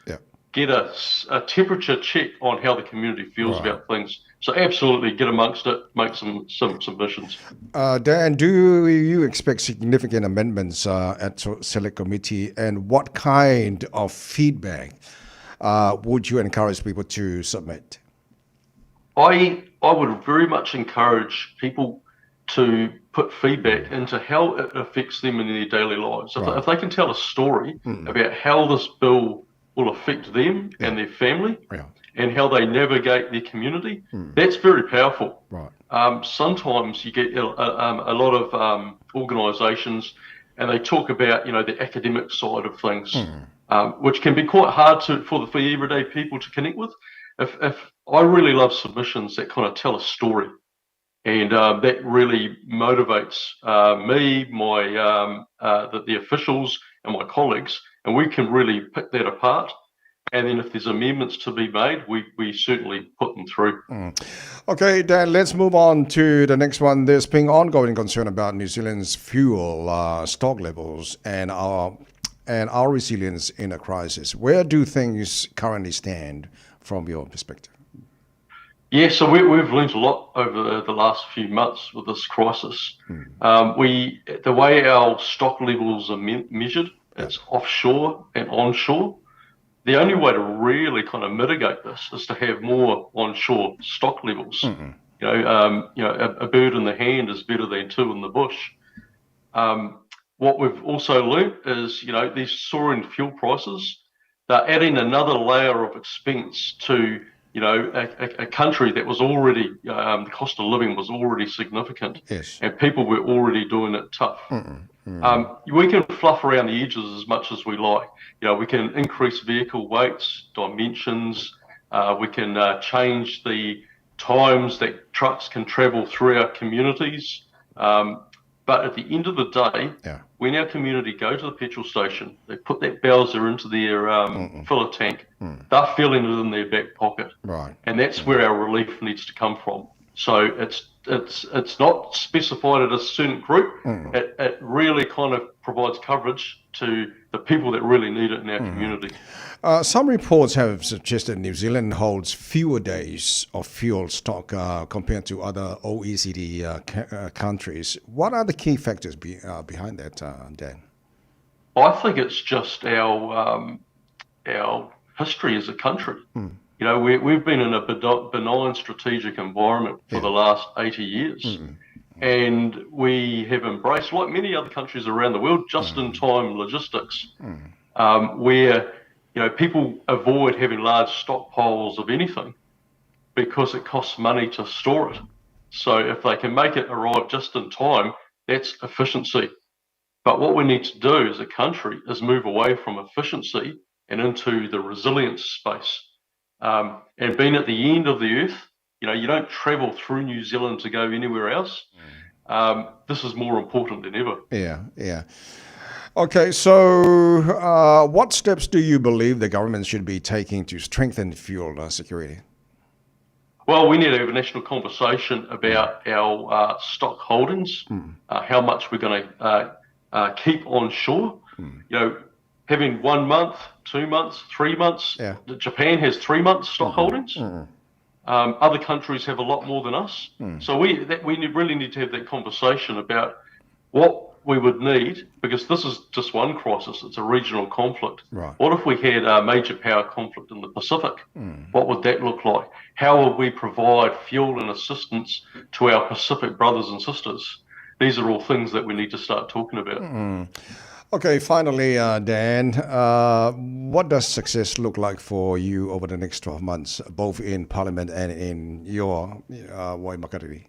get a, a temperature check on how the community feels right. about things. So absolutely get amongst it, make some, some submissions. Dan, do you expect significant amendments at Select Committee and what kind of feedback would you encourage people to submit? I, I would very much encourage people to put feedback into how it affects them in their daily lives. If, right. if they can tell a story about how this bill will affect them yeah. and their family yeah. and how they navigate their community, that's very powerful. Right. Sometimes you get a, a lot of organisations and they talk about, you know, the academic side of things, which can be quite hard to for the for everyday people to connect with. If, if I really love submissions that kind of tell a story, and that really motivates me, my the, the officials, and my colleagues, and we can really pick that apart. And then if there's amendments to be made, we, we certainly put them through. Okay, Dan, let's move on to the next one. There's been ongoing concern about New Zealand's fuel stock levels and our and our resilience in a crisis. Where do things currently stand from your perspective? Yeah, so we, we've learned a lot over the last few months with this crisis. We the way our stock levels are measured, it's offshore and onshore. The only way to really kind of mitigate this is to have more onshore stock levels. You know, you know, a, a, bird in the hand is better than two in the bush. What we've also learnt is, you know, these soaring fuel prices, they're adding another layer of expense to you know, a, a, country that was already, the cost of living was already significant. Yes. And people were already doing it tough. We can fluff around the edges as much as we like. You know, we can increase vehicle weights, dimensions. We can change the times that trucks can travel through our communities. But at the end of the day, yeah. when our community go to the petrol station, they put that Bowser into their filler tank, they're feeling it in their back pocket. Right. And that's where our relief needs to come from. So it's it's it's not specified at a certain group. It, it really kind of provides coverage to the people that really need it in our community. Some reports have suggested New Zealand holds fewer days of fuel stock compared to other OECD countries. What are the key factors behind that, Dan? I think it's just our our history as a country. You know, we, we've been in a benign strategic environment for the last 80 years. And we have embraced, like many other countries around the world, just in time logistics, where you know people avoid having large stockpiles of anything because it costs money to store it. So if they can make it arrive just in time, that's efficiency. But what we need to do as a country is move away from efficiency and into the resilience space. And being at the end of the earth, you know, you don't travel through New Zealand to go anywhere else. This is more important than ever. Yeah, yeah. Okay, so what steps do you believe the government should be taking to strengthen fuel security? Well, we need to have a national conversation about our stock holdings, how much we're going to keep on shore. You know, having one month, two months, three months. Yeah. Japan has three months stock holdings. Other countries have a lot more than us. So we that we really need to have that conversation about what we would need, because this is just one crisis. It's a regional conflict. Right. What if we had a major power conflict in the Pacific? What would that look like? How would we provide fuel and assistance to our Pacific brothers and sisters? These are all things that we need to start talking about. Okay, finally, Dan, what does success look like for you over the next 12 months, both in Parliament and in your Waimakariri?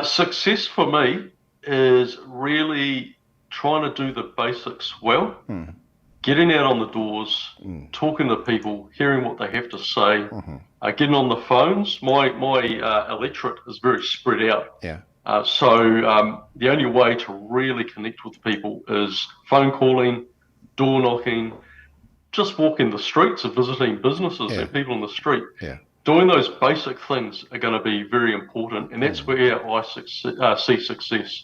Success for me is really trying to do the basics well, getting out on the doors, talking to people, hearing what they have to say, getting on the phones. My electorate is very spread out. Yeah. So the only way to really connect with people is phone calling, door knocking, just walking the streets and visiting businesses and people in the street. Yeah. Doing those basic things are going to be very important, and that's where I see success.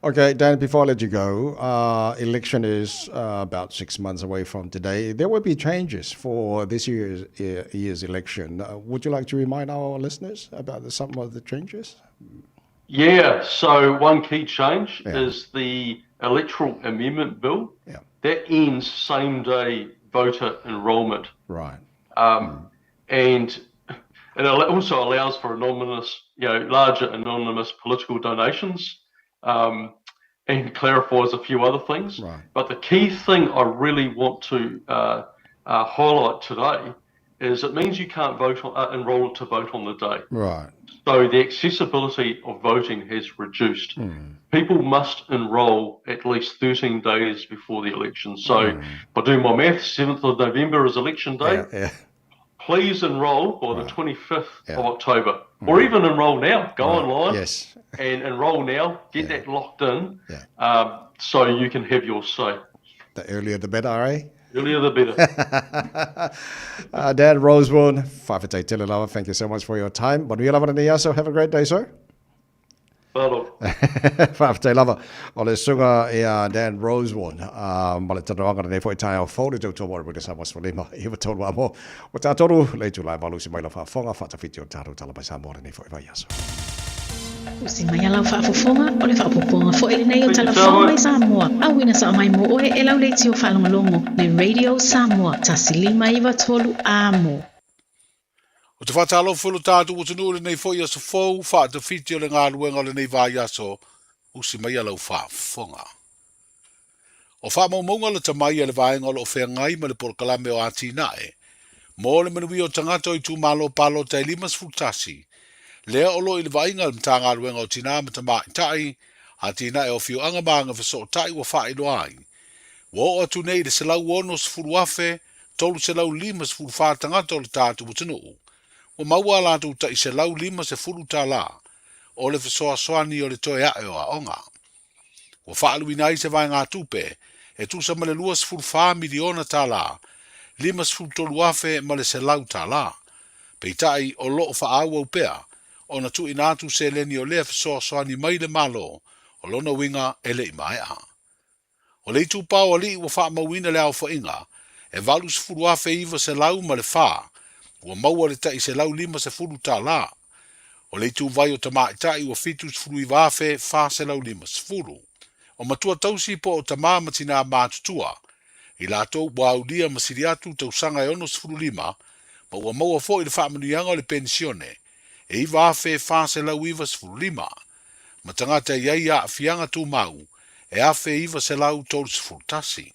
Okay, Dan, before I let you go, election is about 6 months away from today. There will be changes for this year's election. Would you like to remind our listeners about some of the changes? Yeah, so one key change is the Electoral Amendment Bill. Yeah. That ends same-day voter enrolment. Right. And it also allows for anonymous, larger anonymous political donations, and clarifies a few other things. Right. But the key thing I really want to highlight today is it means you can't vote on, enrol to vote on the day. Right. So the accessibility of voting has reduced. People must enrol at least 13 days before the election. So if I do my math, 7th of November is election day. Yeah, yeah. Please enrol by the 25th of October, or even enrol now. Go online and enrol now. Get that locked in so you can have your say. The earlier the better, eh? Earlier the better. Dan Rosewarne, Fa'afetai tele lava, thank you so much for your time. Manuia lava lenei aso, have a great day, sir. Fa'afetai lava o le suga ia Dan Rosewarne ma le talanoaga lenei foi taeao fou le tautua mo le Witness Samoa sefululima iva tolu a mo ua tatolu le itula e valu usi mai lau faafofoga faatafiti o le tatou tala mai Samoa lenei foi vaiaso. Usi mai a lau faafofoga, o le faaopoopoga foi lenei o Tala Fou mai Samoa, auina sao mai mo oe e lau leitio faalogologo le Radio Samoa 1 5 9 3 Amo. Ou te faatalofa i lo tatou atunuu i lenei foi aso fou, faatafiti o le galuega o lenei vaiaso, usi maia lau faafofoga. O faamaumauga lata mai a le vaega o lo o feagai ma le polokalame o atinae mo le manuia o tagata o itumalo palota e 51, lea o lo o i le vaaiga a le Matagaluega o Tinā ma Tamaitai, Atinae o Afioaga ma Agafesootai ua faailoa ai, ua oo atu nei i le 160,354 tagata o le tatou atunuu ua maua a latou tai $150 o le fesoasoani o le toe a'e o aoga. Ua faaaluina ai se vaegatupe e tusa ma le $24 miliona tala, $53,100. Peitai o loo faaauau pea ona tuuina atu seleni o lea fesoasoani mai le Malo, o lona uiga e le i maea. O le itupa o alii ua faamauina le aofaiga e 80,904 ua maua le tai $150. O le ituvai o tamaitai ua 79,450. O matua tausi po o tamā ma tinā matutua, i latou ua aulia ma sili atu tausaga e 65 ma ua maua foi le faamanuiaga o le penisione e 9,495 ma tagata e i ai aafiaga tumau e 1,931.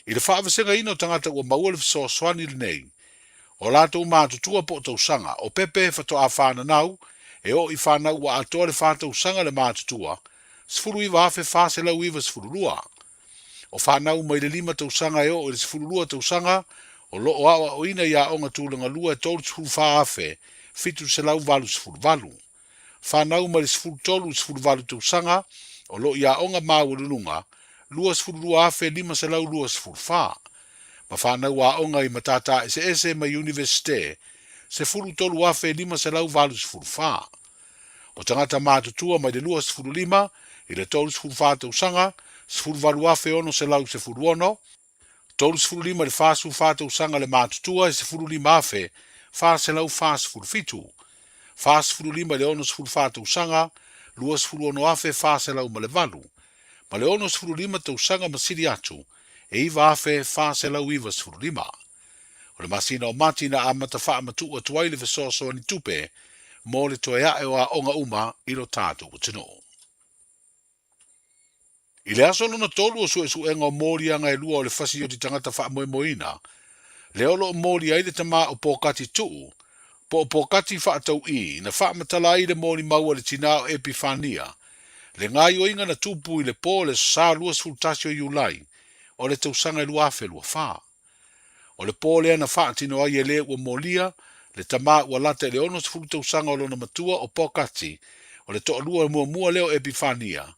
I le faavasegaina o tagata ua maua le fesoasoani lenei, o latou matutua po o tausaga, o pepe faatoa fananau e oo i fanau ua atoa le 4 tausaga le matutua, 19,492. O fanau mai le 5 tausaga e oo i le 12 tausaga o loo aoaoina i aoga tulaga lua e 34,788. Fanau mai le 13 i le 18 tausaga o loo i aoga maualuluga 22,524. Ma fanau aoga i matata eseese mai Iunivesite 13,584. O tagata matutua mai le 25 I le 34 tausaga, 18,616, 35 i le 44 tausaga le matutua e 15,447, 45 i le 64 tausaga, 26,408, ma le 65 tausaga ma sili atu e 9,495. O le masina o Mati na amata faamatuu atu ai le fesoasoani tupe mo le toe ae o aoga uma i lo tatou atunuu. I le aso lona tolu o suesuega o moliaga e lua o le fasioti tagata faamoemoeina, lea o lo o moli ai le tama o Pokati Tuu, po o Pokati Faatau'i, na faamatala ai le molimau a le tina o Epifania, le gaoioiga na tupu i le po o le Aso Sa 21 o Iulai o le tausaga e 2024. O le po lea na faatino ai e le ua molia le tama ua lata i le 60 tausaga o lona matua o Pokati, o le toalua muamua lea o Epifania,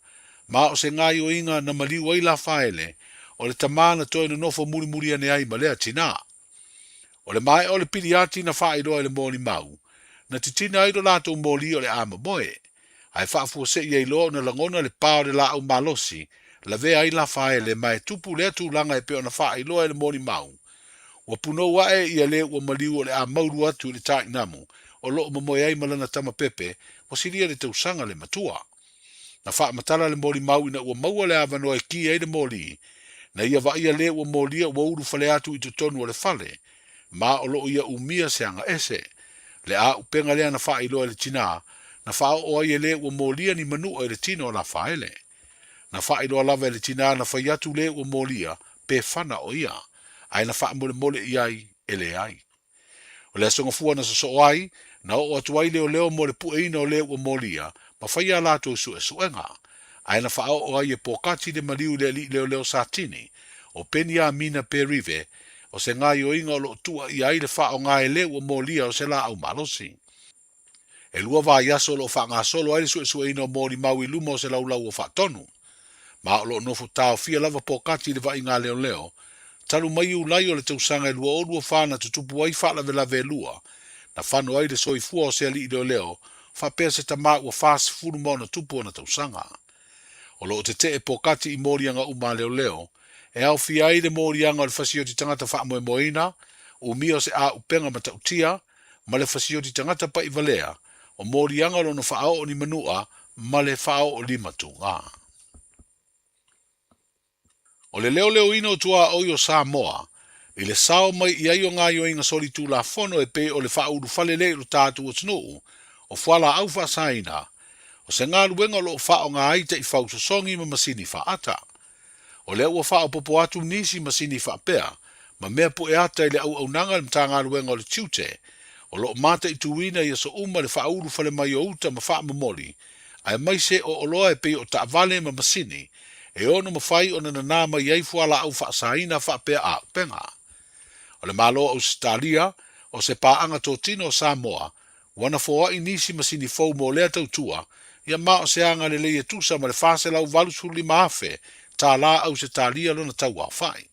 ma o se gaoioiga na maliu ai Lafaele, o le tama na toe nonofo mulimuli ane ai ma lea tina. O le maea o le piliati na faailoa i le molimau, na titina ai lo latou moli o le a momoe, ae faafuasei ai loa ona lagona le pa o le laau malosi, lavea ai Lafaele ma e tupu lea tulaga e pei ona faailoa e le molimau. Ua punou ae ia le ua maliu o le a maulu atu i le tainamu o lo o momoe ai ma lana tama pepe ua silia le tausaga le matua. Na faamatala le molimau ina ua maua le avanoa e ki ai le moli, na ia vaaia le ua molia ua ulufale atu i totonu o le fale, ma o lo o ia umia se aga ese. Le auupega lea na faailoa e le tinā, na faaoo ai e le ua molia ni manua i le tino o Lafaele. Na faailoa lava e le tinā na fai atu le ua molia pe fana o ia, ae na faamolemole i ai e leai. O le aso gafua na sosoo ai, na oo atu ai leoleo mo le pueina o le ua molia ma faia a latou suesuega. Ae na faaoo ai e Pokati le maliu i le alii leoleo Satini, o Peniamina Perive, o se gaoioiga o lo o tuuaia ai le faaaoga e le ua molia o se laau malosi. E lua vaiaso o lo o faagasolo ai le suesueina o molimau i luma o se laulau o faatonu. Ma o lo o nofo taofia lava Pokati i le vaaiga a leoleo, talu mai Iulai o le tausaga e 2024 na tutupu ai faalavelave e lua, na fano ai le soifua o se alii leoleo faapea se tama ua 40 ma ona tupu ona tausaga. O lo o tetee Pokati i moliaga uma a leoleo, e aofia ai le moliaga o le fasioti tagata faamoemoeina, umia o se auupega matautia, ma le fasioti tagata paʻivalea, o moliaga lona faaoo ni manua ma le faaoo lima tuga. O le leoleoina o tuaoi o Samoa i le sao mai i ai o gaoioiga solitulafono e pei o le faaulufale lea i lo tatou atunuu o fualaau faasaina, o se galuega o lo o faaaoga ai taifau sosogi ma masini faata. O lea ua faaopoopo atu nisi masini faapea ma mea pue ata i le auaunaga a le Matagaluega o le Tiute, o lo o mataituina i aso uma le faaulufale mai o uta ma faamomoli, aemaise o oloa e pei o taavale ma masini e ono mafai ona nanā mai ai fualaau faasaina faapea auupega. O le Malo o Ausetalia, o se paaga totino o Samoa, ua na foai nisi masini fou mo lea tautua, ia ma o se aga lelei e tusa ma le $485,000 tālā Ausetalia lona tauaofai.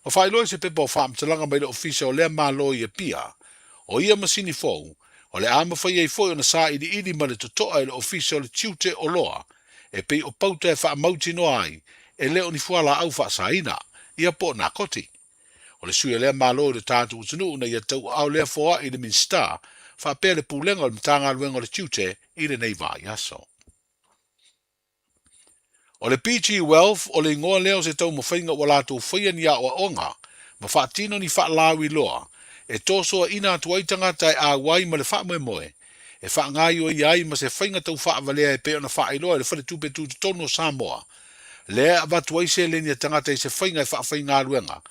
Ua faailoa i se pepa o faamatalaga mai le Ofisa o lea Malo i Apia, o ia masini fou, o le a mafai ai foi ona sailiili ma le totoa e le Ofisa o le Tiute Oloa, e pei o pauta e faamautinoa ai e le o ni fualaau faasaina, ia po o nakoti. O le sui o lea Malo i lo tatou atunuu na ia tauaao lea foai i le Minisita faapea le Pulega o le Matagaluega o le Tiute i lenei vaiaso. O le PG Wealth o le igoa lea o se taumafaiga ua latou faia ni aoaoga ma faatino ni faalauiloa e tosoaina atu ai tagata e auai ma le faamoemoe e faagaoioia ai ma se faiga tau faavalea e pei ona faailoa e le Faletupe Tutotonu o Samoa lea e avatu ai seleni a tagata i se faiga e faafaigaluega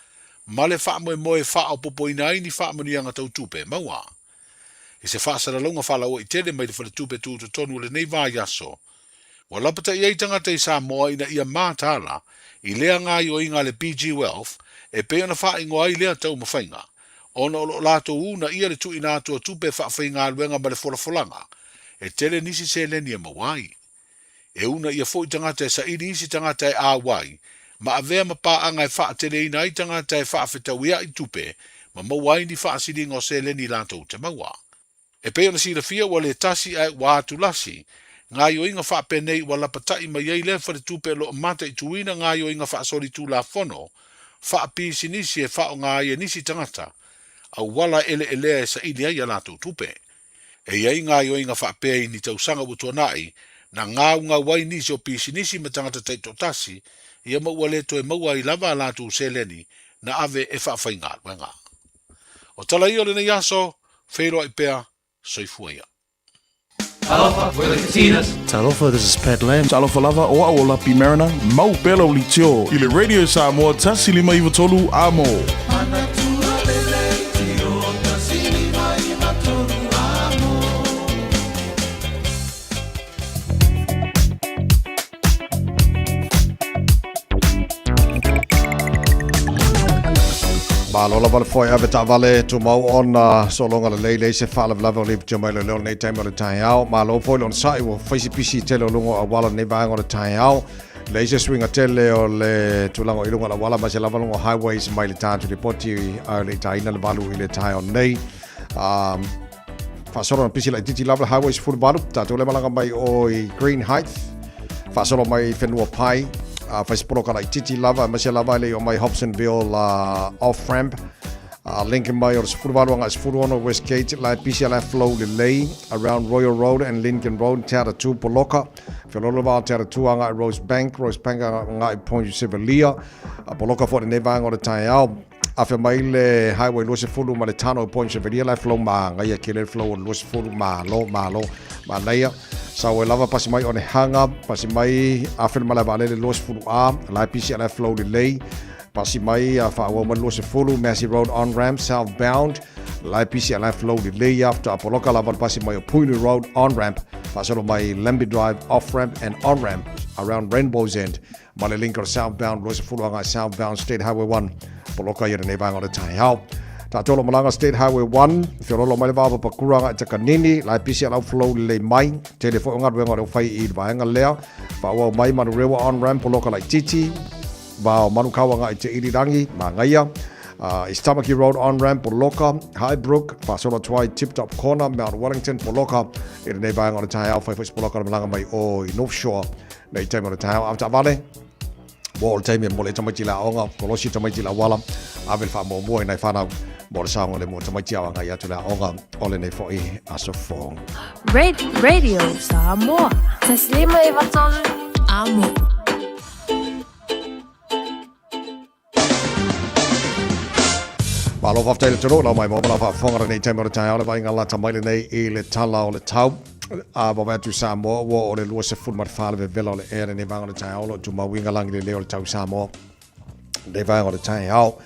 ma le faamoemoe e faaopoopoina ai ni faamanuiaga tau tupe e maua i se faasalalauga faalauaitele mai le Faletupe Tutotonu o lenei vaiaso. Ua lapataia ai tagata i Samoa ina ia mataala i lea gaoioiga a le BG Wealth e pei ona faaigoa ai lea taumafaiga, ona o lo o latou uunaia le tuuina atu o tupe faafaigaluega ma le folafolaga e tele nisi seleni e maua ai. E uunaia foi tagata e saili isi tagata e auai ma avea ma paaga e faateleina ai tagata e faafetauiaʻi tupe ma maua ai ni faasiliga o seleni latou te maua. E pei ona silafia ua le tasi ae ua atulasi Gaoioiga faapenei ua lapata'i mai ai lea faletupe o lo o mataituina gaoioiga faasolitulafono faapisinisi e faaaoga ai e nisi tagata auala eleelea e saili ai a latou tupe. E i ai gaoioiga faapea i ni tausaga ua tuanai na gaugau ai nisi o pisinisi ma tagata taitoatasi ia ma ua le toe maua ai lava a latou seleni na ave e faafaigaluega. O tala ia o lenei aso, feiloai pea, soifua ia. Talofa, we're the Katinas. Talofa, this is Pat Lam. Talofa lava, o au o Lapi Mariner, mau pea lau leitio i le Radio Samoa 153 Amo. Malo lava le foe ave taavale tumau ona sologa lelei leai se faalavelave o lipoti mai le leo lenei taimi o le taeao. Malo foi le onosai ua fai si pisi tele o luga o auala lenei vaega o le taeao. Leai se suiga tele o le tulaga o i luga o le auala aemaise lava luga o highways mai le tatou lipoti a o le i taina le valu i le taeao nei. Um, faasolo na pisi laititi lava le highway 18, tatou le malaga mai o i Green Heights, faasolo mai i whenua pai, uh, whai poloka laititi lava, aemaise lava le o mai Hobsonville uh, off-ramp, uh, Lincoln mai o le 18 anga 16 Westgate, lai pisi ala flow lelei, around Royal Road and Lincoln Road, Te Atatū poloka, Whiololo vao Te Atatū anga i Rosebank, Rosebank anga i Point Sevelia, uh, poloka fo lenei vaega o le taeao, Afe mai le highway 20 ma le tano Point Chevalier la flow ma ngaia kele le flow o le 20 malo malo manaia sau e lava pasi mai o Onehunga pasi mai afe le malae vaalele 20 A la e pisi ala e flow lelei pasi mai a faaauau mai le 20 Massey Road on ramp southbound la e pisi ala e flow lelei after a poloka lava le pasi mai o Puhinui Road on ramp faasolo mai Lambie Drive off ramp and on ramp around Rainbow's End Ma le link o le southbound 20 agai southbound State Highway 1 poloka ia lenei vaega o le taeao. Tatou lo malaga State Highway 1, feololo mai le vao papakura agai Takanini, la e pisi alau flow lelei mai, tele foi o galuega o leo fai i le vaega lea, faaauau mai Manurewa on ramp poloka laititi, vao Manukau agai Te Irirangi, Mangaia, East Tamaki Road on ramp poloka, Highbrook, faasolo atu ai Tip Top Corner, Mount Wellington poloka i lenei vaega o le taeao, fai foi se poloka le malaga mai o i North Shore. Nei taimi o le taeao ave taavale, ua oo le taimi e momoli ai tamaiti i le aoga, kolosi tamaiti i le auala, ave le faamuamua i nai fanau mo le saogalemu o tamaiti a o agai atu le aoga o lenei foi aso fou. Radio Samoa. Taslima i Vatolu. Amo. Malo faafetai le atunuu lau mai mo lau faafofoga lenei taimi o le taeao le vaaiga lata mai lenei i le tala o le tau. A vaavaai atu Samoa ua oo le 24 le vevela o le ea lenei vaega o le taeao o lo o tumau i lagi lelei o le tau Samoa. Lenei vaega o le taeao.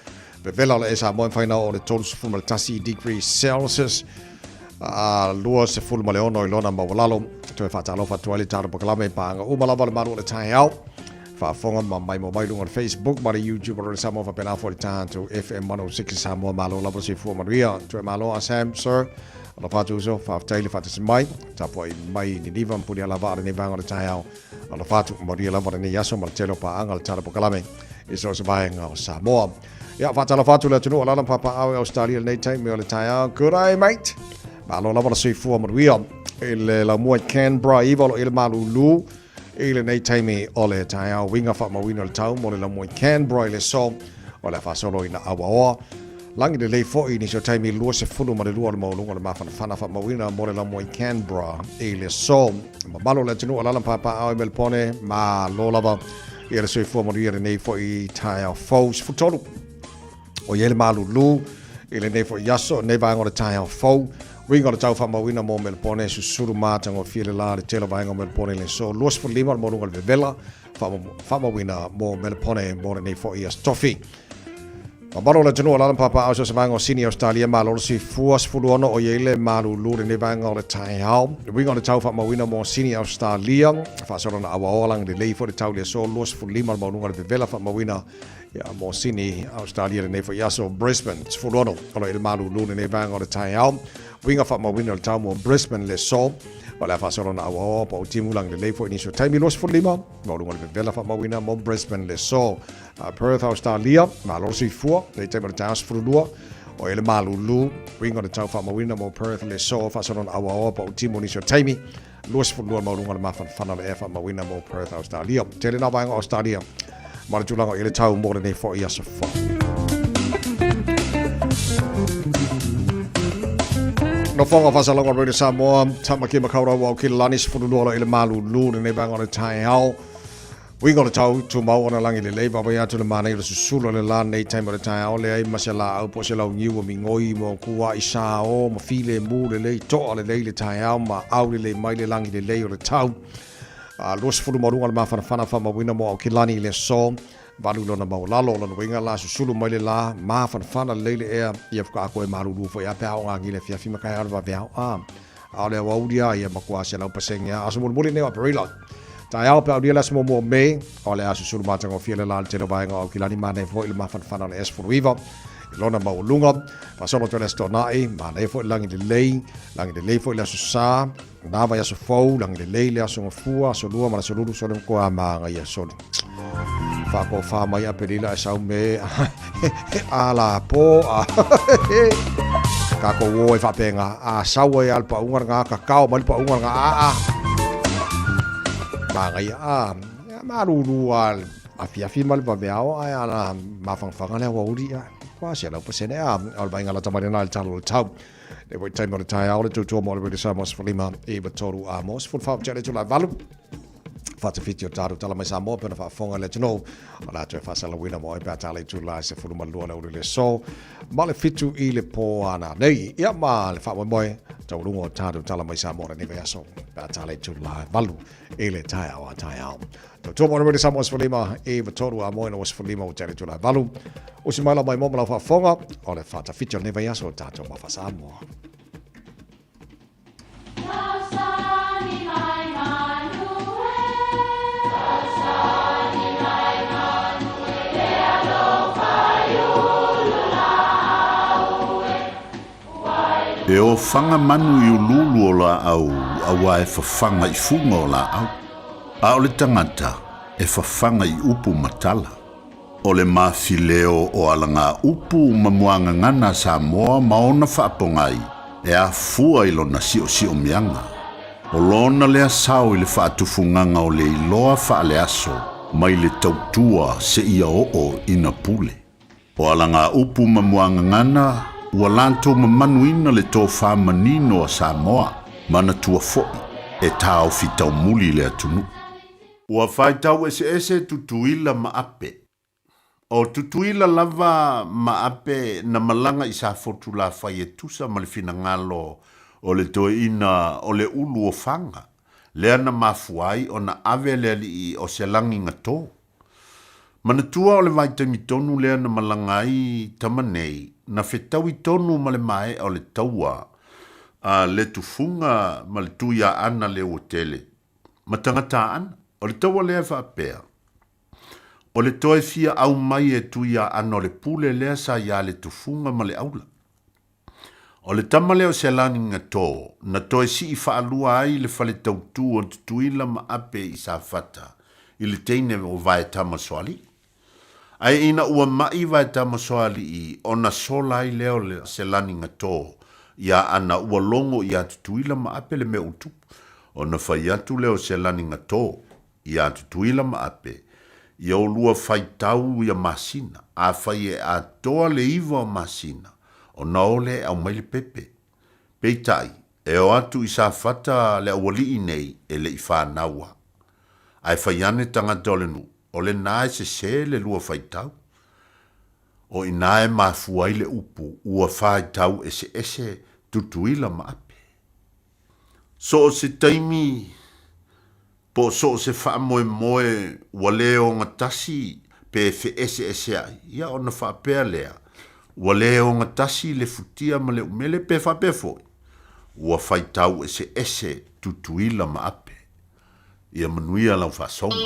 Vevela o le ea Samoa e mafai ona oo le 31 degree Celsius. A 26 i lona maualalo. Toe faatalofa atu ai le tatou polokalame i paaga uma lava o le malu o le taeao. Faafofoga ma maimoa mai luga o le Facebook ma le YouTube o Radio Samoa faapena foi le tatou FM 106 Samoa. Malo lava le soifua manuia. Toe malo a Sam, sir. Alofa atu uso, faafetai le faatasi mai. Tapuai mai Niniva ma Punialavaa lenei vaega o le taeao. Alofa atu, manuia lava lenei aso ma le tele o paaga le tala polokalame i so o se vaega o Samoa. Ia, faatalofa atu le atunuu o alaala ma papaaao i Ausetalia lenei taimi o le taeao. Good day, mate. Malo lava le soifua manuia. I le laumua i Canberra, iva o lo o i ai le malūlū. I lenei taimi o le taeao uiga faamauina o le tau mo le laumua i Canberra i le aso o le a faasolo ina auaoa. Lagi lelei foi i nisi o taimi 22 o le maualuga o le mafanafana faamauina mo le laumua i Canberra i le aso. Mamalu o le atunuu alaala ma papaaao i Melbourne, malo lava ia le soifua manuia lenei foi taeao fou 13. O i ai le malūlū i lenei foi aso, lenei vaega o le taeao fou. Uiga o le tau faamauina mo Melbourne, susulu matagofie le la le tele o vaega o Melbourne i le aso 25 o le maualuga o le vevela faamauina mo Melbourne mo lenei foi aso tofi. Mamalu o le atunuu o alaala ma papaaao i so o se vaega o Sini, Ausetalia, malo le soifua 16 o i ai le malūlū i lenei vaega o le taeao. Uiga o le tau faamauina mo Sini, Ausetalia, faasolo na auaoa lagi lelei foi le tau i le aso 25 o le maualuga o le vevela faamauina Ia, mo Sini, Australia lenei foi aso, Brisbane, 16 o lo o i le malūlū lenei vaega o le taeao. Uiga faamauina o le tau mo Brisbane le aso, o le a faasolo na auaoa po o timu lagi lelei foi nisi o taimi 25, maualuga o le vevela faamauina mo Brisbane le aso. Perth, Australia, malo le soifua, lenei taimi o le taeao 12, o i le malūlū, uiga o le tau faamauina mo Perth le aso, faasolo na auaoa po o timu nisi o taimi. 22 le maualuga o le mafanafana o le ea faamauina mo Perth, Ausetalia. Tele nā vaega o Ausetalia ma le tulaga i le tau mo lenei foi aso fou. Nofoga Faasalaga o Radio Samoa, Tamaki Makaurau o Kilani, 12 alo i le malulu lenei vaega o le taeao. Uiga o le tau, tumau ona lagi lelei, vaavaai atu le manaia o le susulu o le la nei taimi o le taeao, leai ma se laau po o se launiu ua migoi ma ua kuaʻi sao ma filemu lelei, toa lelei le taeao ma aulelei mai le lagi lelei o le tau. A 20 ma luga le mafanafana faamauina mo Aukilani i le aso, valu lona maualalo. O lona uiga la, susulu mai le la, mafanafana lelei le ea, ia faatoa toe malulu foi a pe a ogagi i le afiafi ma taeao le vaveao. A A o le aoauli lava ia matua 100% lava. Aso mulimuli lenei o Aperila. Taeao pe aulia le aso muamua o Me, o le a susulu matagofie le la i le tele o vaega o Aukilani, manaia foi le mafanafana o le S19 i lona maualuga. Faasolo atu ai le Aso Toonai, manaia foi le lagi lelei, lagi lelei foi le Aso Sa, na vaiaso fou, lagi lelei le Aso Gafua, Aso Lua ma le Aso Lulu, sole matua magaia sole. Faatofa mai Aperila e sau me a lāpō a kākou o e faapena a sau ai a le paʻuga lena kakao mai le paʻuga lena a a magaia a ia malūlū a afiafi ma le vaveao ae ala mafangafaga le aoauli a kua 100% a o le vaaiga lata mai lena i le tala o le tau. Le foi taimi o le taeao le tautua mo le Radio Samoa 15 i 3 a mo 14 tele tula valu. Whatawhiti o tātou tala mai Samoa pena whaafonga le atunuu. O rātou e whaasalauina mo ai pea tālei tūla e se fulu malua le uru le so. Ma le fitu i le pō ana nei. Ia ma le whaamoemoe taualunga o tātou tala mai Samoa le nei aso. Pea tālei tūla e valu i le taeao a taeao. Tautua mo le Samoa 15 i 3 a moe no 15 o tele tūla e valu. Usi mai la mai mo malau whaafonga o le whatawhiti o le nei aso o tātou mawha Samoa. E ofaga manu i uluulu o laau auā e fafaga i fuga o laau, a o le tagata e fafaga i upu ma tala. O le mafileo o alagaupu ma muagagana a Samoa ma ona faapogai e afua i lona siosiomieaga. O lona lea sao i le faatufugaga o le iloa faaleaso mai le tautua seia oo ina pule. O alagaupu ma muagagana ua latou mamanuina le tofā manino a Samoa, manatua foi e taofi taumuli le atunuu. Ua faitau eseese Tutuila ma Ape. O Tutuila lava ma Ape na malaga i Safotu Lafai e tusa ma le finagalo o le toeaina o le ulu o Faga, lea na mafua ai ona ave le alii o Selagi Gatō. Manatua o le vaitaimi tonu lea na malaga ai tama nei, na fetaui tonu ma le maea o le taua a le tufuga ma le Tuiaana Leuatele ma tagata ana. O le taua lea e faapea, o le toe fia aumai e Tuiaana o le pule lea sa iā le tufuga ma le aula. O le tama lea o Selani Gatō na toe sii faalua ai le fale tautū o Tutuila ma Ape i Safata i le teine o Vaetama Soalii. Ae ina ua maʻi Vaetama Soalii ona sola ai lea o le Selani Gatō iā ana ua logo iā Tutuila ma Ape le mea ua tupu. Ona fai atu lea o Selani Gatō iā Tutuila ma Ape, Ia olua faitau ia masina, afai e atoa le iva o masina, ona o lea e aumai le pepe. Peitai, e o atu i Safata le aualii nei e le i fanaua. Ae fai ane tagata o le nuu, o lenā e sesē le lua faitau. O inā e mafua ai le upu ua faitau eseese Tutuila ma Ape. So o se taimi po o so o se faamoemoe ua le ogatasi pe feeseeseai, ia ona faapea lea, ua le ogatasi le futia ma le umele pe faapea foi, ua faitau eseese Tutuila ma Ape. Ia manuia lau faasoga.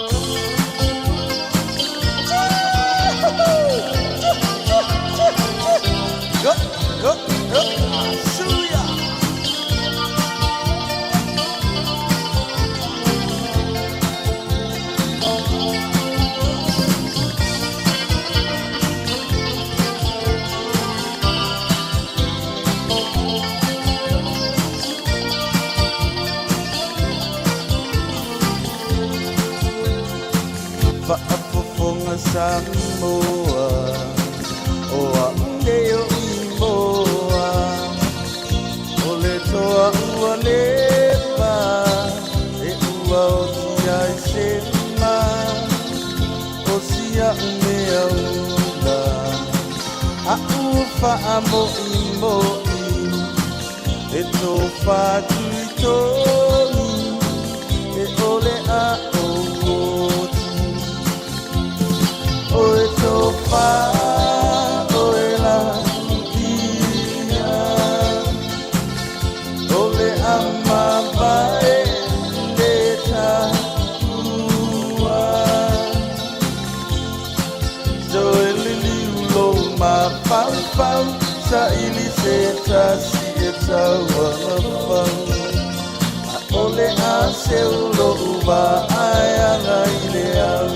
Samoa O a'u nei oʻu imoa O le toa ua leva E ua oti ai se ma O si a'u mea ula A'u fa'amo'imo'i E tofa tuitogi E ʻole a ou oti O e tofa oe la ia O le amavae le taua Toe liliu lou mafaufau Saili se tasi e tauagafau ʻAʻole a seu loʻu waʻa e aga i le au.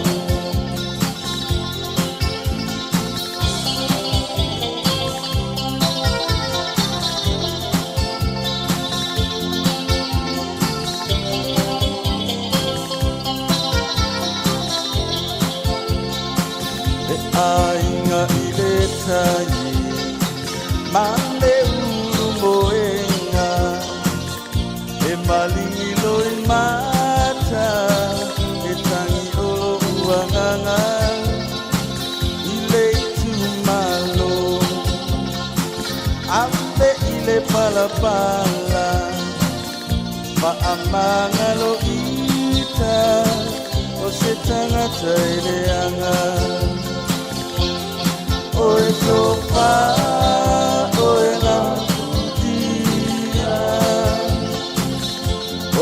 E aiga i le tai ma le ulu moenga E maligi loi mata E tagi o loʻu agaga I le itumalo Ave i le palapala Faamagalo ita O se tagata e leaga O e tofa oe Laudia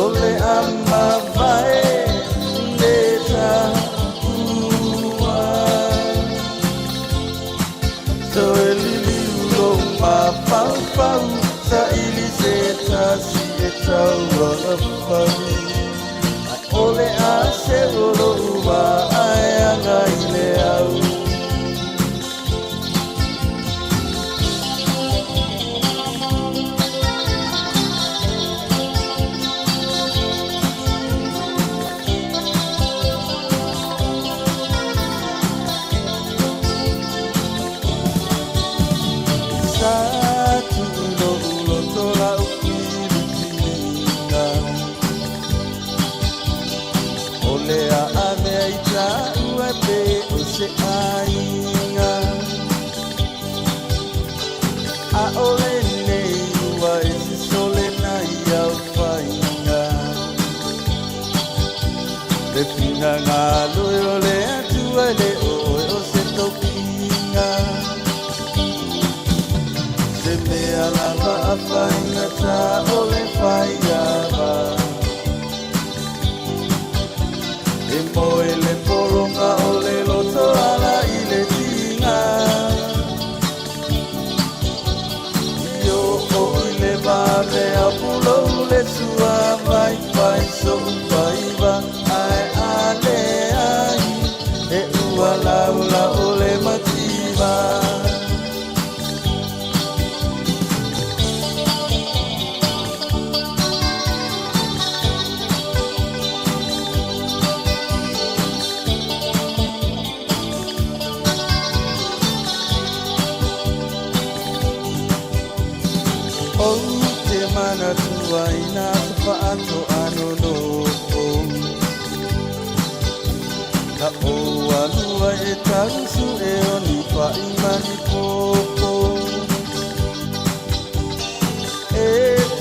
O le amavae le taua Toe liliu lou mafaufau Saili se tasi e tauagafau ʻAʻole a seu o loʻu waʻa e aga i le au. Sa tuu loʻu loto lau filifiliga O le a avea i taua e pei o se aiga ʻAʻole nei ua e sisole na ia faiga Le finagalo e o le Atua e le o oe o se tofiga Se mea lava a faigata o le faiava E moe le pologa o le loto ala i le tiga I oo i le vaveao pulou le suavai fai soʻu faiva ae a leai e ua laula o le mativa. Ou te manatua i nā whaatoa nonofo Na ou alua e tausu e o ni whai mani popo E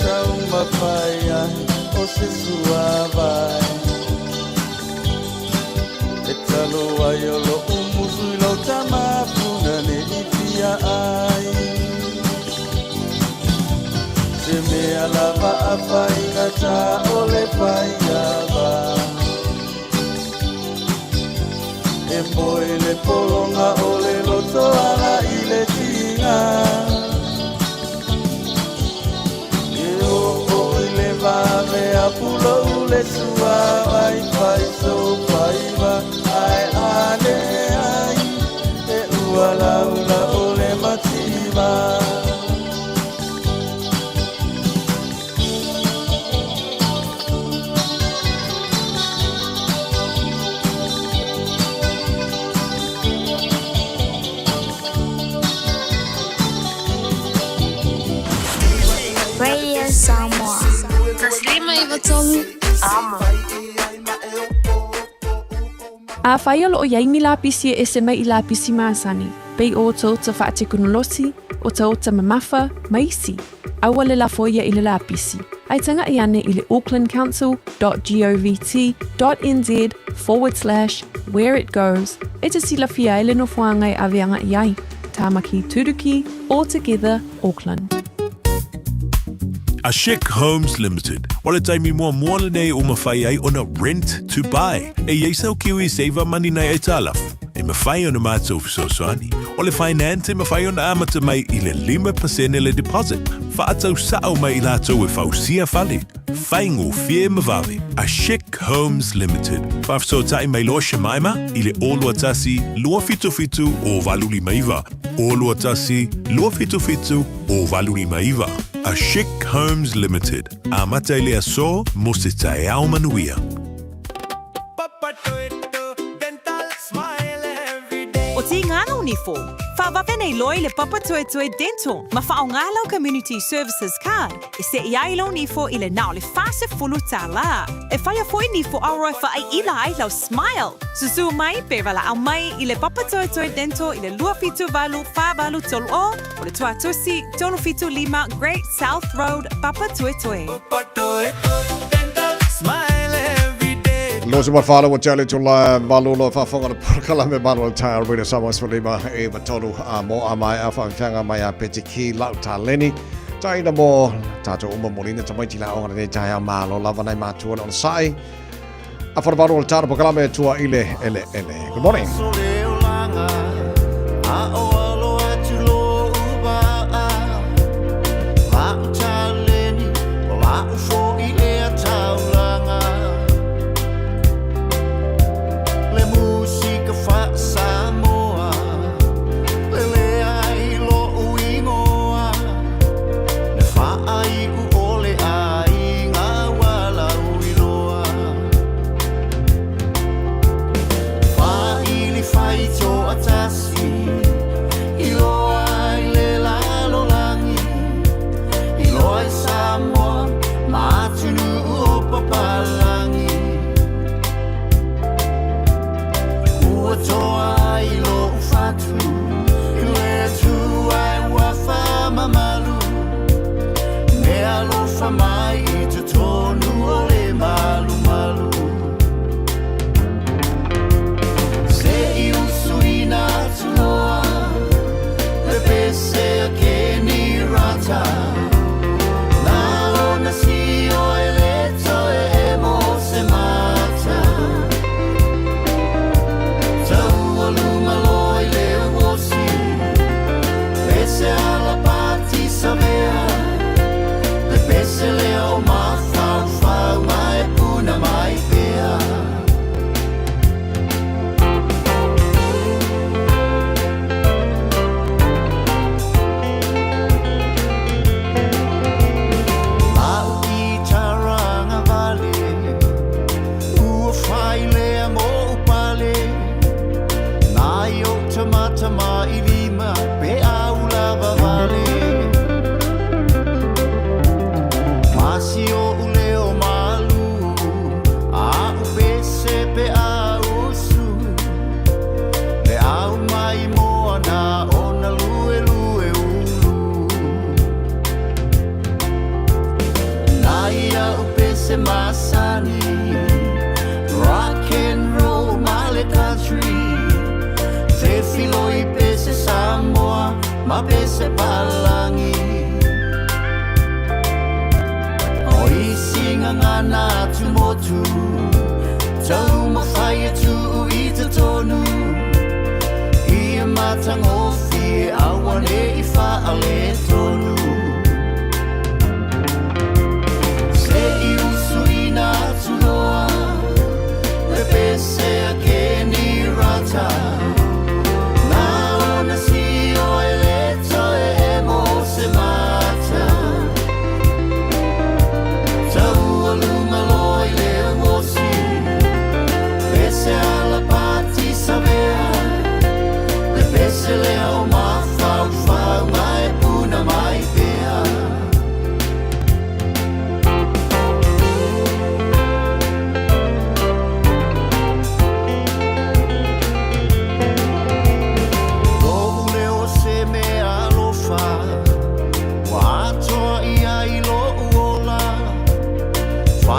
taumawhai ai o se suavai E talo ai o loʻu musu i lou tama puna ne i fia ai Se mea lava a faigata o le faiava E moe le pologa o le loto ala i le tiga E oo i le vavea pulou le suavai fai sou faiva ae a leai e ua laula o le mativa. Radio Samoa. 153 Amo. Afai o loo iai ni lapisi e ese mai i lapisi masani, pei o otaota faatekonolosi, otaota mamafa, ma isi, aua le lafoia i le lapisi, ae taga'i ane i le aucklandcouncil dot govt dot nz forward slash where it goes e te silafia ai le nofoaga e ave aga'i ai. Tāmaki Turuki, All Together Auckland. A Chic Homes Limited, o le taimi muamua lenei ua mafai ai ona rent to buy. E i ai sau Kiwi Saver Money nai aitalafu, e mafai ona matou fesoasoani. O le finance e mafai ona amata mai i le 5% le deposit, faatau sao mai i latou e fausia fale. Faigofie ma vave. A Chic Homes Limited. Faafesootai mai loa Shemaima i le 021 277 059. 021 277 059. A Chic Homes Limited. Amata i le aso mo se taeao manuia. O Tīngana o Nifo, whawawe nei loa i le Papatoetoe Dental ma whaonga lau Community Services Card e seʻi ai lou nifo i le na o le 40 tālā. E whaia foi nifo aoa e whaaiila ai lau smile. Susū mai pe walaʻau mai i le Papatoetoe Dental i le 278 483 o o le Tuatusi 375 Great South Road, Papatoetoe. Losi ma whānau o te ale tula malu lo whawhanga le porokalame malu o tai arwina sama swalima e matolu a mo a mai a whawhanga mai a peti ki lau tā leni. Taina mo tātou uma molina tamaiti la onga nei tai a malo lava nei mātua le ona sai. A whanawaru o le tāna pokalame tua ile ele ele. Good morning.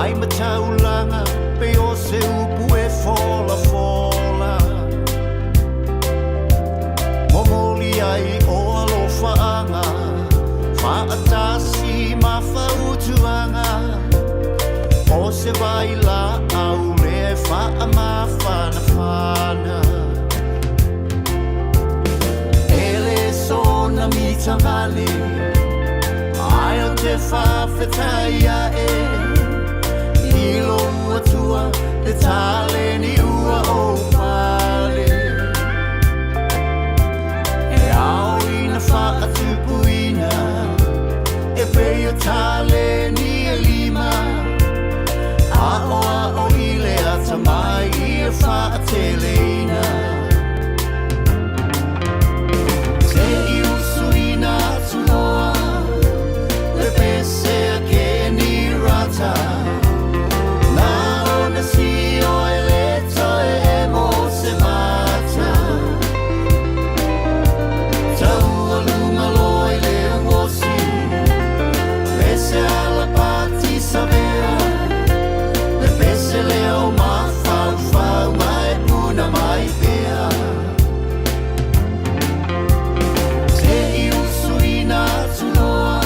Mai mataulanga pe o se upu e folafola. Momoli ai o alofaanga, faatasi ma fautuaga. O se vailaau lea e faamafanafana. E le sona mitavale, ai o te faafetai ae. I lou Atua le taleni ua ou pale. E ao ina faatupuina, e pei o taleni e lima. Aoao i le atamai ia faateleina. Se i usuina atu loa, le pese a Keni Rata. Na ona sio e le toe emo se mata. Taualuga loa i le uosi, pese alapati savea. Le pese lea o mafaufau ma e puna mai pea. Se i usuina atu loa,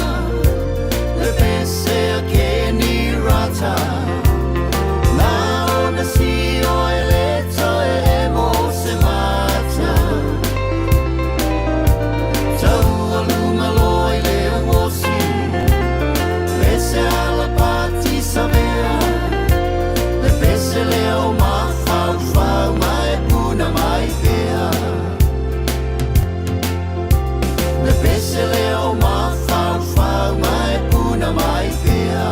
le pese a Keni Rata. Na ona sio e le toe emo se mata. Taualuga loa i le uosi, pese alapati savea. Le pese lea o mafaufau ma e puna mai pea. Le pese lea o mafaufau ma e puna mai pea.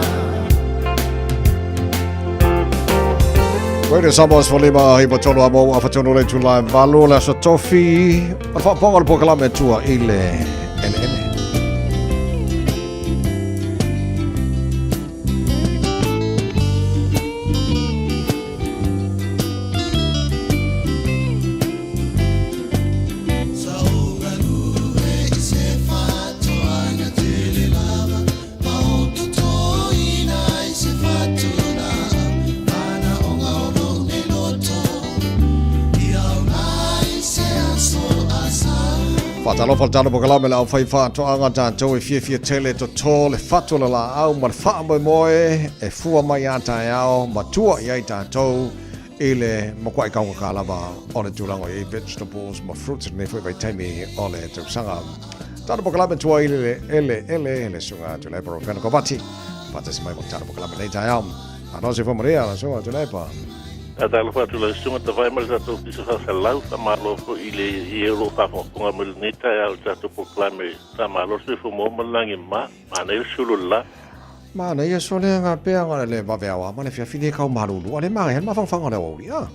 Radio Samoa 15 i tolu a mou afatonu le itula e 8 le aso tofi o le faapoga o le polokalame tua i le eleele. Faatalofa le talo polokalame le aufai faatoaga tatou e fiafia tele toto le fatu o le laau ma le faamoemoe e fua mai a taeao ma tua i ai tatou i le makuai kaugata lava o le tulaga o i ai vegetables ma fruits lenei foi vaitaimi o le tausaga. Talo polokalame tua i le ele ele le suga Tuilaepa Rofena Kovati. Faatasi mai mo talo polokalame nei taeao. Ano se fo Maria la suga Tuilaepa. Faatalofa atu lau susuga Tavae ma le tatou Ofisa Faasalau, faamalo foi i le i e o lo o faafogafoga mai lenei taeao i le tatou polokalame Faamalo le Soifua Maua ma le Lagi Mama. Manaia le sulu o le la. Manaia sole nga pea nga le vave awa ma le fiafi le kau malulu a le manaia le mafangafaga o le aoauli a.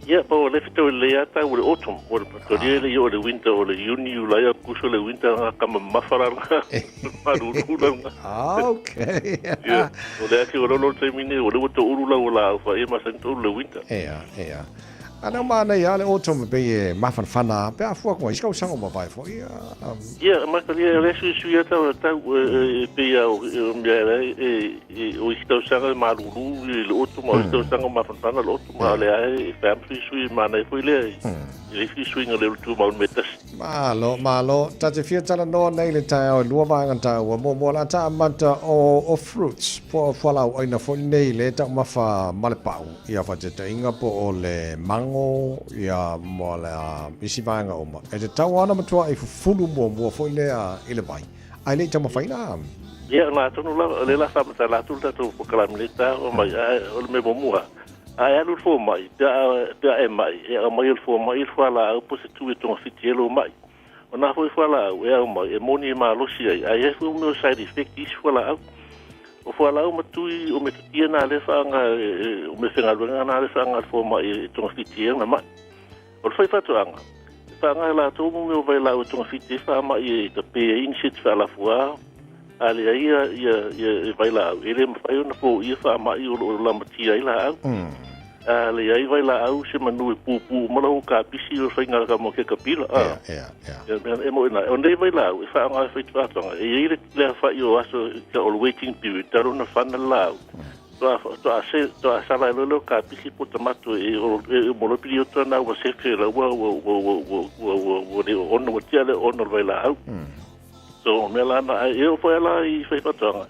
Ia, pau o le fetau i lelei a tau o le autumn, o le patoria le ia o le winter, o le Iuni, Iulai, Akuso le winter nga ka mamafa la nga malulu la nga. Ah, okay. Ia, o le ake o lolo le taimi nei, o le ua toulu lau o la au fa ia masani toulu le winter. Ea, ea. A nau manaia le autumn pei e mafanafana pe a fua koa i se kausaga o mavae foi a. Ia, makalia e le suisui a tau tau e pei a o mea e o isi tausaga e malulu i le autumn, o isi tausaga o mafanafana le autumn, a o lea e fai a suisui manaia foi lea i le isi suiga le tumau le mea tasi. Malo, malo. Ta te fia talanoa nei le taeao e lua vaega taua. Muamua o le a ta amata o, o fruits, po o fualaau aina foi nei le taumafa ma le pau, ia faataitaiga po o le mango, ia mo le isi vaega uma. E tatau lava ona matuai fufulu muamua foi lea i le vai, ae le i taumafaina. Ia, na atonu lava, o lea la faamatala atu le tatou polokalame nei taeao mai, ae o le mea muamua, A e alu i le fomai, pe a, pe a e maʻi, e aumai e le fomai le fualaau po o se tui e togafiti ai lou maʻi. O nā foi fualaau e aumai, e moni e malosi ai, ae i ai foi mea o side effect i isi fualaau. O fualaau ma tui o metotia nā lea e faaaoga e, e, o meafaigaluega nā lea e faaaoga e le fomai e togafiti ai ona maʻi. O le faifaatoaga, e faaaoga e latou mo mea o vailaau e togafiti ai faamai e tape ai ni seti faalafua, a leai ia, ia, ia e vailaau, e le mafai ona foia faamai o lo o lamatia ai laau. A leai vailaau se manu e pupū uma lau kapisi o le faiga mo ke kapila. A, Ea, ea. Ia, mea e mo ina. O nei vailaau e faaaoga e faitoatoaga, e i ai le, le afa'i o aso o le waiting period, talu ona fana le laau. Toa se toa sala e lolo ka pisi po tamato e o e mo lo pili oto na ua sefe la ua ua ua ua ua ua ua ua le ono ua tia le ono le la au. So mea la na e o foi la i fai fatoanga.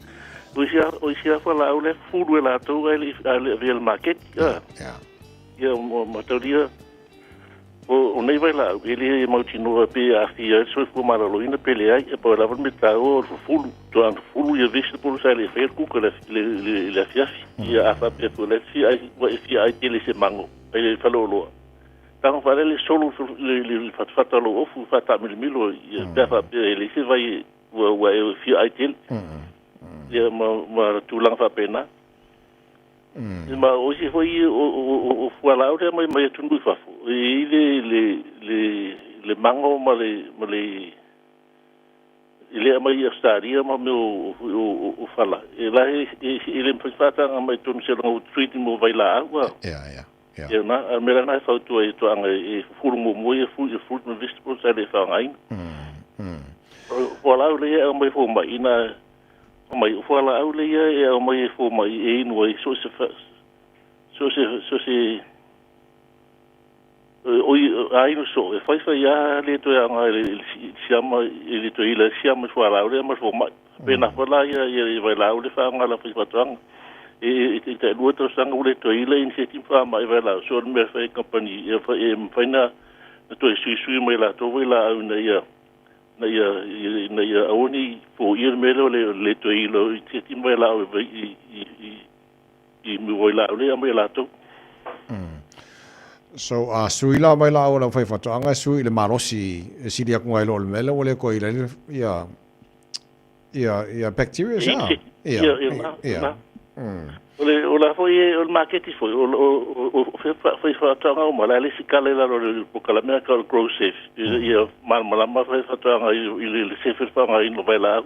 O isi o isi fa la au le fulu e la tou ai le a le via le market. Ya. Ia mo mataulia o nei vai la e le mautinoa pe aafia ai le soifua malōlōina pe leai, e pau lava le mea taua o le fufulu, toaga fufulu ia vegetables ae le faia le kuka i le, i le afiafi. Ia a faapea foi o la e fia ai, ua e fia ai tele i se mago ai le faleoloa. Tago faalele solo le, le, le fatafata o lou ofu faataamilomilo ia pe a faapea e leai se vai ua, ua e fia ai tele. Ia ma, ma tulaga faapena. Ma o isi foi o fualaau lea mai mai atunuu i fafo, e i ai le le le le mago ma le ma le i le aumai i Ausetalia ma mea o o fala, e la e e le mafai faataga mai totonu seiloga ua treat mo vailaau a. Ia, ia, ia. Ia na, a o le mea la lena e fautua ai i toaga e fufulu muamua ia fruit, fruit ma vegetables ae le faaaogaina. O fualaau lea e aumai fomai ina Mai o fualaau lea e aumai e fomai e inu ai so o se so o se so o se oi a inu soo e faifai a le toe aoga i le siama i le toe ila siama i fualaau lea ma le fomai. Pena foi la ia ia vailaau le faaaoga a le aufaifaatoaga. E e tailua tausaga ua le toe ila i ni se isi faamai vailaau so o le mea e fai e kamupani e mafai na toe suisui mai latou vailaau ina ia ina ia, ina ia aua ne i foia le mea lea o le le toe ilo i se isi mai laau i, i, i, i, i vailaau lea e aumai e latou. So, a sui la mai laau a le aufaifaatoaga e sui i le malosi e sili atu nai lo o le mea lea ua le toe ila ai le, ia, ia, ia bacteria sa. Ia, ia, ia, ia. O le, o la foi e, o le maketi foi, o, o, o, o faifaatoaga uma, la le isi kala i lalo o le polokalame a ka o le Grow Safe, ia malamalama faifaatoaga i, i le, le safe le faaaogaina o vailaau.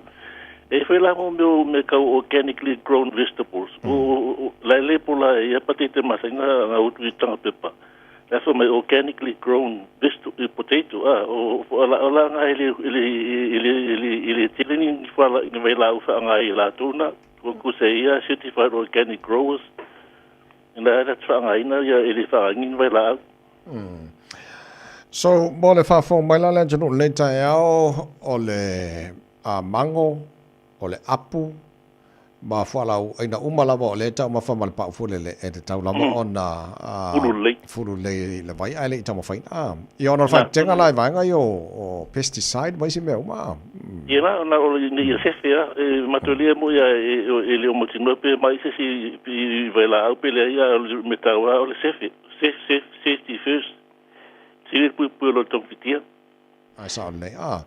E foi la mo mea, mea kau organically grown vegetables. O, o, la le pola ia patete masaina nga utu i tanga pepa. La fai mai organically grown vegetable potato a o o la o la nga ele ele ele ele ele tele ni fala ni vailaau faaaoga i latou na ko ko se ia certified organic growers na la faaaogaina ia ele faaaogaina ni vailaau. So, mo le faafofoga mai la le atunuu i lenei taeao, o le mago, o le apu, ma fualaau aina uma lava o lea e taumafa ma le pau fulele e tatau lava ona fulu lelei i le vai ae le i taumafaina. Ia ona o le faatetega la i vaega ia o pesticide ma isi mea uma. Ia la, ona o ina ia sefe a, e mataulia mo ia e le o mautinoa pe mai se isi i vailaau pe leai, a o le mea taua o le sefe, safe, safe, safety first. Sili le puipui o lo togafitia. Ae sao lelei. Ah.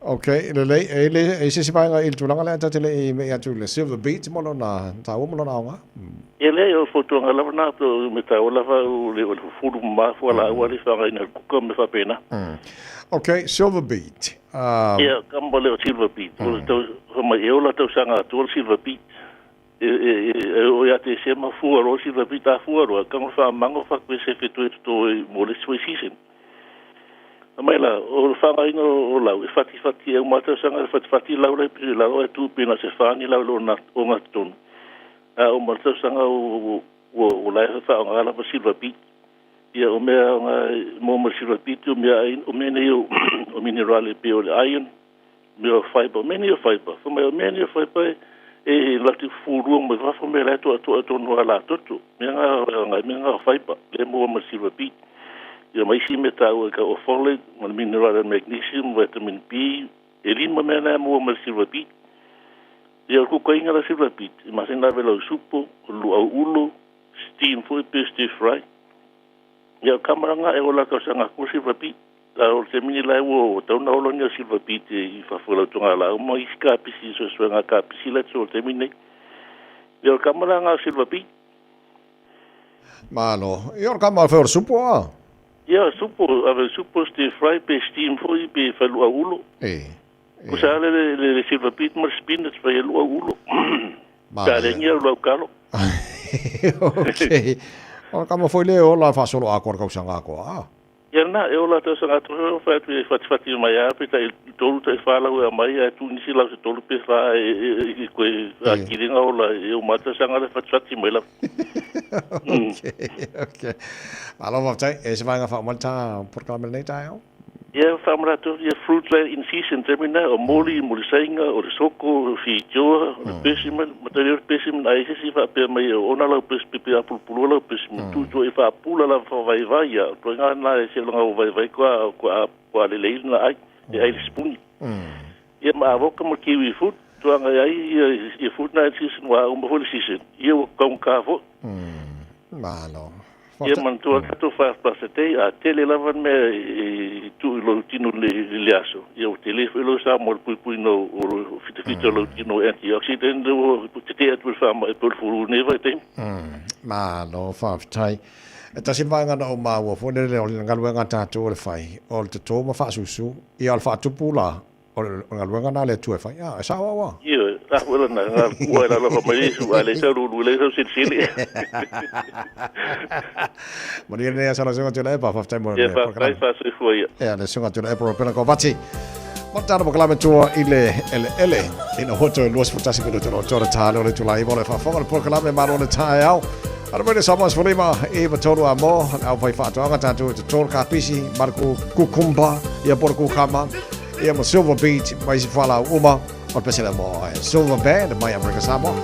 Ok, lelei. E le, e se isi vaega i le tulaga lea ta te le i mei atu i le silver beet mo lona taua ma lona aoga. Ia leai, o le fautuaga lava na, o me taua lava o le, o le fufulu mama fualaau a le faaaogaina i le kuka ma mea faapena. Ok, silver beet. Ia, kama le o silver beet. O le tau, fai mai e ola tausaga atoa le silver beet. E, e, e, e oo ia Tesema fua loa silver beet a fua loa, kama faamago faku e sefe toe toto i mo le isi foi season. Fai mai la, o le faaaogaina o lau, e fatifati e uma tausaga e fatifati lau la i pito i lalo ae tu pei na o se fa ni lau i le ogatotonu. A uma le tausaga ua ua la e faaaoga lava silver beet. Ia o mea aoga mo ma le silver beet o mea ai o mea nei o o minerale e pei o le iron, mea o fiber, mea nei o fiber. Fai mai o mea nei o fiber e e latu fufulua mai fafo mea la e toatoa tonu a latoto. Mea nga nga mea nga o fiber le maua ma le silver beet. Ia ma isi mea taua ka o folate, ma le mineral magnesium, vitamin B, e lima mea na e maua ma le silver beet. Ia o le kukaina la silver beet, e masani ave lau supo, o le luau ulo, steam foi pe stir fry. Ia o kamaranga e ola tausaga aku silver beet. A o le taimi nei la ua tau na ola ni o silver beet i fafo i lau togalaau ma isi kapisi, suesuega kapisi la o le taimi nei. Ia o le kamaranga o silver beet. Malo. Ia o le kama o le supo a? Ia, supo, ave supo stir fry pe steam foi pe fai luau ulo. E. Kusa ale le, le, le silver beet ma le spinach fai e luau ulo. Pe a lengi au lau kalo. Ok. O le kama foi le ola faasolo atoa le tausaga atoa a? Ia na e ola tausaga atoa e fai atu e fatifati mai a pe tai tolu tai wha lau e mai a tu nisi lau se tolu pe wha e e koe a kiringa ola e o mata sanga le fatifati mai la. Okay, okay. Malo faafetai, e se vaega faamalta polokalame lenei taeao. Ia whaamarato ia fruit la in season temina o moli mo le sainga o le soko o whitioa o le persimmon matari o le persimmon ai se si whaapea mai o ona lau persimmon pe apulupulu lau persimmon tu tu e whaapula la whavaivai ia toi ngā nā e se longa o vaivai koa koa koa le leila na ai e ai le spuni. Ia ma avoka mo kiwi fruit tuanga ai ia ia fruit na in season wa uma foi le season ia o kaunga fo. Malo. Ia manatua tatou 5 plus a day, a tele lava le mea e tuu i lou tino i le aso. Ia ua tele foi lou sa mo le puipuiga o lo fitafita o lou tino antioxidant ua tetee atu i le faamai po o le fulu i lenei vaitaimi. Malo faafetai. E tasi le vaega na ou maua foi lele o le galuega a tatou o le fai, o le toto ma faasusu, ia o le faatupu la, O le galuega na le Atua e fai. A, e sao au a? Ioe, a foi lana, nga kua e lalo mai Iesu, a le sau lulu, le sau silisili. Manuia lenei aso lau susuga Tuilaepa, faafetai mo le Ia, faafetai, faasoifua ia. Ia, le susuga Tuilaepa Ropena Kovati. Ma tana polokalame tua i le eleele. Ina ua toe 21 minute o tōna tāle o le itula iwa o le faafofoga o le polokalame Malo le Taeao. Ara mai le Samoa 15 i 3 a mo, le au fai whaatoanga tātou e te tōra kapisi, marako kukumba, ia pora kukama. Ia ma Silver Beat, mai isi fualaau uma, o le pese lea mo Silver Band mai Amerika Samoa.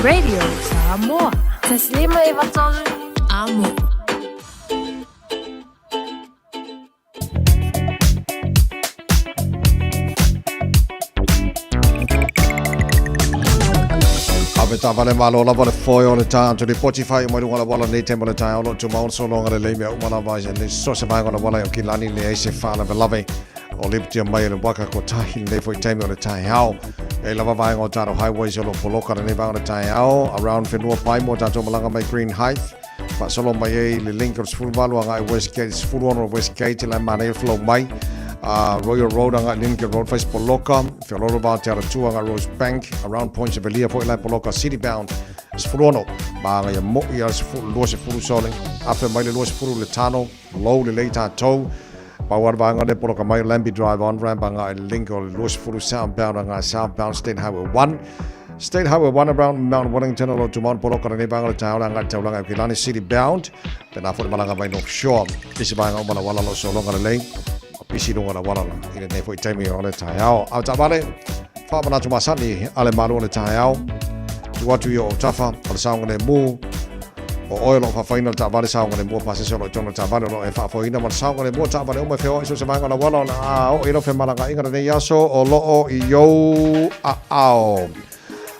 Radio Samoa. 1.593 Amo. Ave taavale malo lava le foe o le tātu lipoti whai mai lunga la wala nei te mo le tae o lo tumau sologa lelei mea uma lava i nei so se vaega o le wala i o kilani leai se faalavelave o lipotia mai e le waka ko tahi lenei foi taimi o le taeao. E lava vaega o tātou highways o lo poloka lenei vaega o le taeao around whenua pai mo tātou malaga mai Green Heights. Faasolo mai ai le link o le 18 agai Westgate, 16 Westgate la e manaia flow mai. Royal Road agai Lincoln Road fais poloka, Feololo va te aratua agai Rose Bank, around Point Sevelia foi la e poloka City Bound 16 ma agai a moi a 20 sole, afe mai le 20 le tano, low lelei tātou. Pau a le vaega lea poloka mai o Lambie Drive on ramp agai le link o le 20 southbound agai southbound State Highway 1. State Highway 1 around Mount Wellington o lo tumau poloka lenei vaega o le taeao le agai i le taulaga i Aukilani City bound. Pēnā foi le malaga mai North Shore. Isi vaega uma le auala o lo sologa lelei. Ua pisi luga o le auala i lenei foi taimi o le taeao. Au taavale, faamanatu masani a le Malo o le taeao. Tuu atu i o autafa o le saogalemu. O oe o lo o faafoeina le taavale saogalemu o pasese o lo o i totonu o le taavale o lo o e faafoeina ma le saogalemu o taavale uma e feoai so o se vaega o le auala o le a oo i lau femalagaaiga lenei aso o lo o i ou aao.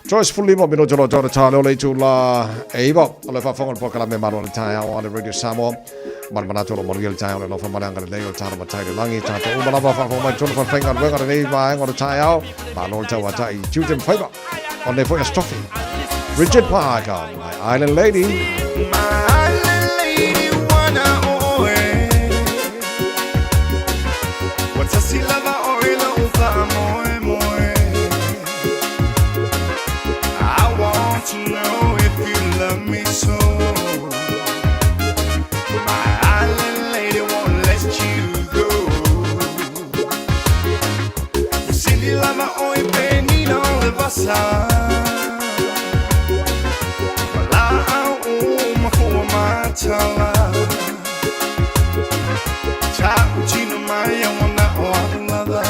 Toe 15 minute o lo o tau le tā leo le itulā e 9 o le faafofoga o le polokalame Malo o le Taeao a le Radio Samoa. Ma le manatu o lo o manuia le taeao le alofa ma le agalelei o le tāna matai le lagi. Tātou uma lava faafofoga mai totonu whawhaingaluega lenei vaega o le taeao. Malo le tauatai i tiute ma faiva. O lenei foi aso tofi. Richard Parker, My Island Lady. My island lady wana oe Ua tasi lava oe lo'u faamoemoe I want to know if you love me so My island lady won't let you go Ua sili lava oe pe nina o le vasa Ma laau uma fua matala Ta'utino mai a wana o a'u lava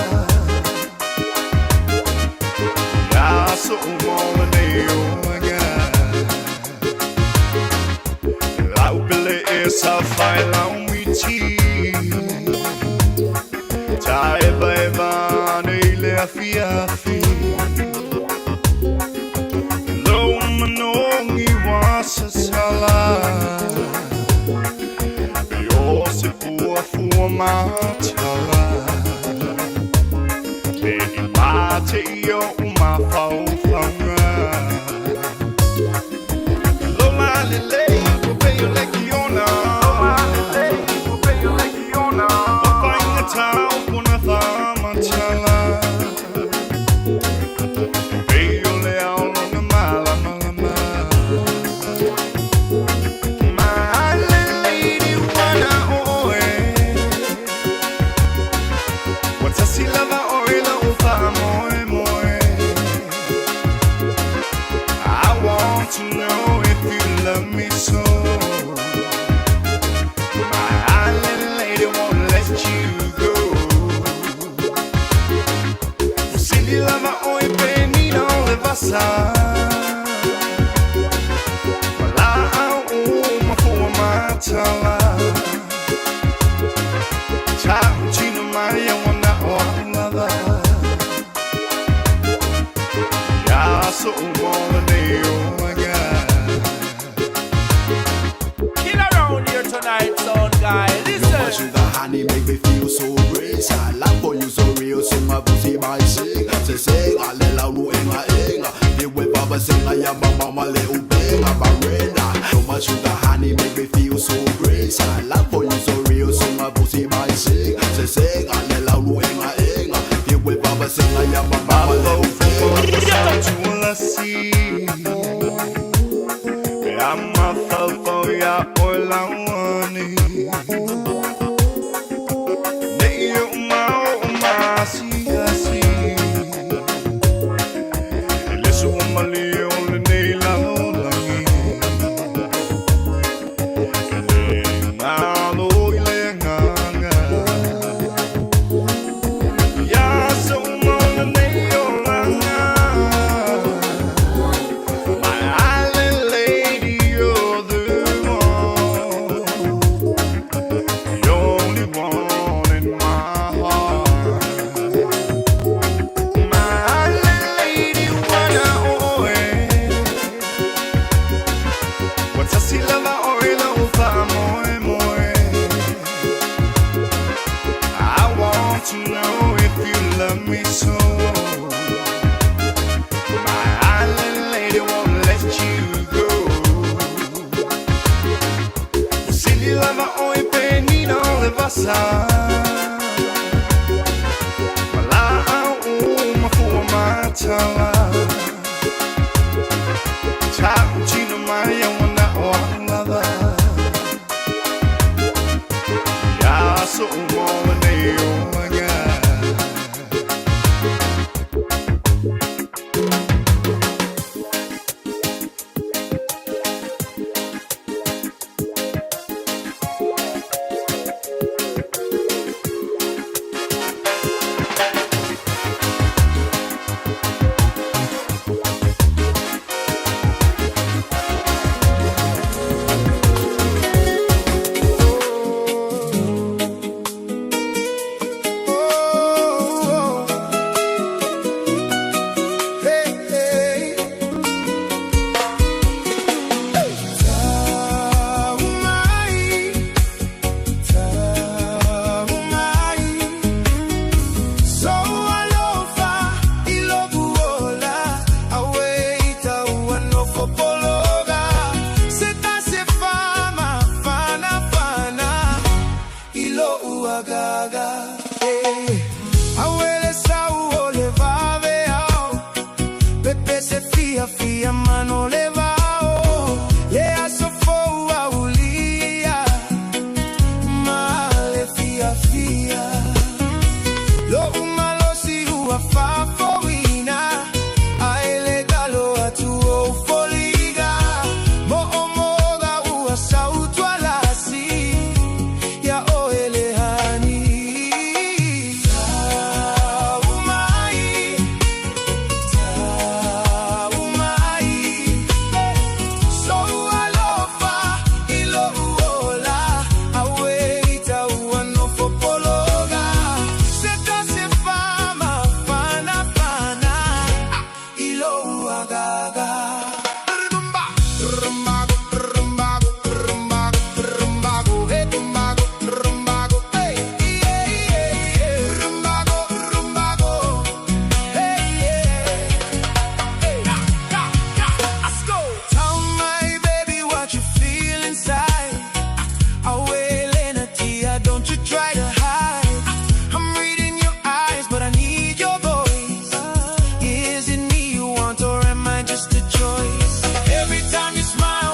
Ia so uma o lenei olaga Lau pele e sa fai lau miti Taevaeva ane i le afiafi Lou manogi ua sasala E o se pua fua matala Ne i mate i o'u mafaufauga Loma lelei ua pei o le kiona Loma lelei ua pei o le kiona Ua faigata o kona faamatala E pei o le ao lona malamalama My island lady wana oe Ua tasi lava oe lo'u faamoemoe I want to know if you love me so My island lady won't let you go Ua sili lava oe pe nina o le vasa Ma laau uma fua matala Ta'utino mai a wana o a'u lava Ia so uma o lenei olaga Kill around here tonight, sound guy. You're my Listen. sugar honey, make me feel so great. I love for you so real, so my pussy my sing. Se sing, le la lu enga enga. The way baba sing, I am my mama le ubenga barena. You're my sugar honey, make me feel so great. I love for you so real, so my pussy my sing. Se sing, le la lu enga enga. The way baba sing, I am my mama le ubenga. Tualasi Pe a mafaufau ia oe lauani Nei o mao o maasiasi E le sua malie o lenei lalolagi E le galo i le agaga Ia so uma o lenei olaga My Tasi lava oe la'u fa'amoemoe. I want to know if you love me so. My island lady won't let you go. Sili lava oe penina o le vasa. Mala'au uma fua matala. Ta'utino mai a wana o a'ulava. Ia so uma o lenei olaga. Just a choice? Every time you smile,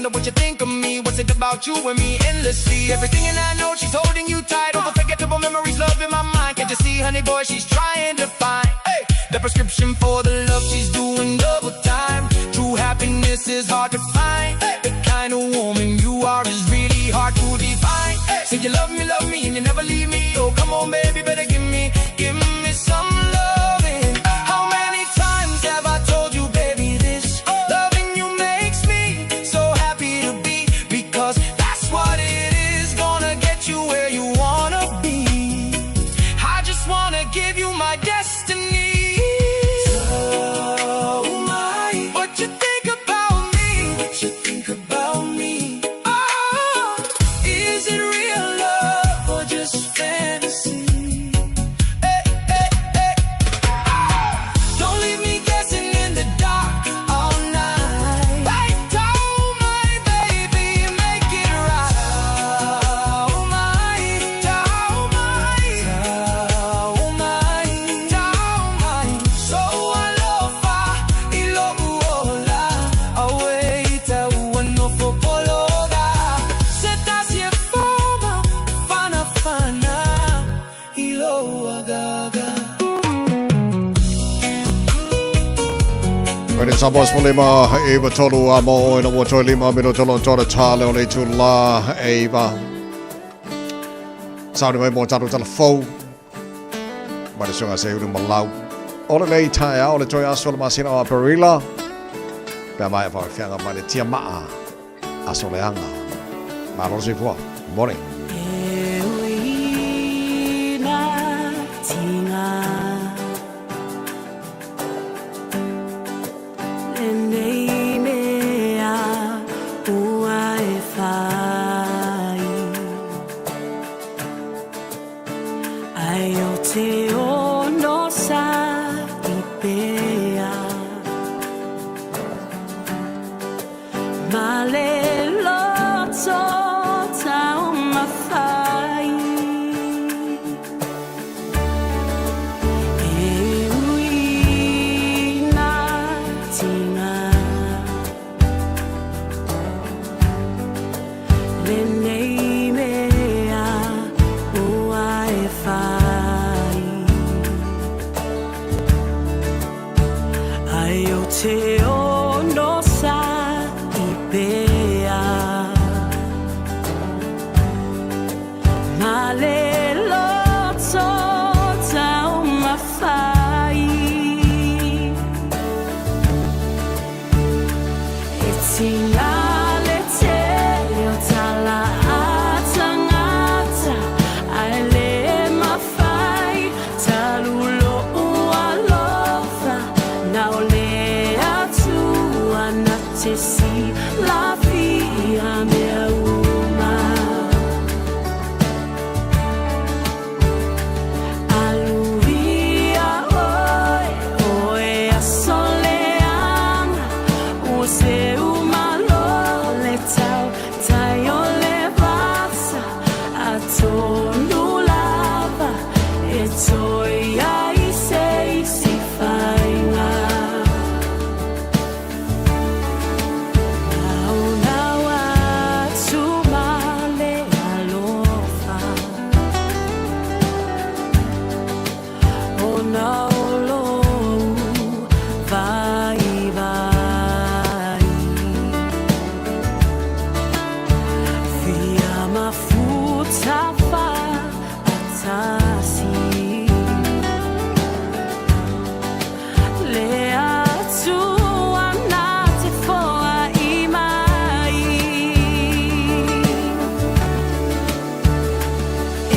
Wonder what you think of me. What's it about you and me endlessly? Everything and I know she's holding you tight. Unforgettable memories, love in my mind. Can't you see, honey boy, she's trying to find hey, the prescription for the love she's doing double time. True happiness is hard to find. The kind of woman you are is really hard to define. Say you love me, and you never leave me. Oh, come on, baby, better give me some loving. How many times have I told you, baby, this? Loving you makes me so happy to be, because that's what it is, gonna get you where you wanna be. I just wanna give you my destiny. So my, what you think about me? What you think about me? Oh, is it real love or just fantasy? Hey, hey, hey. Ah, don't leave me guessing in the dark all night. Hey, tell my baby, make it right. Tell my, tell my, tell my, tell my. So alofa, ilo uola, away te uanofo pologa. Se tasi e foma, fana fana, ilo agaga. Ready Samoa se lima e tolu a mo ina ua toe lima mino tolo tolo tale o le itu la e iva. Sauni mai mo talo tala fou. Mai le suga se ulu malau. O le lei tae ao le toe aso le masina o Aperila. Pea mai a whakawhianga mai le tia maa. Aso leanga. Malo se fua. Morning. E uina tinga Lenei mea ua e whai Ai o te ono sa i pea Ma le loto tau mawhai E uina tinga Lenei mea ua e whai Ai o te ono sa i pea Ma le loto tau mawhai E tinga le tele o tala a tangata Ai le mawhai talulo ua lofa Na o le atua na te si la fia mea uma Aluia oe, oe a soleanga Ua se umalo le tau tai o le vasa A tonu lava e toi ai se isi whainga Nau nau atu ma le alofa O na olo vai vai Fia mafuta fa atasi Le atua na te foa i mai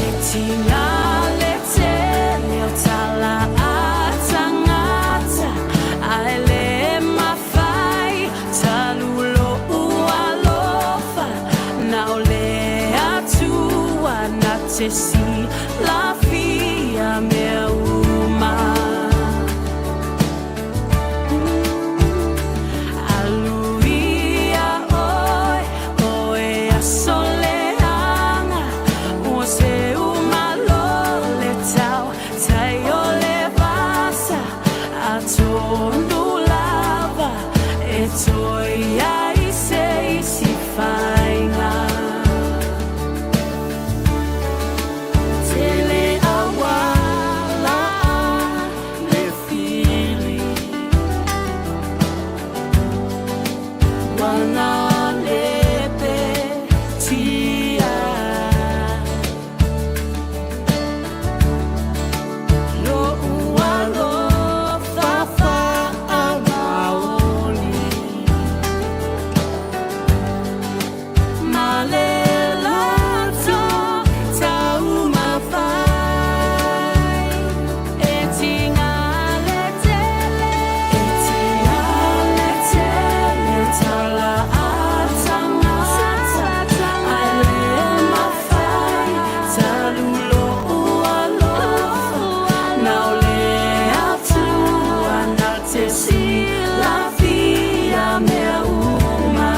E tinga le tele o tala a tangata Ai le mawhai talulo ua lofa Na o le atua na te si la fia mea uma Aluia oe, oe a soleanga Ua se umalo le tau tai o le vasa A tonu lava e toi ai se isi Mana le tia Lo'u alofa faamaoni Ma le loto taumafai E tiga le tele E tiga le tele tala a tagata Ae le mafai talu lo'u alofa Na o le Atua na te silafia mea uma.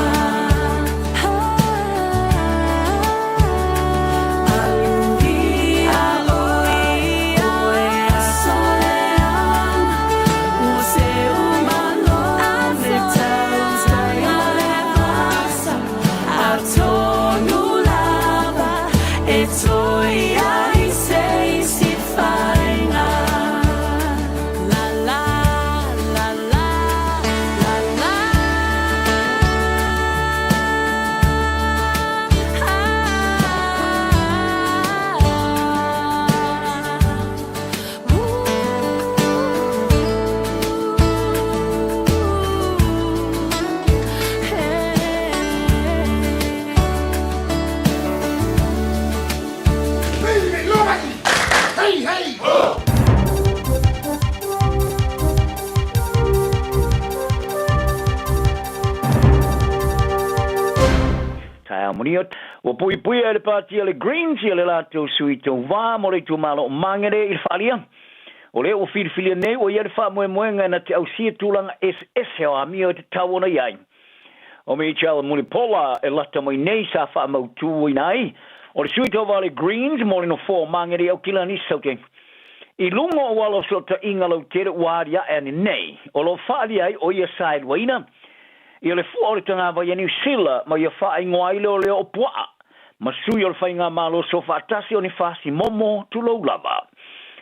Aluia ʻoe, ʻoe aso leaga, ua seu malo me tautai o le vasa, atonu lava e toe ai se isi faiga. La la la la la la. Taeao manuia. Ua puipuia e le Pāti a le Greens ia le latou sui tauva mo le itumalo o Mangere i le faaalia. O lea ua filifilia nei ua i ai le faamoemoega e na te ausia tulaga eseese o amio e tatau ona i ai. O Michelle Mulipola e lata mai nei sa faamautuina ai o le sui tauva a le Greens mo le nofoa o Mangere i Aukilani Saute. I luga o ala o fesootaiga lautele ua aliae ane nei, o lo o faaalia ai o ia sa e luaina ia le fua o le tagavai a Niu Sila ma ia faaigoa ai lea o lea o Puaa ma sui o le Faigamalo Soofaatasi o ni fasi momo tulou lava.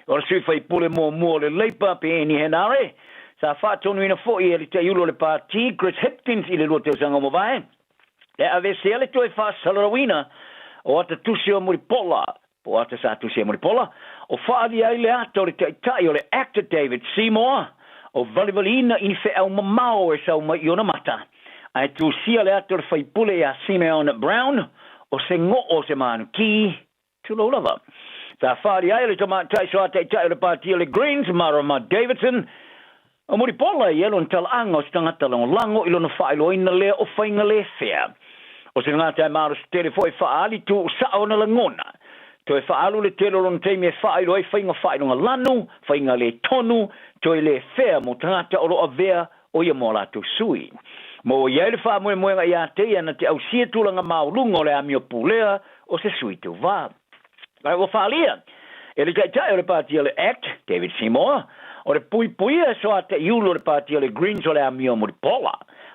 O le sui faipule muamua o le Labour Peeni Henare sa faatonuina foi e le taiulu o le Pati Chris Hipkins i le 2 tausaga ua mavae e aveesea le toe faasalalauina o ata tusi o Mulipola po o ata sa tusi e Mulipola, o faaalia ai le ata o le taitai o le Act David Seymour, o valivaliina i ni feau mamao e sau mai i ona mata, ae tusia le ata o le faipule iā Simeon Brown, o se goo o se manukī, tulou lava. Sa faalia ai le tamaitai soa-taitai o le Pati o le Greens, Marama Davidson, O Mulipola ia lona talaaga o se tagata lagolago i lona faailoaina lea o faiga le fea. O se tagata e malosi tele foi e faaali tuusao ona lagona. Toe faaalu le tele o lona taimi e faailoa ai faiga faailoga lanu, faiga le tonu, toe le fea mo tagata o lo o avea o ia mo a latou sui. Maua i ai le faamoemoega ia te ia na te ausia tulaga maoluga o le amio pulea o se sui tauva. Ae ua faaalia e le Taitai o le Pati o le act, David Seymour, o le puipuia e soataiulu o le Pati o le Greens o le amio mulipola.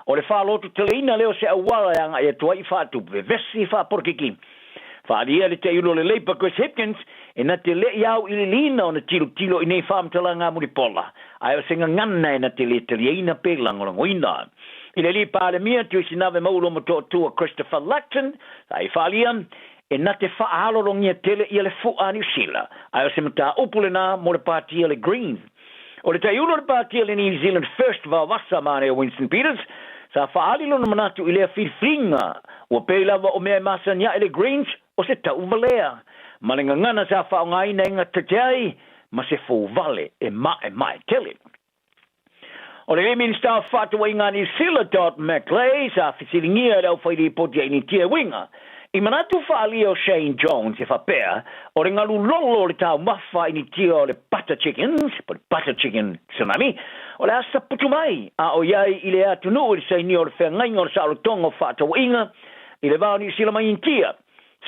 O le faalototeleina lea o se auala e agai atu ai i faatupu vevesi faapolokiki. Faaalia e le Taiulu o le Labour Chris Hipkins e na te le i auiliiliina ona tilotilo i nei faamatalaga mulipola, ae o se gagana e na te le taliaina pe lagolagoina. I le alii Palemia Tuisinave Maulo Motootua Christopher Luxon, sa i faaalia E na te faahalologia tele ia le fu'a a Niu Sila, ae o se mataupu lenā mo le Pāti a le Greens. O le taiulu o le Pāti a le New Zealand First vaovasa mane o Winston Peters, sa faaali lona manatu i lea filifiliga ua pei lava o mea e masani aʻe le Greens o se tauvalea ma le gagana sa faaaogaina e gatate ai ma se fouvale e maemae tele. O le Minista o Faatauaiga a Niu Sila, Dot McLay, sa fesiligia e le aufailipoti a Initia e uiga i manatu faaalia o Shane Jones e faapea o le galu lolo o le taumafa a Initia o le butter chickens, po le butter chicken tsunami, o le a saputu mai a o i ai i le atunuu i le sainia o le feagaiga o le saolotoga o faatauaiga i le va o Niu Sila ma Initia.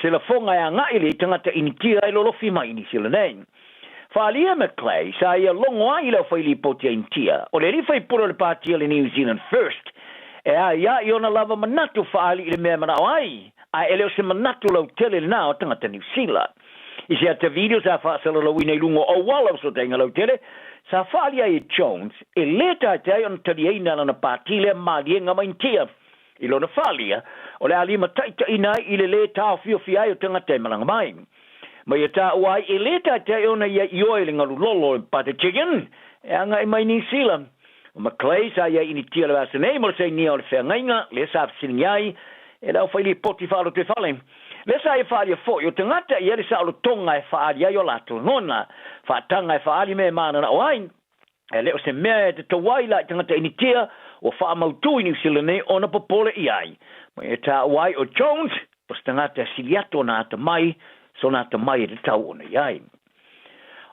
Se lafoga e agai le tagata Initia e lolofi mai i Niu Sila nei. Faaalia McClay, sa ia logo ai i le aufailipoti a Initia, o le alii faipule o le pati o le New Zealand First, e a ia i ona lava manatu faaali i le mea e manao ai, ae e le o se manatu lautele lena o tagata Niu Sila. I se ata video sa faasalalauina i luga o auala o fesootaiga lautele, sa faaalia ai e Jones, e le taetea ai ona taliaina lana pati lea maliega ma Initia. I lona faaalia, o le a limataitaiina ai i le lē taofiofia ai o tagata e malaga mai. Ma ia taua ai e lē taitai ona ia ioe i le galu lolo o le butter chicken e agai mai Niu Sila. O McLay sa i ai initia i le vaiaso nei mo le sainia o le feagaiga lea sa fesiligia ai e le aufailipoti faalotoifale. Lea sa ia faaalia foi o tagata e i ai le saolotoga e faaali ai o latou lagona, faataga e faaali mea e mananao ai. E le o se mea e tatau ai la i tagata Initia ua faamautū i Niu Sila nei ona popole i ai. Ma e taua ai o Jones o se tagata e sili atu ona atamai, sona atamai e tatau ona i ai.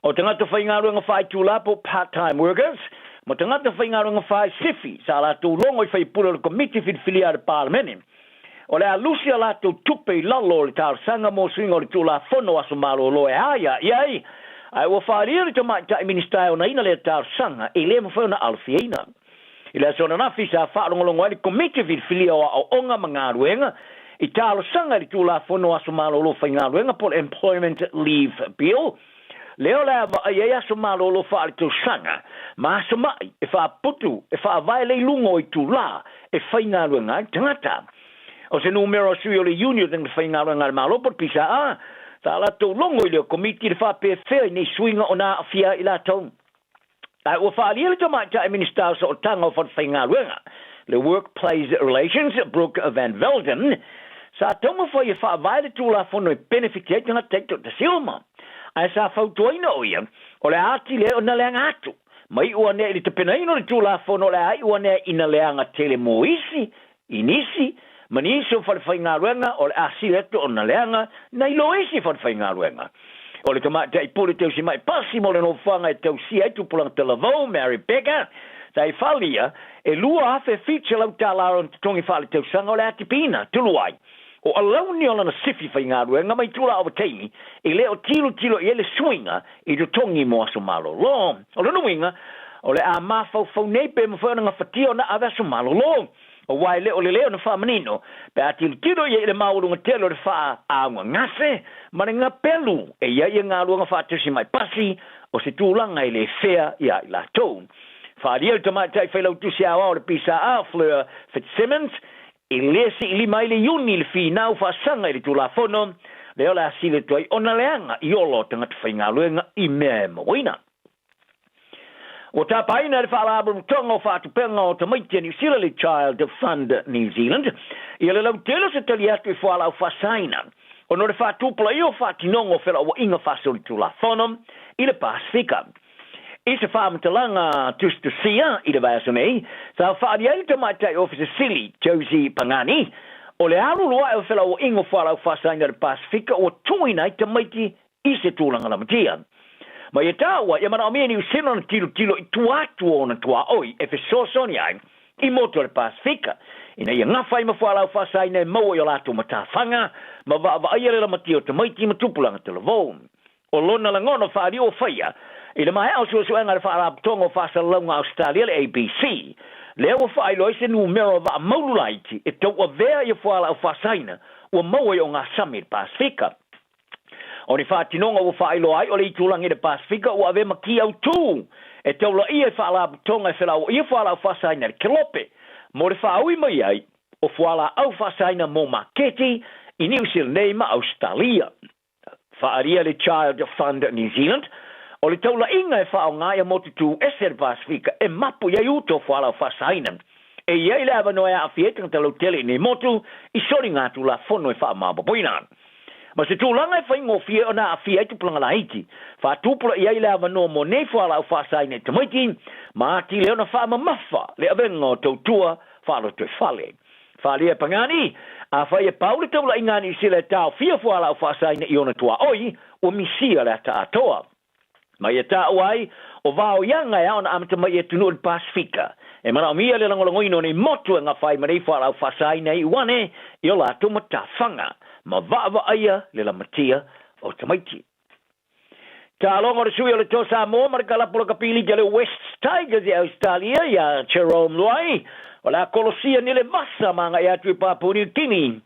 O tagata faigaluega faaitulā po o part-time workers, ma tagata faigaluega faaisifi sa latou logo i faipule o le Komiti Filifilia a le Palemene. O le a lusi a latou tupe i lalo o le talosaga mo suiga o le Tulafono Aso Malolo e aia i ai, ae ua faaalia le Tamaitai Minisita e onaina lea talosaga e le mafai ona alofiaina. I le aso ananafi sa faalogologo ai le Komiti Filifilia o Aoaoga ma Galuega i talosaga i le Tulafono Aso Malolo Faigaluega po o le Employment Leave Bill, lea o le a vaai ai aso malolo faaletausaga ma aso ma'i e faaputu e faavae le iluga o itulā e faigaluega ai le tagata. O se numera o sui o le Iuni o Tagata Faigaluega a le Malo po o le PSA, sa latou logo i lea Komiti i le faapefea i nei suiga ona aafia ai i latou. Ae ua faaalia le Tamaitai Minisita o Sootaga o Falefaigaluega, le Workplace Relations, Brooke Van Velden, sa taumafai e faavae le Tulafono e penefiti ai tagata i toatasi uma. Ae sa fautuaina o ia, o le a atili ai ona leaga atu. Ma iu anea i le tapenaina o le Tulafono o le a iu anea ina leaga tele mo isi I nisi, ma nisi o falefaigaluega o le a sili atu ona leaga nai lo isi falefaigaluega. O le tamaitai pule tausimai pasi mo le nofoaga e tausia ai tupulaga talavou, Mary Becker, sa i falia e $2,700 tala lona totogi faaletausaga o le a tipiina tulu ai. O alauni o lana sifi faigaluega ma itula ovataimi e le o tilotilo i ai le suiga i totogi mo aso malolo. O lona uiga, o le a mafaufau nei pe mafai ona gafatia ona ave aso malolo, aua e le o lelei ona faamanino pe a tilotilo i ai i le maualuga tele o le faaaaugagase ma le gapelu e i ai galuega faatasi mai pasi o se tulaga e le fea iā i latou. Faaalia le tamaitai failautusi aoao o le PSA, Fleur Fitzsimmons, E le siilima ai le Iuni le finau faasaga i le Tulafono lea o le a sili atu ai ona leaga i ola o tagata faigaluega i mea e mauaina. Ua tapaina e le Faalapotopotoga o Faatupega o Tamaiti a Niu Sila le Child Fund New Zealand ia le lautele o se tali atu i fualaau faasaina ona o le faatupulaia o faatinoga o felauaiga faasolitulafono i le Pasefika. I se faamatalaga tusitusia i le vaiaso nei, sa faaali ai le tamaitai Ofisa Sili, Josie Pagani, o le alulu ae o felauaiga o fualaau faasaina i le Pasefika ua tuuina ai tamaiti i se tulaga lamatia. Ma ia taua, ia manaomia e Niu Sila ona tilotilo i tua atu o ona tuaoi e fesoasoani ai i motu o le Pasefika, ina ia gafa ai ma fualaau faasaina e maua i o latou matafaga ma vaavaaia le lamatia o tamaiti ma tupulaga talavou. O lona lagona faaliu o faia i le maea o suesuega a le Faalapotopotoga o Faasalalauga a Ausetalia, le ABC, lea ua faailoa ai se numera o vaa maulu laiti e tauavea ia fualaau faasaina ua maua i ogasami i le Pasefika. O ni faatinoga ua faailoa ai o le itulagi i le Pasefika ua avea ma ki autū e taulaia i faalapotopotoga e felauaia fualaau faasaina i le kelope mo le faaui mai ai o fualaau faasaina mo maketi i Niu Sila nei ma Ausetalia. Faaalia le Child Fund New Zealand, o le taulaiga e faaaoga ia motu tū ese le Pasefika e mapu i ai uta o fualaau faasaina. E i ai le avanoa e aafia ai tagata lautele i nei motu i soligatulafono e faamaopoopoina. Ma se tulaga e faigofie ona aafia ai tupulaga laiti, faatupulaia ai le avanoa mo nei fualaau faasaina i tamaiti ma atili ai ona faamamafa le avega o tautua faalotoifale. Faaalia e Pagani, afai e pau le taulaiga a Niu Sila e taofia fualaau faasaina i ona tuaoi, ua misia le ata atoa. Ma ia taua ai, o vaoiaga e ao ona amata mai i atunuu o le Pasefika. E manaomia le lagolagoina o nei motu e gafa ai ma nei fualaau faasaina i uane i o latou matafaga, ma vaavaaia le lamatia o tamaiti. Taaloga o le sui o le Toa Samoa ma le kalapu lakapi ligi a le Wests Tigers i Ausetalia iā Jerome Luai, o le a kolosia nei le vasa ma agai atu i Papua New Guinea.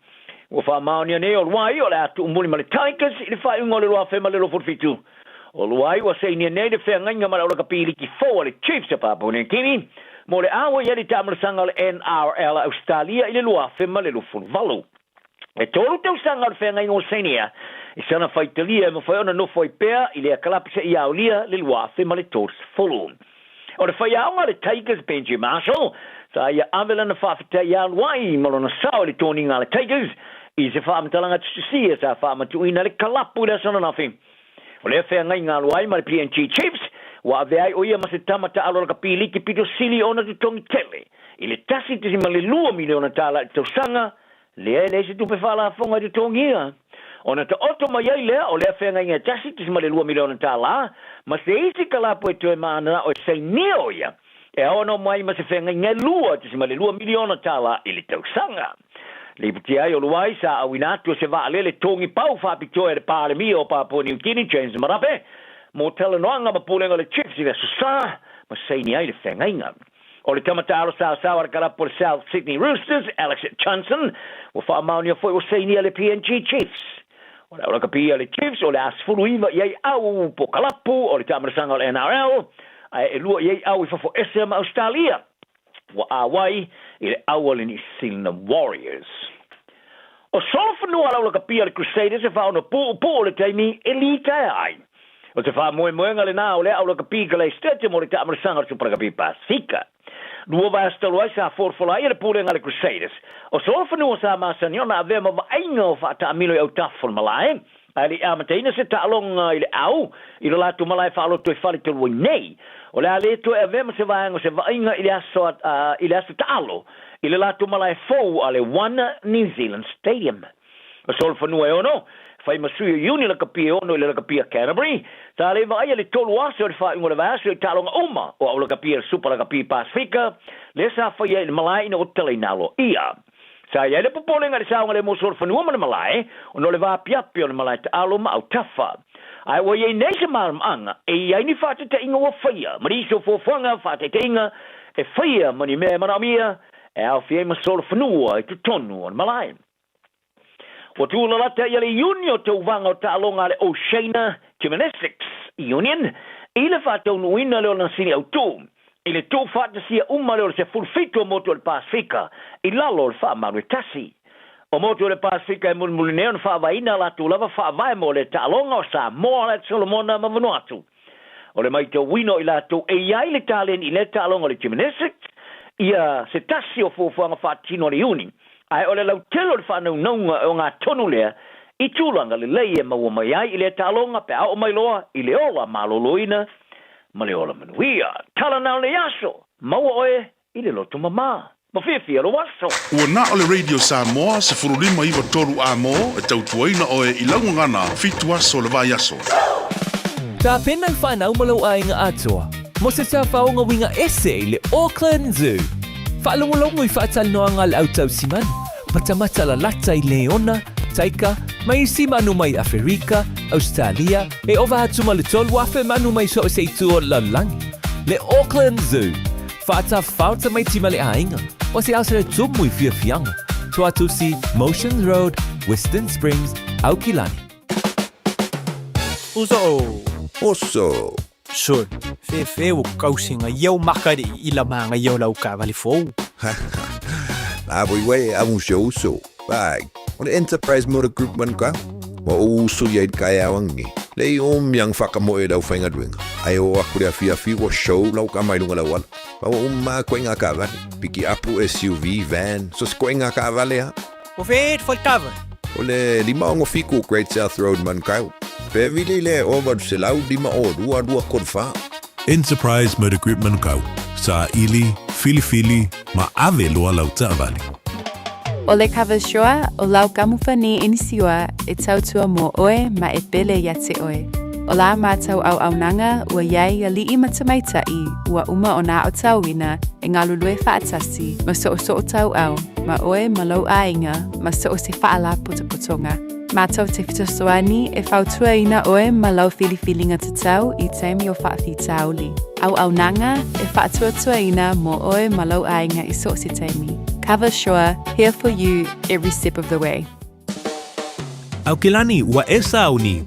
Ua faamaonia nei o Luai o le a tuumuli ma le Tigers i le faaiuga o le 2027. O Luai ua sainia nei le feagaiga ma le aulakapi ligi fou a le Chiefs a Papua New Guinea. mo le a ua i ai le taamalosaga o le NRL a Ausetalia i le 2028. E tolu tausaga o le feagaiga o Sainia i sana faitalia e mafai ona nofo ai pea i lea kalapu seia aolia le 2030. O le faiaoga a le Tigers Benji Marshall, sa ia ave lana faafetai ia Luai ma lona sao i le toniga a le Tigers i se faamatalaga tusitusia sa faamatuuina le kalapu i le aso ananafi. O lea feagaiga a Luai ma le PNG Chiefs, ua avea ai o ia ma se tama taalo lakapi liki pito sili ona totogi tele i le $1.2 miliona tala i le tausaga, lea e leai se tupe faalafoga e totogia. Ona taoto mai ai lea o lea feagaiga e $1.2 miliona tala ma se isi kalapu e toe mananao e sainia o ia e ao mai ma se feagaiga e $2.2 miliona tala i le tausaga. Lipotia ai o Luai sa auina atu e se vaalele togi pau faapitoa e le Palemia o Papua New Guinea James Marape mo talanoaga ma pulega o le Chiefs i le Aso Sa ma saini ai le feagaiga. O le tama taalo saosao a le kalapu o le South Sydney Roosters, Alex Johnson, ua faamaonia foi ua sainia le PNG Chiefs. O le aulakapi a le Chiefs o le a 19 i ai au po kalapu o le taamalosaga o le NRL, ae e lua i ai au i fafo ese ma Ausetalia. Ua āwai i le au a le New Zealand Warriors. O solofanua a le aulakapi a le Crusaders e faaonopuupuu le taimi e litaea ai. O se faamoemoega lenā o lea aulakapi Calais Stadium o le taamalosaga o le Super Rugby Pasifika. Lua vaiaso talu ai sa folafola ai e le pulega a le Crusaders. O solofanua sa masani ona avea ma vaaiga o faataamilo i autafa o le malae, ae le i amataina se taaloga i le au i lo latou malae faaloto i fale talu ai nei. O le a le toe avea ma se vaega o se vaaiga i le aso i le aso taalo i le latou malae fou a le One New Zealand Stadium. O solofanua e ono, fai ma sui o Iuni lakapi e ono i le lakapi a Canterbury, sa le vaaia le tolu aso i le faaiuga o le vaiaso i taaloga uma o au lakapi a le Supa Lakapi Pasifika, lea sa faia i le malae ina ua tatalaina aloaia. Sa i ai le popolega i le saogalemu o solofanua ma le malae, ona o le vaapiapi o le malae taalo ma autafa. Ae ua i ai nei se malamaanga e i ai ni faataitaiga ua faia ma nisi o fuafuaga faataitaiga e faia ma ni mea e manaomia e aofia ai ma solofanua i totonu o le malae. Ua tūlalata ia le Iuni o tauvaga o taaloga a le Oceania Gymnastics Union i le faataunuuina lea o lana sini autū i le tuufaatasia uma lea o le 17 o motu o le Pasefika i lalo o le faamalu e tasi. O motu o le Pasefika e mulimuli nei ona faavaeina a latou lava faavae mo le taaloga o Samoa, le Solomona ma Vanuatu. O le maitauina o i latou e i ai le taleni i lea taaloga o le gymnastics, ia se tasi o fuafuaga faatino a le Iuni, ae o le lautele o le faanaunauga e ogatonu lea i tulaga lelei e maua mai ai i lea taaloga pe a oo mai loa i le ola maloloina ma le ola manuia. Tala na o lenei aso, maua oe i le loto mamā. Ma fiafia lou aso. Ua na o le Radio Samoa 15 93 A mo e tautuaina oe i lau gagana fitu aso le vaiaso. Tapena i whanau ma lou aiga atoa mo se tafaoga uiga ese i le Auckland Zoo. Faalogologo i faatalanoaga a le au tausimanu, matamata lalata i leona, taika, ma isi manu mai Aferika, Ausetalia, e ova atu ma le 3,000 manu mai so o se itu o le lalolagi. Le Auckland Zoo. Faatafao tamaiti ma le aiga, o se aso e tumu i fiafiaga. Tuatusi, Motions Road, Western Springs, Aukilani. Uso o. Oso. Sol, fefe ua kausiga ia o maka le i la magaia o lau taavale fou. La voi wai amu se uso. Vai, o le Enterprise Motor Group man ka. Ua ou uso ia i le kaeao angi. Le i o miang whakamoe lau whaingaluenga. Ai o aku le afiafi ua show lau ka mai lunga lau ala. Ma ua uma koe ngā kaavale. Piki apu, SUV, van, so se koe ngā kaavale ha. O whē te whai taavale? O le 567 Great South Road Manukau. Pe vili le 852 234. Enterprise Motor Group Manukau, saili, filifili, ma ave loa lau taavale. O le Kavasoa, o lau kamupani inisiua e tautua mō oe ma e pele ia te oe. O la mātou auaunaga ua iai aliʻi ma tamaitaʻi ua uma ona aotauina e galulue faatasi ma soosoo tauau ma oe ma lou aiga ma so o se faalapotopotoga. Mātou te fesoasoani e fautuaina oe ma lau filifiliga tatau i taimi o faafitauli. Auaunaga e faatuatuaina mō oe ma lou aiga i so o se taimi. Cover Sure, here for you every step of the way. Aukilani, ua e sauni.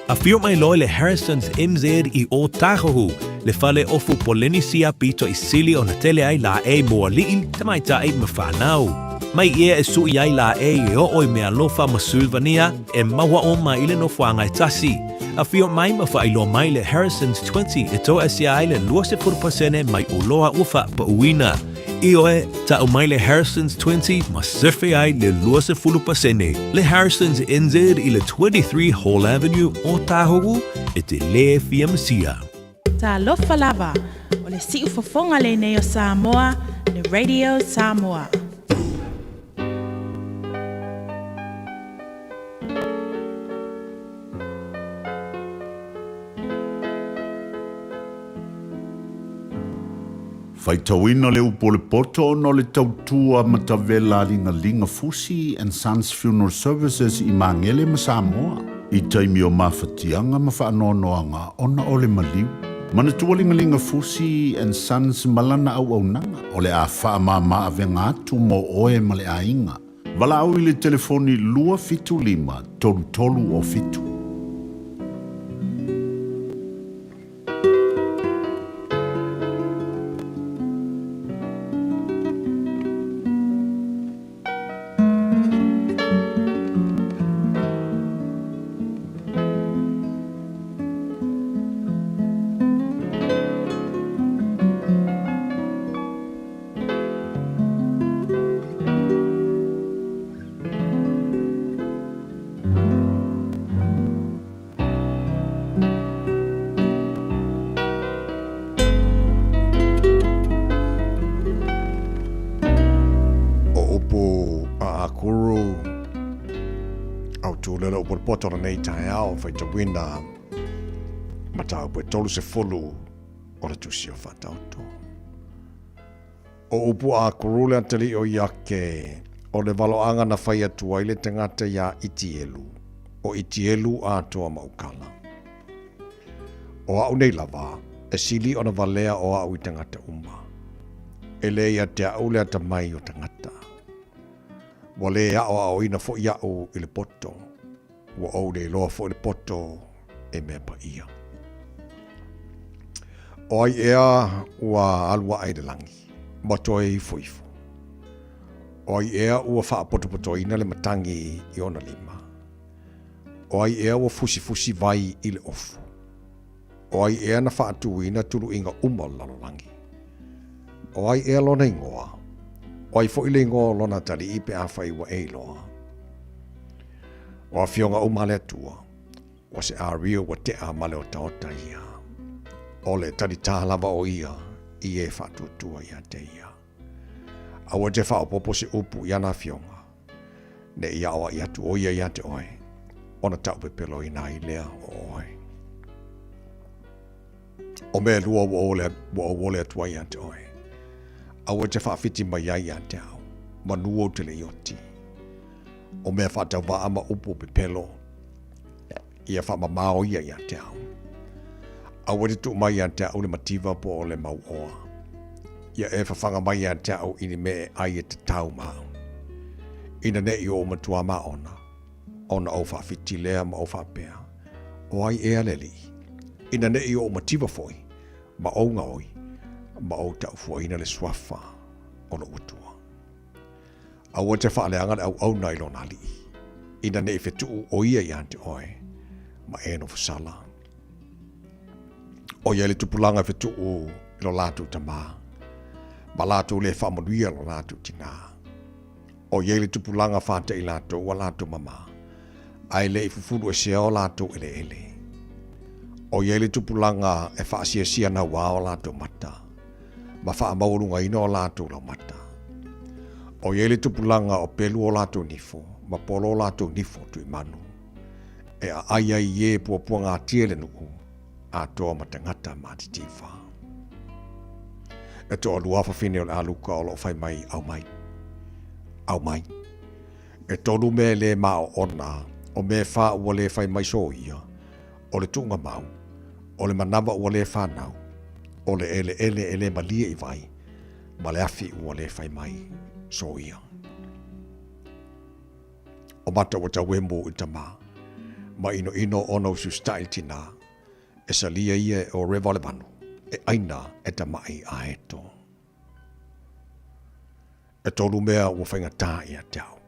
Afio mai loa le Harrison's MZ i Ōtāhuhu. Le fale ofu Polenisia pito i sili ona tele ai laʻei mo aliʻi, tamaitai ma whanau. Mai ia e suʻi ai laʻei e oo i Mealofa ma Sulvania e maua uma i le nofoaga e tasi. Afio mai ma faailoa mai le Harrison's 20 e toaʻesia ai le 20% mai oloa ua faapauina. Ioe, tau mai le Harrison's 20 ma sefe ai le 20%. Le Harrison's NZ i le 23 Hall Avenue, Ōtāhuhu, e te lē fia masia. Talofa lava, o le siufofoga lenei o Samoa, le Radio Samoa. Faitauina le upu o le poto ona o le tautua matavela a Ligalinga Fusi and Sons Funeral Services i Magele ma Samoa i taimi o mafatiaga ma faanoanoaga ona o le maliu. Manatua Ligalinga Fusi and Sons ma lana auaunaga o le a faamama avega atu mo oe ma le aiga. Valaau i le telefoni 275 33 o 7. O upu a Akuru, au tūlele o Polopoto lenei taeao, faitauina mataupu e 30 o le tusi o Faataoto. O upu a Akuru le atalii o Iake, o le valoaga na fai atu ai le tagata iā Itielu, o Itielu atoa ma Ukala. O a'u nei lava, e sili ona valea o a'u i tagata uma. E lē ia te a'u le atamai o tagata. Ua lē aʻoaʻoina foʻi aʻu i le poto. Ua ou le iloa foʻi le poto e mea paia. O ai ea ua alu aʻe i le lagi, ma toe ifo ifo? O ai ea ua faapotopotoina le matagi i ona lima? O ai ea ua fusifusi vai i le ofu? O ai ea na faatuina tuluiga uma o le lalolagi? O ai ea lona igoa? O ai foi le igoa o lona atalii pe afai ua e iloa? O afioga uma a le Atua, ua se ario ua tea ma le otaota ia. O le talitā lava o ia i e faatuatua ia te ia. Aua te faaopoopo se upu i ana afioga, ne i aoaʻi atu ʻo ia iā te ʻoe, ona taʻupepeloina ai lea o ʻoe. O mea lua ua ole, ua ou ole atu ai iā te ʻoe. Aua te faawhiti mai ai iā te au, manu ou te le ioti. O mea faatauvaa ma upu o pepelo, ia faamamao ia iā te au. Aua te tuu mai iā te au le mativa po o le mauoa. Ia e fafaga mai iā te au i ni mea e ai e te tau ma au. Ina ne i ou matua ma ona, ona ou faawhiti lea ma ou faapea, O ai ea le alii? Ina ne i ou mativa foi, ma ou gaoi, ma ou taufuaina le suafa o lou Atua. Aua te faaleaga le auauna i lona alii, ina ne i fetuu o ia ia te oe, ma e nofo sala. O ia le tupulaga e fetuu i lo latou tamā, ma latou le faamanuia lo latou tinā. O ia le tupulaga fātaʻi latou ua latou mamā, ae le i fufulu esea o latou eleele. O ia le tupulaga e faasiasia nauā o latou mata, ma faamaualugaina o latou laumata. O ia le tupulaga o pelu o latou nifo, ma polo o latou nifo tuimanu, e aʻai ai i e puapuagatia le nuu, atoa ma tagata matitiva. E toalua fafine o le Aluka o loo fai mai au mai. Au mai. E tolu mea e lē maoona, o mea e whā ua lē fai mai soia, o le tuuga mau, o le manawa ua lē whanau, o le eleele e lē malie i vai, ma le afi ua lē fai mai soia. O mata ua tauemu i tamā, ma inoino ona usi usitaʻi le tinā, e salia ia e o rewa le vanu. e ʻaina e tamaʻi aeto. E tolu mea ua faigata ia te au.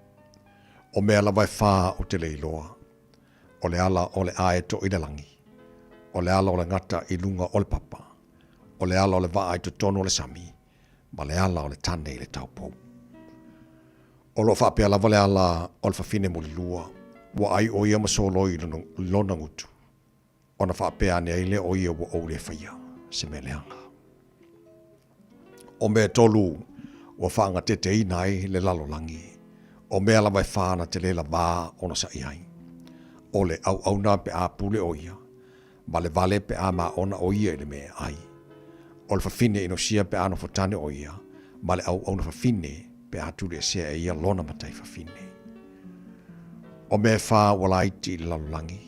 O mea lava e whā o te leiloa. O le ala o le aeto i le langi. O le ala o le gata i lunga o le papa. O le ala o le vaa i totonu o le sami. Ma le ala o le tane i le taupou. O lo o faapea lava le ala o le fafine mulilua, ua ʻai ʻo ia ma soloi i lona gutu, ona faapea ane ai lea o ia ua ou le faia se mea leaga. O mea e tolu ua faagateteina ai le lalolagi, o mea lava e whā na te lela vā ona saʻi ai. O le ʻauʻauna pe a pule ʻo ia, ma le wale pe a māʻona ʻo ia i le mea e ʻai. O le fafine inosia pe a nofotane ʻo ia, ma le ʻauʻauna fafine pe a tuliʻesea e ia lona matai fafine. O mea e whā ua laiti i le lalolagi,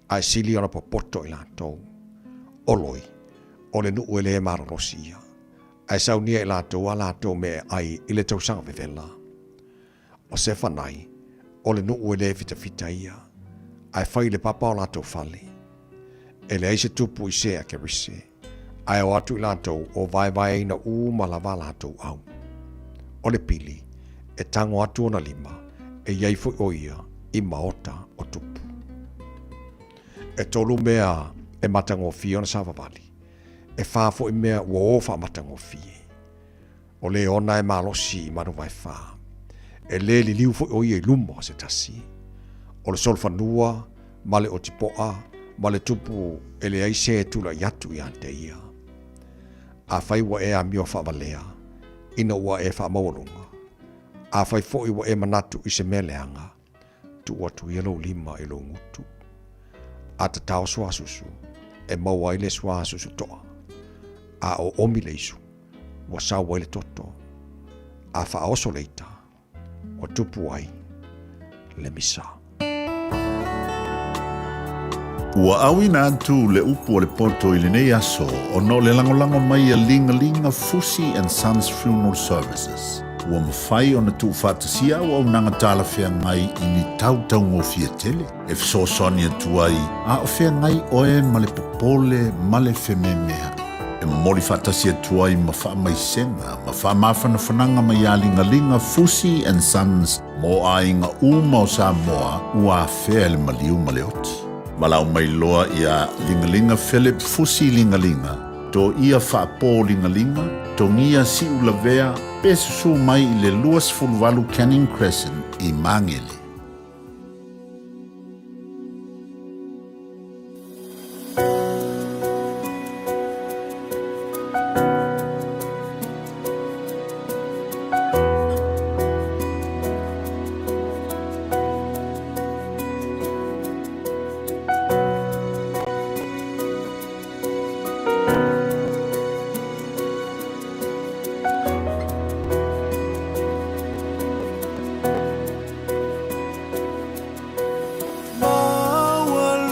a e sili ona popoto i latou. O loi, o le nuʻu e lē malolosi ia, a e saunia i latou a latou mea e ʻai i le tausaga vevela. O Sefanai, o le nuʻu e lē fitafita ia, a e fai i le papa o latou fale. E leai se tupu i se a Kerise, a e o atu i latou o vaevaeina uma lava a latou au. O le pili, e tago atu ona lima, e i ai foi ʻo ia i maota o tupu. E tolu mea e matagofie ona savavali, e whā foi mea ua o whaamatagofie. O le ona e malosi i manu vae whā. E lē liliu foi ʻo ia i luma o se tasi. O le solofanua, ma le ʻotipoʻa, ma le tupu e leai se e tulaʻi atu iā te ia. Afai ua e amio faavalea, ina ua e faamaualuga. Afai foi ua e manatu i se mea leaga, tuu atu ia lou lima i lou gutu. A tatao suasusu, e maua ai le suasusu toʻa. A oomi le isu, ua sau ai le toto. A faaoso le ita, ua tupu ai le misa. Ua auina atu le upu o le poto i lenei aso ona o le lagolago mai a Ligalinga Fusi and Sons Funeral Services. Ua mafai ona tuufaatasia auaunaga talafeagai i ni tautaugofie tele e fesoasoani atu ai a o feagai oe ma le popole ma le fememeaʻi. E momoli faatasi atu ai ma faamaisega ma faamafanafanaga mai iā Ligaliga Fusi and Sons mo aiga uma o Samoa ua afea e le maliu ma le oti. Valaau mai loa iā Ligaliga Philip Fusi Ligaliga, Toia Faapō Ligaliga, Togia Siulavea pe susū mai i le 28 Canning Crescent i Magele.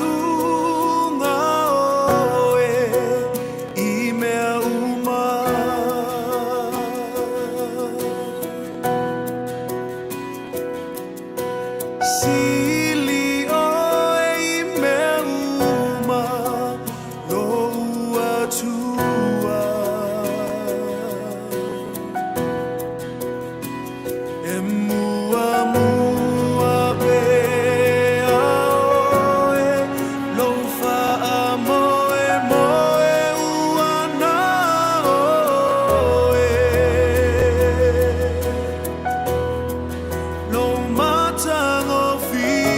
Maualuga oe i mea uma. Sili oe i mea uma lou Atua. E muamua pea oe lou faamoemoe ua na oe. Lou matagofie.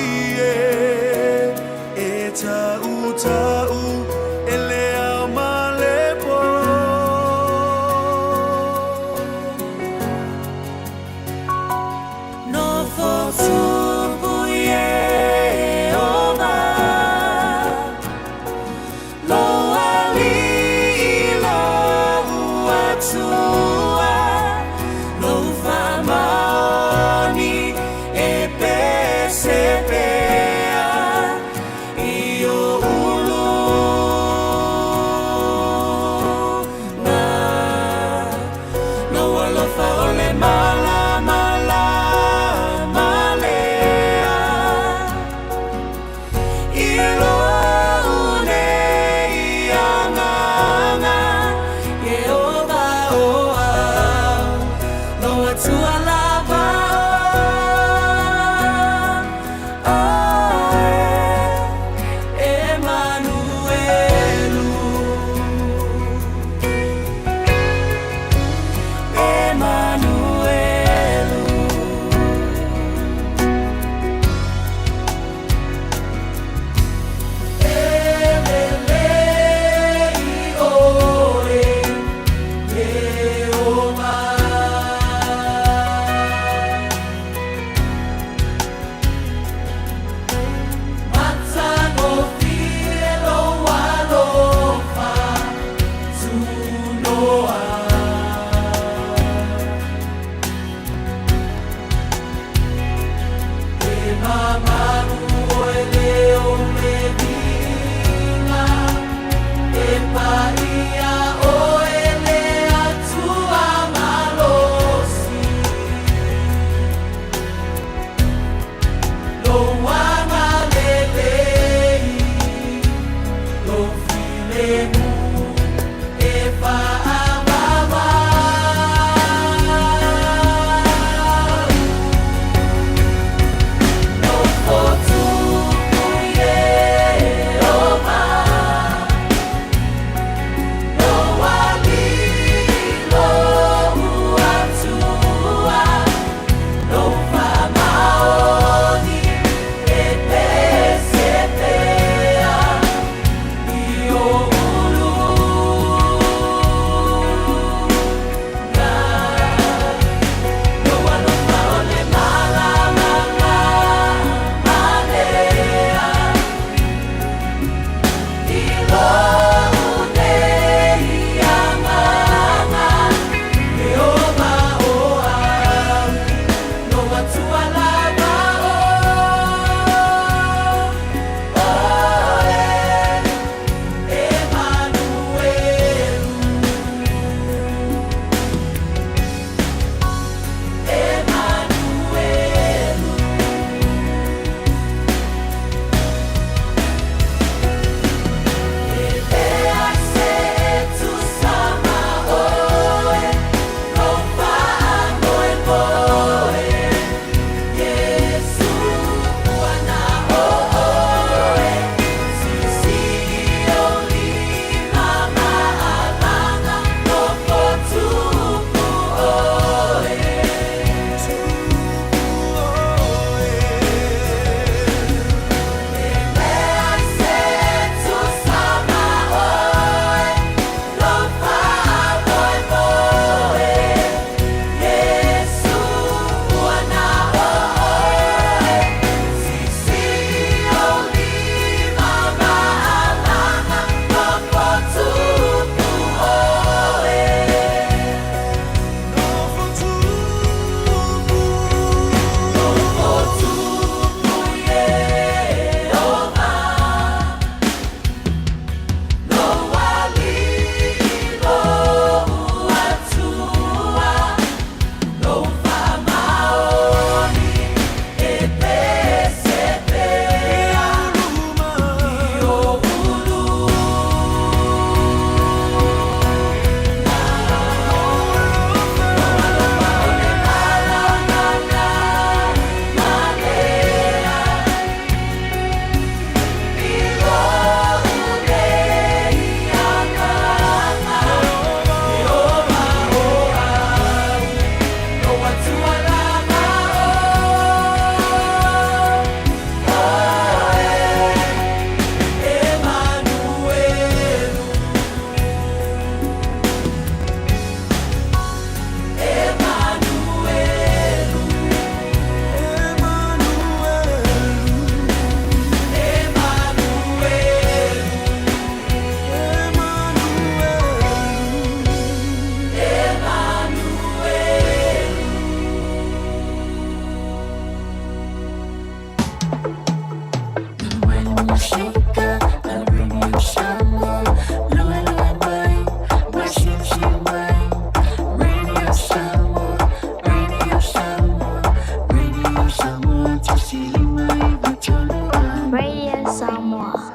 Radio Samoa.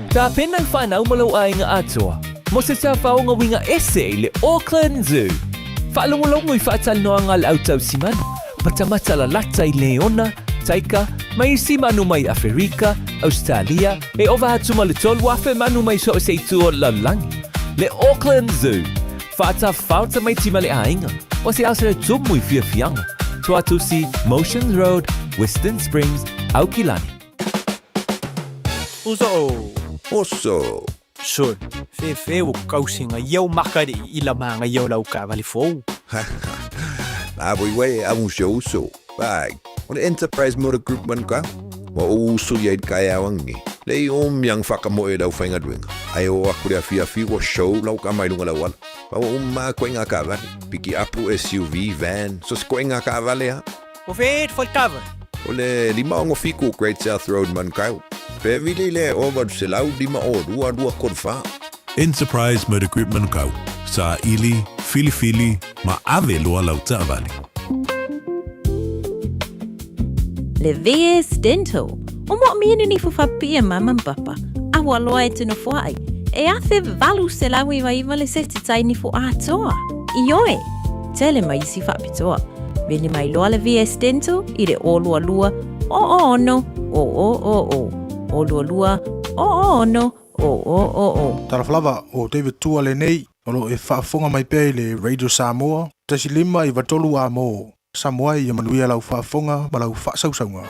Tapena i whanau ma lou aiga atoa mo se tafaoga uiga ese i le Auckland Zoo. Faalogologo i faatalanoaga a le au tausimanu, matamata lalata i leona, taika, ma isi manu mai Aferika, Ausetalia, e ova atu ma le 3,000 manu mai so o se itu o le lalolagi. Le Auckland Zoo. Faatafao tamaiti ma le aiga, o se aso e tumu i fiafiaga. Tuatusi, Motions Road, Western Springs, Aukilani. Uso. Oso. Sol, fefe o kausinga iau makari i la manga iau lau kavali fou. La voi wei a un show so. Bai, o le Enterprise Motor Group man ka. Wa o usu ia i kai awangi. Le i o miang whakamoe lau whainga duenga. Ai o aku le awhi awhi o show lau ka mai lunga lau ala. Pa o ma koe ngā kavale. Piki apu SUV, van, so se koe ngā kavale ha. O fe fo kava. O le 567 Great South Road Manukau. Pe vili le o 805 o 2 2 3 4. Enterprise Motor Group Manukau, saili, filifili, ma ave loa lau taavale. Le VS Dental. O mo miene ni fo faapipii mama ma papa. A ua loa e te nofoaʻi. E 1899 le seti tai nifo atoa. Ioe, tele ma isi faapitoa. Vili mai loa le VS Dental i le 022 006 000. 022 006 000. Talofa lava o David Tua lenei, o lo e faafofoga mai pea i le Radio Samoa, 1.5 93 amo. Samoa ia manuia lau faafofoga ma lau faasausauga.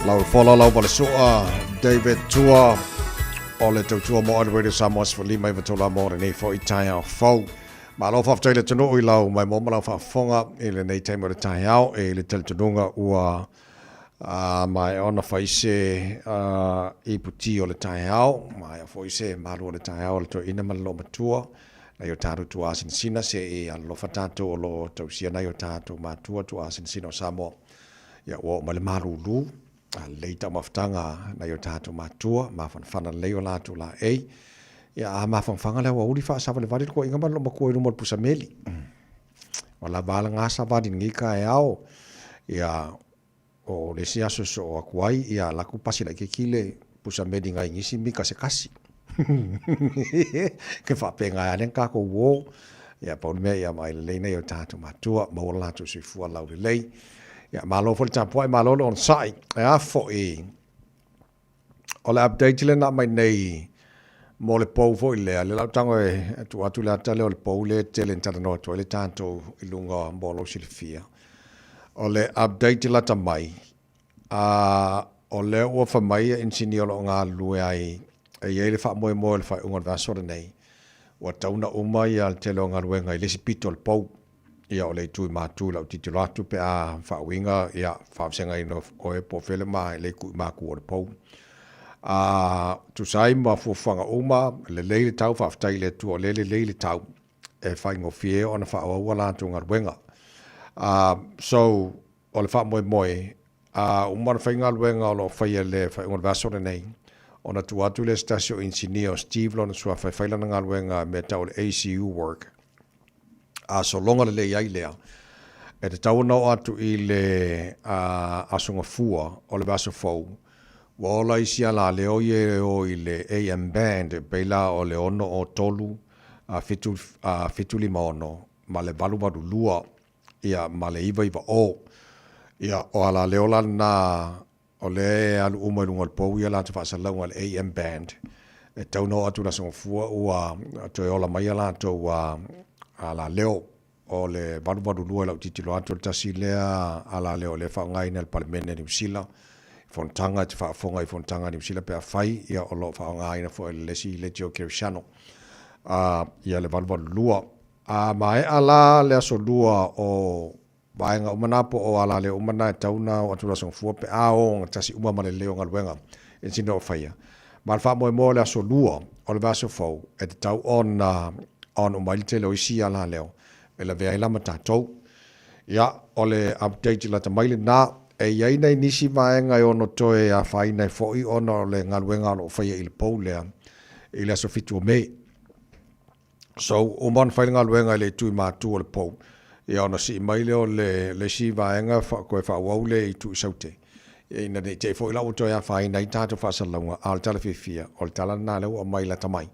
Lau fola lau valesoa David Tua o le tautua mo le Radio Samoa 15 i vatola mo lenei foi taeao fou. Malo faafetai le atunuu i lau maimoa ma lau faafofoga i lenei taimi o le taeao e i le talitonuga ua maea ona fai se iputi o le taeao, maea foi se malu o le taeao a le toeaina ma le loomatua, nai o tatou tuaasinasina se i alolofa tatou o lo o tausia nai o tatou matua tuaasinasina o Samoa. Ia ua oo mai le malulu, a lelei taumafataga nai o tatou matua, mafanafana lelei o latou laei. Ia a mafanafana le aoauli faasavalivali le toeaina ma le loomatua i luma o le pusameli. Ua lava a lena savali i lenei taeao. Ia o le isi aso e sosoo atu ai, ia alu atu pasi laitiiti le pusameli nai nisi mita se tasi. Ke faapena lava lea na tatou uo. Ia pau le mea ia vaai lelei nai o tatou matua, maua lo latou soifua laulelei. Ia malo foi le tapuai, malo le onosai. E a foi, o le update lea na aumai nei mo le pou foi lea, lea o le a ou tago e tuu atu le ata lea o le pou lea e tele ina talanoa atu ai le tatou i luga mo lou silafia. O le update lata mai, a o lea ua fai mai ia inisinia o lo o galulue ai, e i ai le faamoemoe o le faaiuga o le vaiaso lenei, ua tatau ona uma ia le tele o galuega i le isi pito o le pou. Ia o le itu i matu i lau tilotilo atu pe a faauiga ia faavasegaina o oe po o fea le ma le itu i matu o le pou. A tusa ai ma fuafuaga uma, lelei le tau, faafetai i le Atua o lea e lelei le tau e faigofie ona faaauau a latou galuega. So, o le faamoemoe, a uma ona fai galuega o lo o faia i le faaiuga o le vaiaso lenei, ona tuu atu lea i se tasi o inisinia o Steve lona suafa e fai lana galuega i mea tau o le ACU work. A sologa lelei ai lea, e tatau ona oo atu i le Aso Gafua o le vaiaso fou, ua ola isi alaleo ia e o i le AM band e pei la o le 6 03 7 7 5 6 ma le 8 8 2 ia ma le 990. Ia, o alaleo la lena o lea e alu uma i luga o le pou ia latou faasalalauga i le AM band, e tatau ona oo atu i le Aso Gafua ua toe ola mai a latou alaleo. O le 882 i lau tilotilo atu o le tasi lea alaleo o lea e faaaogaina e le Palemene a Niu Sila i fonotaga, e te faafofoga i fonotaga a Niu Sila pe afai, ia o lo o faaaogaina foi e le isi leitio kerisiano ia le 882. A maea la le aso lua o vaega uma na po o alaleo uma na e tatau ona oo atu i le Aso Gafua pe a ogatasi uma ma le lelei o galuega e tino o faia. Ma le faamoemoe o le aso lua o le vaiaso fou e tatau ona on uma ai le tele o isi alaleo e lavea ai la ma tatou. Ia, o le update lata mai lena. E i ai nai nisi vaega e ono toe afaina ai foi ona o le galuega o lo o faia i le pou lea i le aso 7 o Me. So, uma ona fai le galuega i le itu i matu o le pou, ia ona sii mai lea o le, le isi vaega fa, toe faaauau le itu i Saute. Ia ina ne i te i foi la ua toe afaina ai tatou faasalalauga, a o le tala fiafia, o le tala lena lea ua aumai lata mai,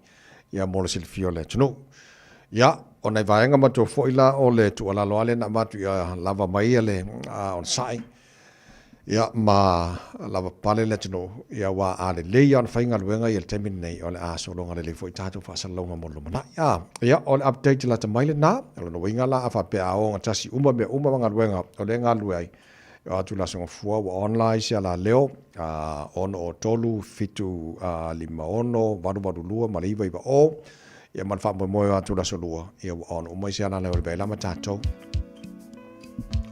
ia mo le silafia o le atunuu. Ia, o nai vaega matua foi la o le tuualalo lava lea na avatu ia lava mai ia le onosai, Ia, ma lavapapale le atunuu, ia aua a lelei lava ona fai galuega ia i le taimi lenei, o le a sologa lelei foi tatou faasalalauga mo le lumanai. A, ia, o le update lata mai lena, o lona uiga la a faapea a ogatasi uma mea uma ma galuega o lea e galulue ai, e o atu i le Aso Gafua ua on la isi alaleo, a, 6 03 7 5 6 8 8 2 ma le 9 9 0, ia ma le faamoemoe o atu i le Aso Lua, ia ua on uma isi alaleo e lavea ai la ma tatou.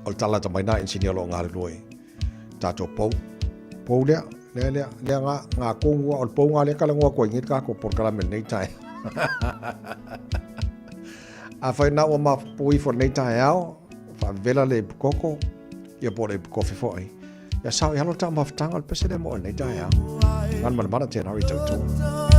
O le tala lata mai na inisinia o lo o galulue tatou pou. Pou lea, lea, lea, lea nga, nga kongu o le pou nga lea talanoa atu ai nei le tatou polokalame i lenei taeao. Afai na ua mafopo ifo i lenei taeao, faavevela le ipu koko, ia po o le ipu kofi foi. Ia sao i alo le taumafataga o le pese lea mo oe i lenei taeao. Ngana ma le mana tēnā i tautua.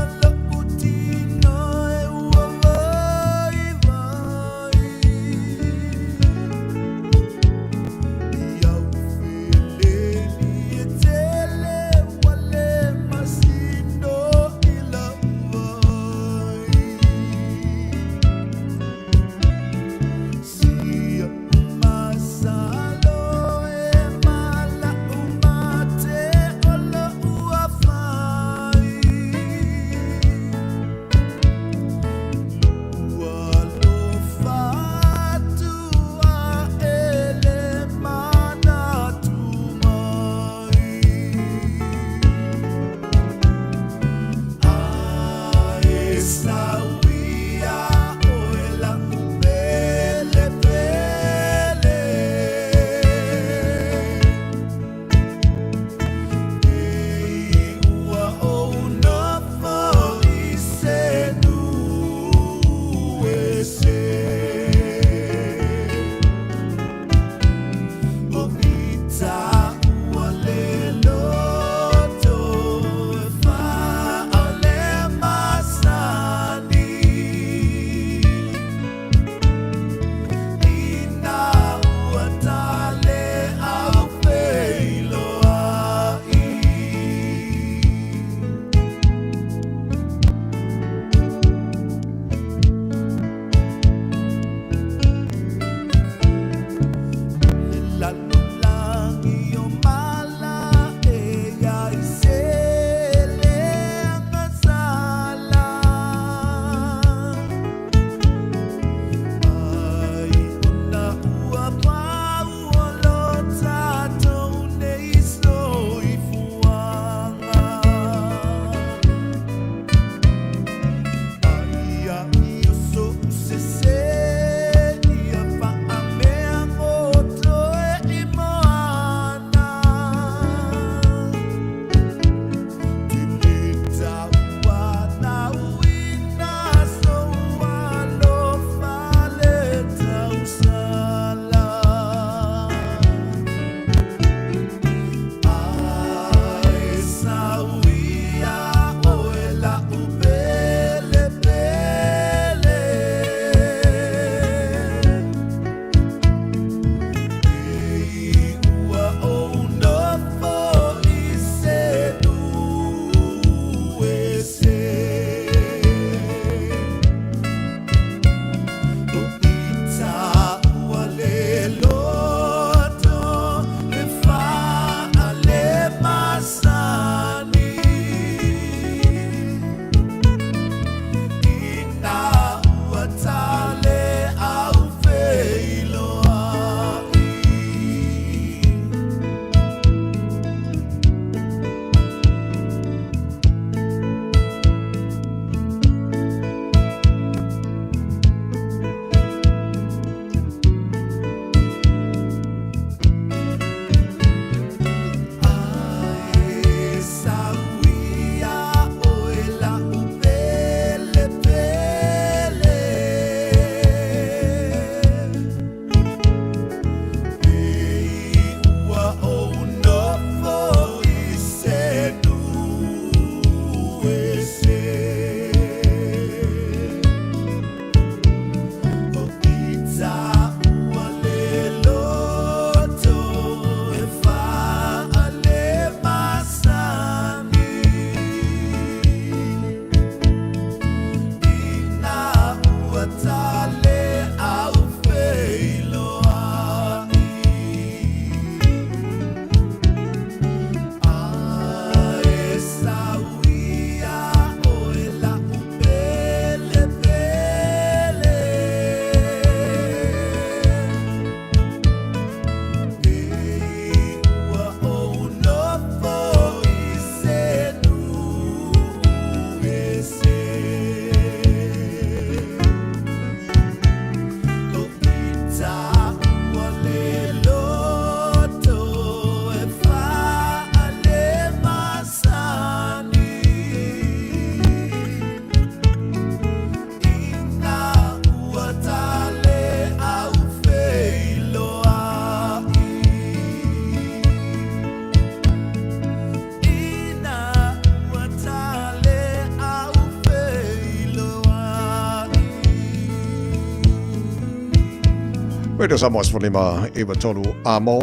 Radio Samoa 15 93 amo.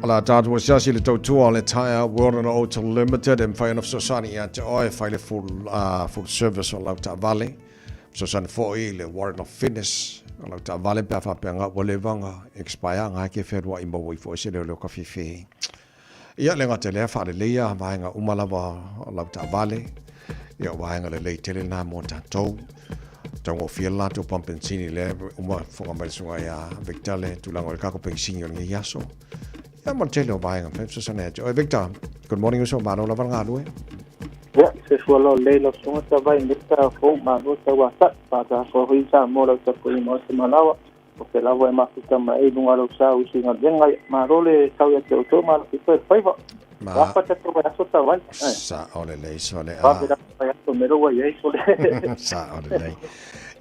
O la tātou asiasi le tautua o le Tyre World and Auto Limited e mawhai ona fesoasoani ia te oe whai le full service o lau taavale. Fesoasoani foi le warrant of fitness o lau taavale pe a faapea nga ua leva nga expire nga ke whenua i maua i foi se leo leo ka whiwhi. Ia le gata lea faaleleia vaega uma lava o lau taavale. Ia o vaega lelei tele na mo tātou. Taugofie le latou pampensini lea uma fofoga mai le susuga ia Victor le tulaga o le kako penisini o lenei aso. Ia ma le tele o vaega mafai fesoasoani ia te oe. Victor, good morning uso, malo lava le galue. Ia, se fua lau lei lau susuga sa vai nei ta fou malo tau asa'i faatafoa foi Samoa lau tapuaiga ma se malawa o se lava e mafuta mai ai luga lau sa usi galuega ia malo le tau ia te outou malo fito e faiva Ma afa tatou vai aso tau ai Sa'o lelei sole a vave lava vai aso me lou ai ai sole Sa'o lelei.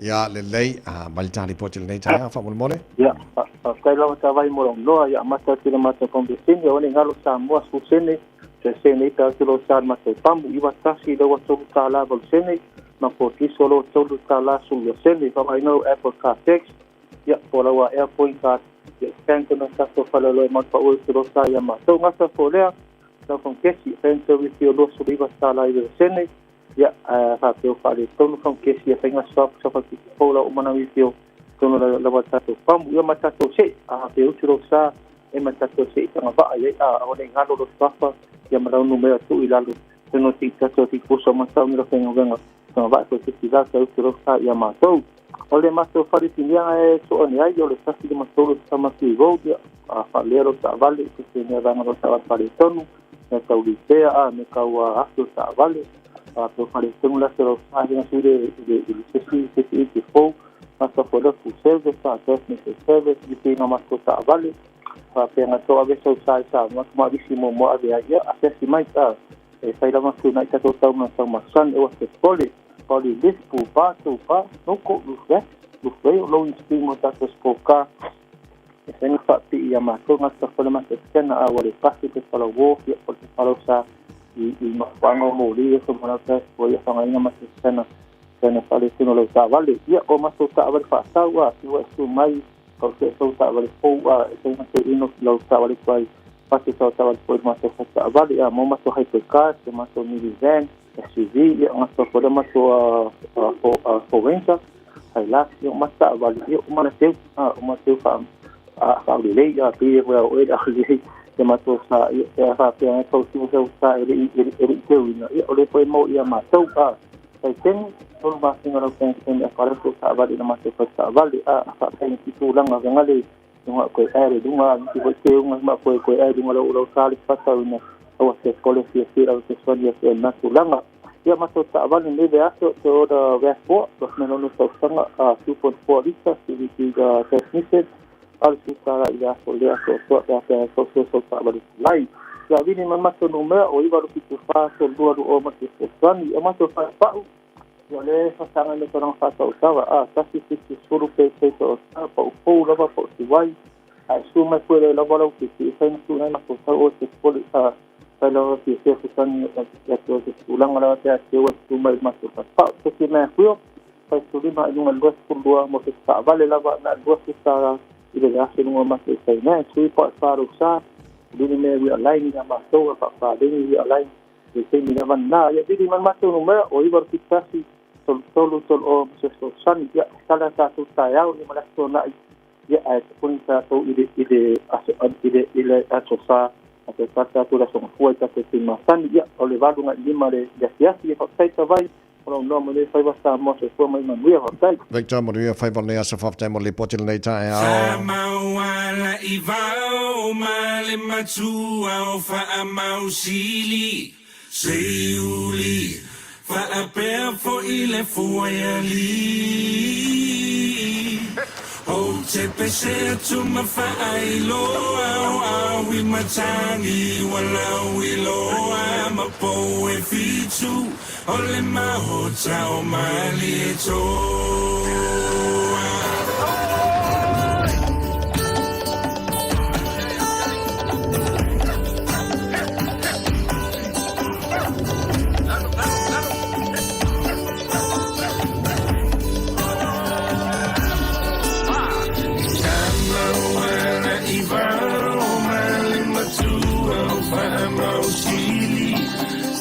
Ia lelei, a mai le tā lipoti lenei taeao faamolemole. Ia, faafetai lava tavai mo lau noa ia amata atu i le matou pampesini aua ne i galo Samoa sene se sene ita atu lo sa le matou pamu 91 le ua $3 8 sene ma po kiso lo $3 12 sene faavaina lau Apple Car Tax ia po lau Airpoint Card ia scan tonu tatou faleoloa e mau pau atu lo sa ia matou gasa fo lea lau fangkesi rent service o $29 i le sene ia faapea ua faaletonu fangkesi ia faiga swap sa fapiti fou lau uma na wifio tonu lava tatou pamu ia ma tatou se'i a pe utu lou sa e ma tatou se'i tagavaa i ai a aua nei galo lou suafa ia ma lau numera tuu i lalo tonu ti tatou ti pusa ma tau ni faigaluega tagavaa toe titi la ta utu lou sa ia matou. O le matou fale tiniaga e soa nei ai o le 153 Summerfield Road ia a faalea lou taavale i se mea vaega lou taavale faaletonu mea tau lipea a me kau afi o taavale a pe faaletonu la se lau sa hina sui le i le sesi sesi i te fou masa fo le full service a definitely service i te inga matou taavale faapea nga tau ave sau sa i sa ma ma visi mo mo ave ai ia asiasi mai a e fai lava tunai tatou tau na tau masan e wa se pole Pali lif pu pa tou pa noko lu fe lu fe o lo insping mo tatou sport car e fai nga faapii ia matou gata fo le matou scanner a ua le pasi pe pala wo ia o le pala sa i i mafuaaga o moli ia fo mo lau passport ia fagaina matou scanner scanner faaletonu lau taavale ia o matou taavale faatau a si ua e su mai kau se sou taavale fou a e fai matou ino lau taavale tuai pasi sau taavale fou i matou fa taavale a mo matou hypercar se matou minivan SUV ia gata fo le matou a Ford Ranger Hilux ia ma taavale ia uma na teu a uma teu fa a faaulelei a pei e koe a oe le aulelei ia matou sa ia e faapea ai tau siu seu sa e le i e le i teuina ia o le foi mau ia matou a tai tenu tolu masina lau thanksgiving a fale ko taavale i na matou fai taavale a faapea ni tulaga venga le lunga koe ae le lunga nisi foi teuga ma koe koe ae lunga lau lau sa le fatauina aua se kole fia fia au te swani e na tulaga ia matou taavale nei le aso te order RAV4 los menono tausaga a 2.4 lita CVT transmission a le sutala i le aso le aso atoa pe a pea e tau sou taavale tulai ia vini mai matou numera o 9 7 4 3 2 2 ma te fesoasoani o matou faipau ia le fasaga le tulaga faatautaua a 1 70 pe pe o sa pau fou lava pau tiwai a e su mai koe le lava lau kiki e fai na tu nai matou tau o te pole a fai lava fia fia fesoasoani ia te o te tulaga lava pe a te ua tu mai matou faipau te ki mea kuio fai sulima i luga 22 mo te taavale lava na 20 tala i le aso luga matou finance 3.4 lau sa lini mea wi alaini ia matou a faapaleni wi alaini le taimi lava lena ia vili mai matou numera o 9 1 3 3 3 o ma se fesoasoani ia tala tatou taeao ia ma le aso na'i ia ae tapuni tatou i le i le aso i le i le aso sa a te tatou le aso gafua i tatou taimi masani ia o le 8 agai i 5 le asiasi ia faafetai tavai o lau noa mo le faiva Samoa soifua ma ia manuia faafetai. Victor, manuia faiva lenei aso faafetai mo le lipoti lenei taeao. Faamauala i vao ma le matua o Faamausili, Seiuli, faapea foi le Fuaialii. Ou te pese atu ma faailoa o aui matagi ua lauiloa ma pou e fitu o le maota o Malietoa.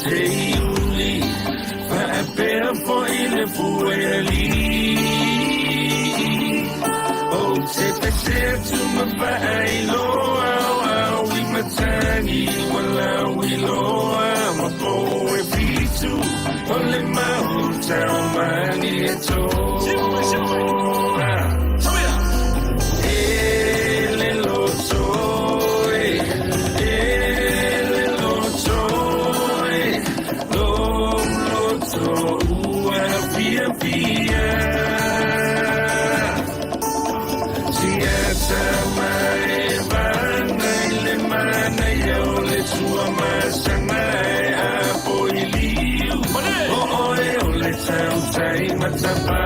Seiuli Faapea foi le fua i alii Ou te pese atu ma faailoa o au i matagi ua lauiloa ma po e fitu o le mahuta o Malietoa. E le loto e, e le loto e, lou loto ua fiafia. Siata mai vana i le manaia o le Tuamasaga e apo i liu. O oe o le tautai matapa.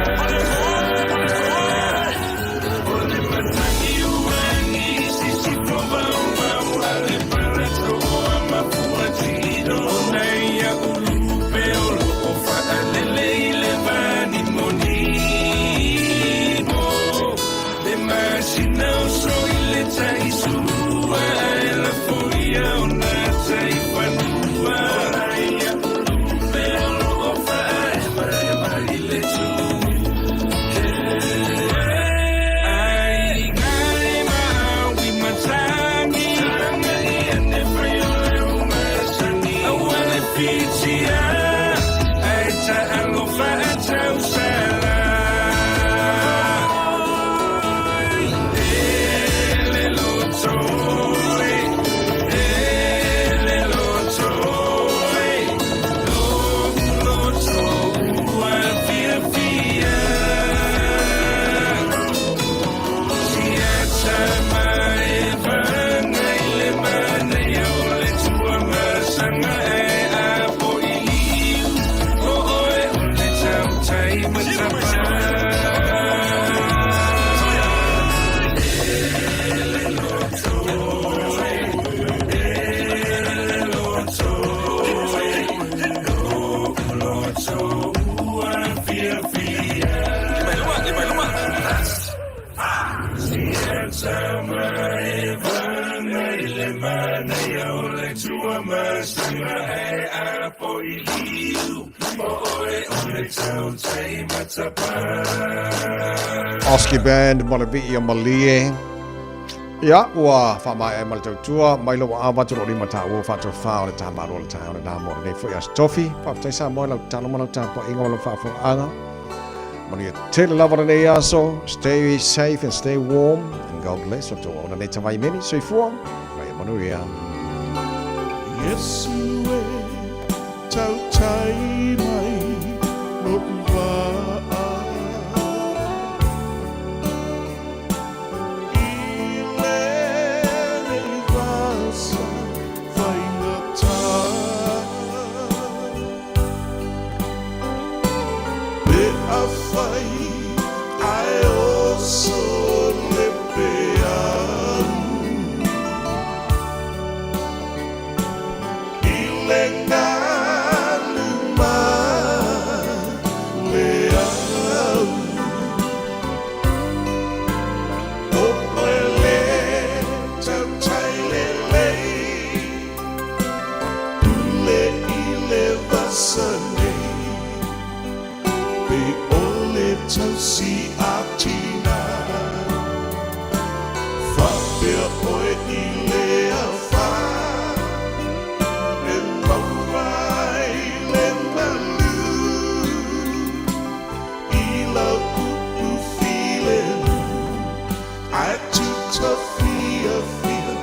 O le matagi uagi sisifo vaovao a le palatoa mafua tino. Nei ia ulupe o loo faalele i le vanimonimo. Le masina o so i le taisua e lafo ia ona taifanua. Ia ulupe o loo faaemaema i le Ai ngai maui matagi ia ne fai o le umasani aua le fitia ai ta alofa a tausala. E le loto e, e le loto e, lou loto ua fiafia. Siata mai vana i le manaia o le Tuamasaga e apo i liu. O oe o le tautai matapa. E le loto e, e le loto e, lou loto ua fiafia. Siata mai vana i le manaia o le Tuamasaga e apo i liu. O oe o le tautai matapa. Oski Band ma le Vii o Malie. Ia, ua faamaea ai ma le tautua mai lou aava atu lou lima taua faatofa o le tamalo o le taeao lena mo lenei foi Aso Tofi. Faafetai Samoa i lau tatalo ma lau tapuaiga ma lau faafofogaaga. Manuia tele lava lenei aso. Stay safe and stay warm and God bless. O le tou auauna nei Tavaimeni. Soifua ma ia manuia. Iesu e tautai mai lo'u vaa I lenei vasa faigata Pe afai ae oso le peau I le galu ma le au O oe le tautai lelei Pule i le vasa nei Pe o le tausi a tina Faapea oe i le afa E maua ai le malu I lau upu filemu Ae tuta fiafia.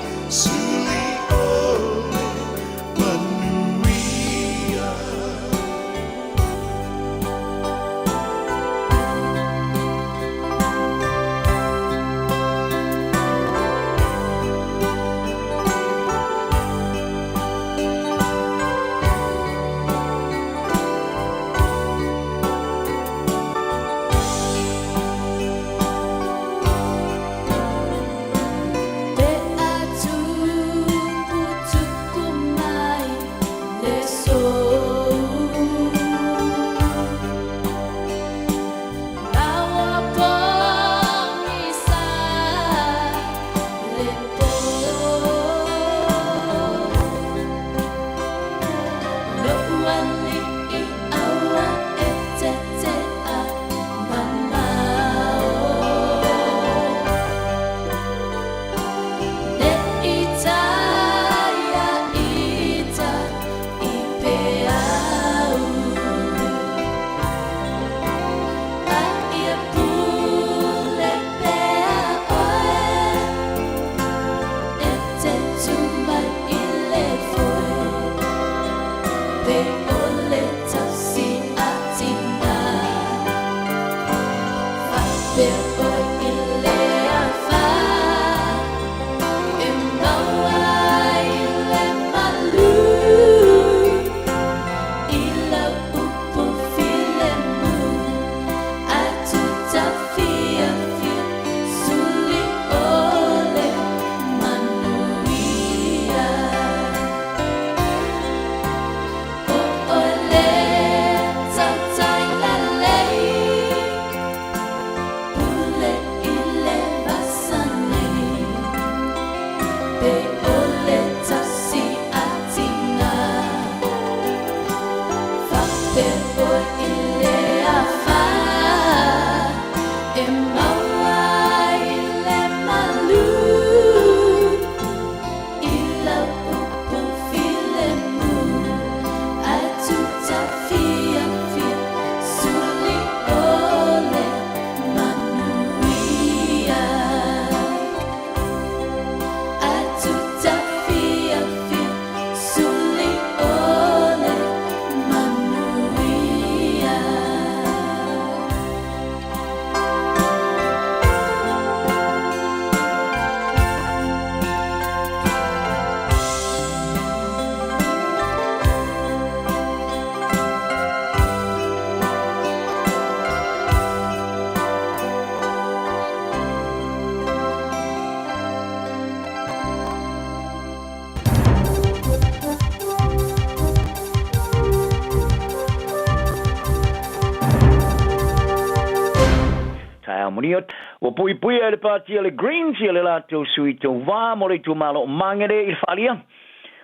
Taeao manuia. Ua puipuia e le Pāti a le Greens ia le latou sui tauva mo le itumalo o Magere i le faaalia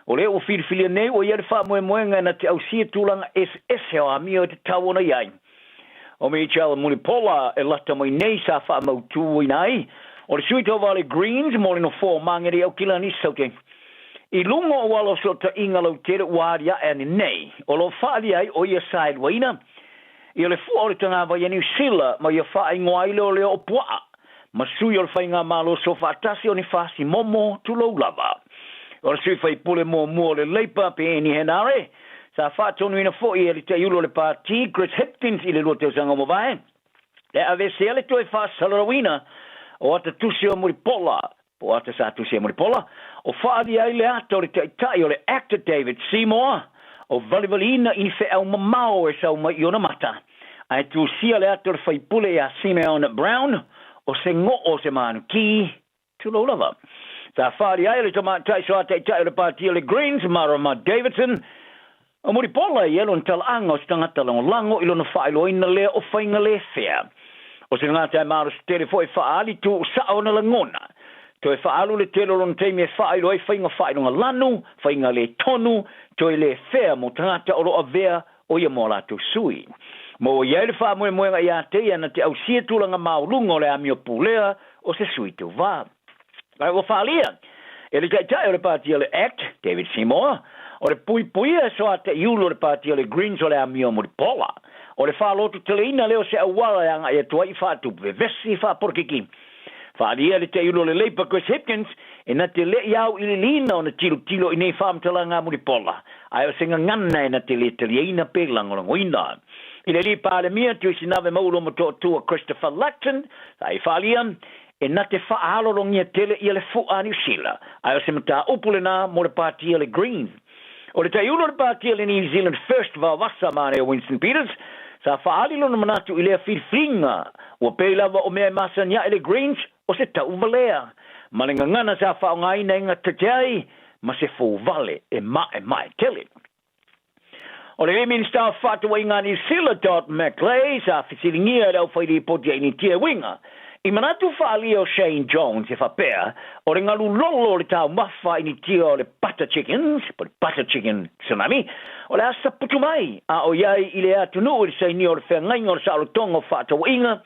o lea ua filifilia nei ua i ai le faamoemoega e na te ausia tulaga eseese o amio e tatau ona i ai. O Michelle Mulipola e lata mai nei sa faamautuina ai o le sui tauva a le Greens mo le nofoa o Magere i Aukilani Saute. I luga o auala o fesootaiga lautele ua aliae ane nei, o lo o faaalia ai o ia sa e luaina Ia le fua o le tagavai a Niu Sila ma ia faaigoa ai lea o lea o Puaa ma sui o le Faigamalo Soofaatasi o ni fasi momo tulou lava. O le sui faipule muamua o le Leipa Peeni Henare sa faatonuina foi e le taiulu o le Pati Chris Hipkins i le 2 tausaga ua mavae le aveesea le toe faasalalauina o ata tusi o Mulipola Po o ata sa tusi e Mulipola, o faaalia ai le ata o le taitai o le Act David Seymour, o valivaliina i ni feau mamao e sau mai i ona mata, ae tusia le ata o le faipule iā Simeon Brown, o se goo o se manukī, tulou lava. Sa faaalia ai le tamaitai soataitai o le Pati o le Greens, Marama Davidson, O Mulipola ia lona talaaga o se tagata lagolago i lona faailoaina lea o faiga le fea. O se tagata e malosi tele foi e faaali tuusao ona lagona. Toe faaalu le tele o lona taimi e faailoa ai faiga faailoga lanu, faiga le tonu, toe le fea mo tagata o lo o avea o ia mo a latou sui. Maua i ai le faamoemoega ia te ia na te ausia tulaga mauluga o le amio pulea o se sui tauva. Ae ua faaalia e le Taitai o le Pati o le act, David Seymour, o le puipuia e soataiulu o le Pati o le Greens o le amio mulipola. O le faalototeleina lea o se auala e agai atu ai i faatupu vevesi faapolokiki. Faaalia e le Taiulu o le Labour Chris Hipkins e na te le i auiliiliina ona tilotilo i nei faamatalaga mulipola, ae o se gagana e na te le taliaina pe lagolagoina. I le alii Palemia Tuisinave Maulo Motootua Christopher Luxon, sa i faaalia E na te faahalologia tele ia le fu'a a Niu Sila, ae o se mataupu lenā mo le Pāti a le Greens. O le taiulu o le Pāti a le New Zealand First vaovasa ma le Winston Peters, sa faaali lona manatu i lea filifiliga, ua pei lava o mea e masani aʻe le Greens o se tauvalea, ma le gagana sa faaaogaina e gatete ai ma se fouvale e maemae tele. O le Minista o Faatauaiga a Niu Sila, Dot McLay, sa fesiligia e le aufailipoti a Initia e uiga i manatu faaalia o Shane Jones e faapea o le galu lolo o le taumafa Initia o le butter chickens, po le butter chicken tsunami, o le a saputu mai a o i ai i le atunuu i le sainia o le feagaiga o le saolotoga o faatauaiga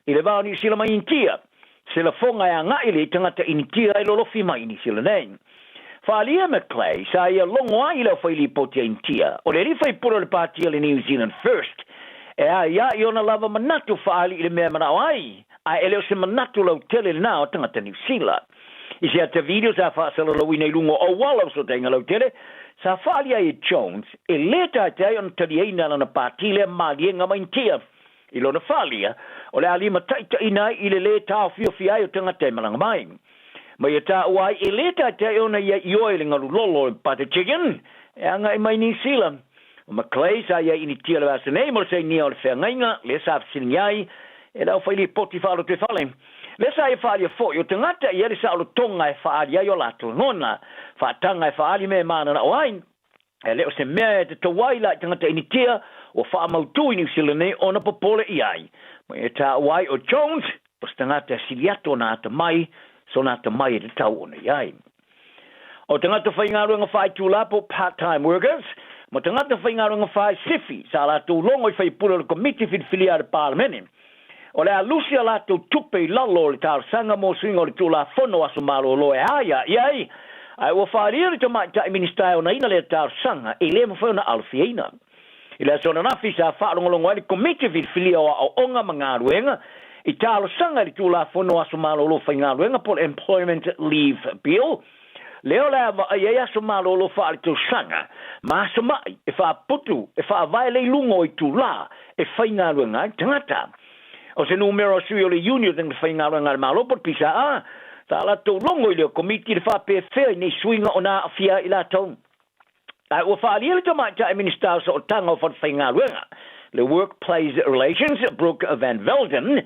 i le va o Niu Sila ma Initia. Se lafoga e agai le tagata Initia e lolofi mai i Niu Sila nei. Faaalia McClay, sa ia logo ai i le aufailipoti a Initia, o le alii faipule o le pāti a le New Zealand First, e a ia i ona lava manatu faaali i le mea e manao ai, ae e le o se manatu lautele lena o tagata Niu Sila. I se ata video sa faasalalauina i luga o auala o fesootaiga lautele, sa faaalia ai e Jones, e lē taetai ona taliaina lana pāti lea maliega ma Initia. I lona faaalia, o le a limataitaiina ai i le lē taofiofia ai o tagata e malaga mai. Ma ia taua ai e lē taitai ona ia ioe i le galu lolo o Butter Chicken e agai mai Niu Sila. O McLay sa i ai initia le vaiaso nei mo le sainia o le feagaiga lea sa fesiligia ai e le aufailipoti faalotoifale. Lea sa ia faaalia foi o tagata i ai le saolotoga e faaali ai o latou lagona, faataga e faaali mea e mananao ai. E le o se mea e tatau ai la i tagata Initia ua faamautū i Niu Sila nei ona popole i ai. Ma e taua ai o Jones o se tagata e sili atu ona atamai, sona atamai e tatau ona i ai. O tagata faigaluega faaitulā po o part-time workers, ma tagata faigaluega faaisifi sa latou logo i faipule o le Komiti Filifilia a le Palemene. O le a lusi a latou tupe i lalo o le talosaga mo suiga o le Tulafono Aso Malolo e aia i ai, ae ua faaalia le Tamaitai Minisita e onaina lea talosaga e le mafai ona alofiaina. I le aso ananafi sa faalogologo ai le Komiti Filifilia o Aoaoga ma Galuega i talosaga i le Tulafono Aso Malolo Faigaluega po o le Employment Leave Bill, Lea o le a vaai ai aso malolo faaletausaga ma aso maʻi e faaputu e faavae le iluga o itulā e faigaluega ai tagata. O se numera o sui o le Iuni o Tagata Faigaluega a le Malo po o le PSA, sa latou logo i lea komiti i le faapefea i nei suiga o na aafia ai i latou. Ae ua faaalia le tamaitai Minisita o Sootaga o Falefaigaluega, le Workplace Relations, Brooke Van Velden,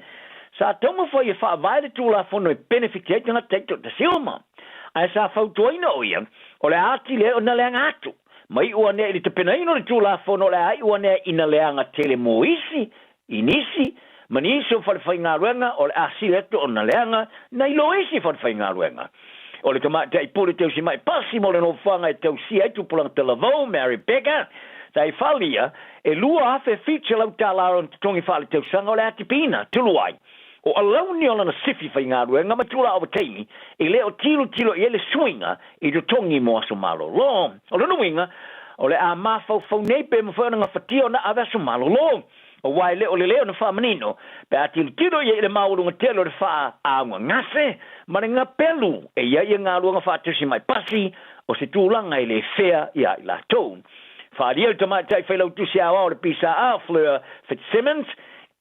sa taumafai e faavae le Tulafono e penefiti ai tagata i toatasi uma. Ae sa fautuaina o ia, o le a atili ai ona leaga atu. Ma iu anea i le tapenaina o le Tulafono o le a iu anea ina leaga tele mo isi, i nisi, ma nisi o falefaigaluega o le a sili atu ona leaga nai lo isi falefaigaluega. O le tamaitai pule tausima'i pasi mo le nofoaga e tausia ai tupulaga talavou, Mary Becker, sa i faaalia e $2,700 tala lona totogi faaletausaga o le a tipiina tulu ai o alauni o lana sifi faigaluega ma tulaga ovataimi e le o tilotilo i ai le suiga i totogi mo aso malolo. O lona uiga, o le a mafaufau nei pe mafai ona gafatia ona ave aso malolo, aua e le o lelei ona faamanino pe a tilotilo i ai i le maualuga tele o le faaaaugagase ma le gapelu e i ai galuega faatasi mai pasi o se tulaga e le fea iā i latou. Faaalia le tamaitai failautusi aoao o le PSA, Fleur Fitzsimmons,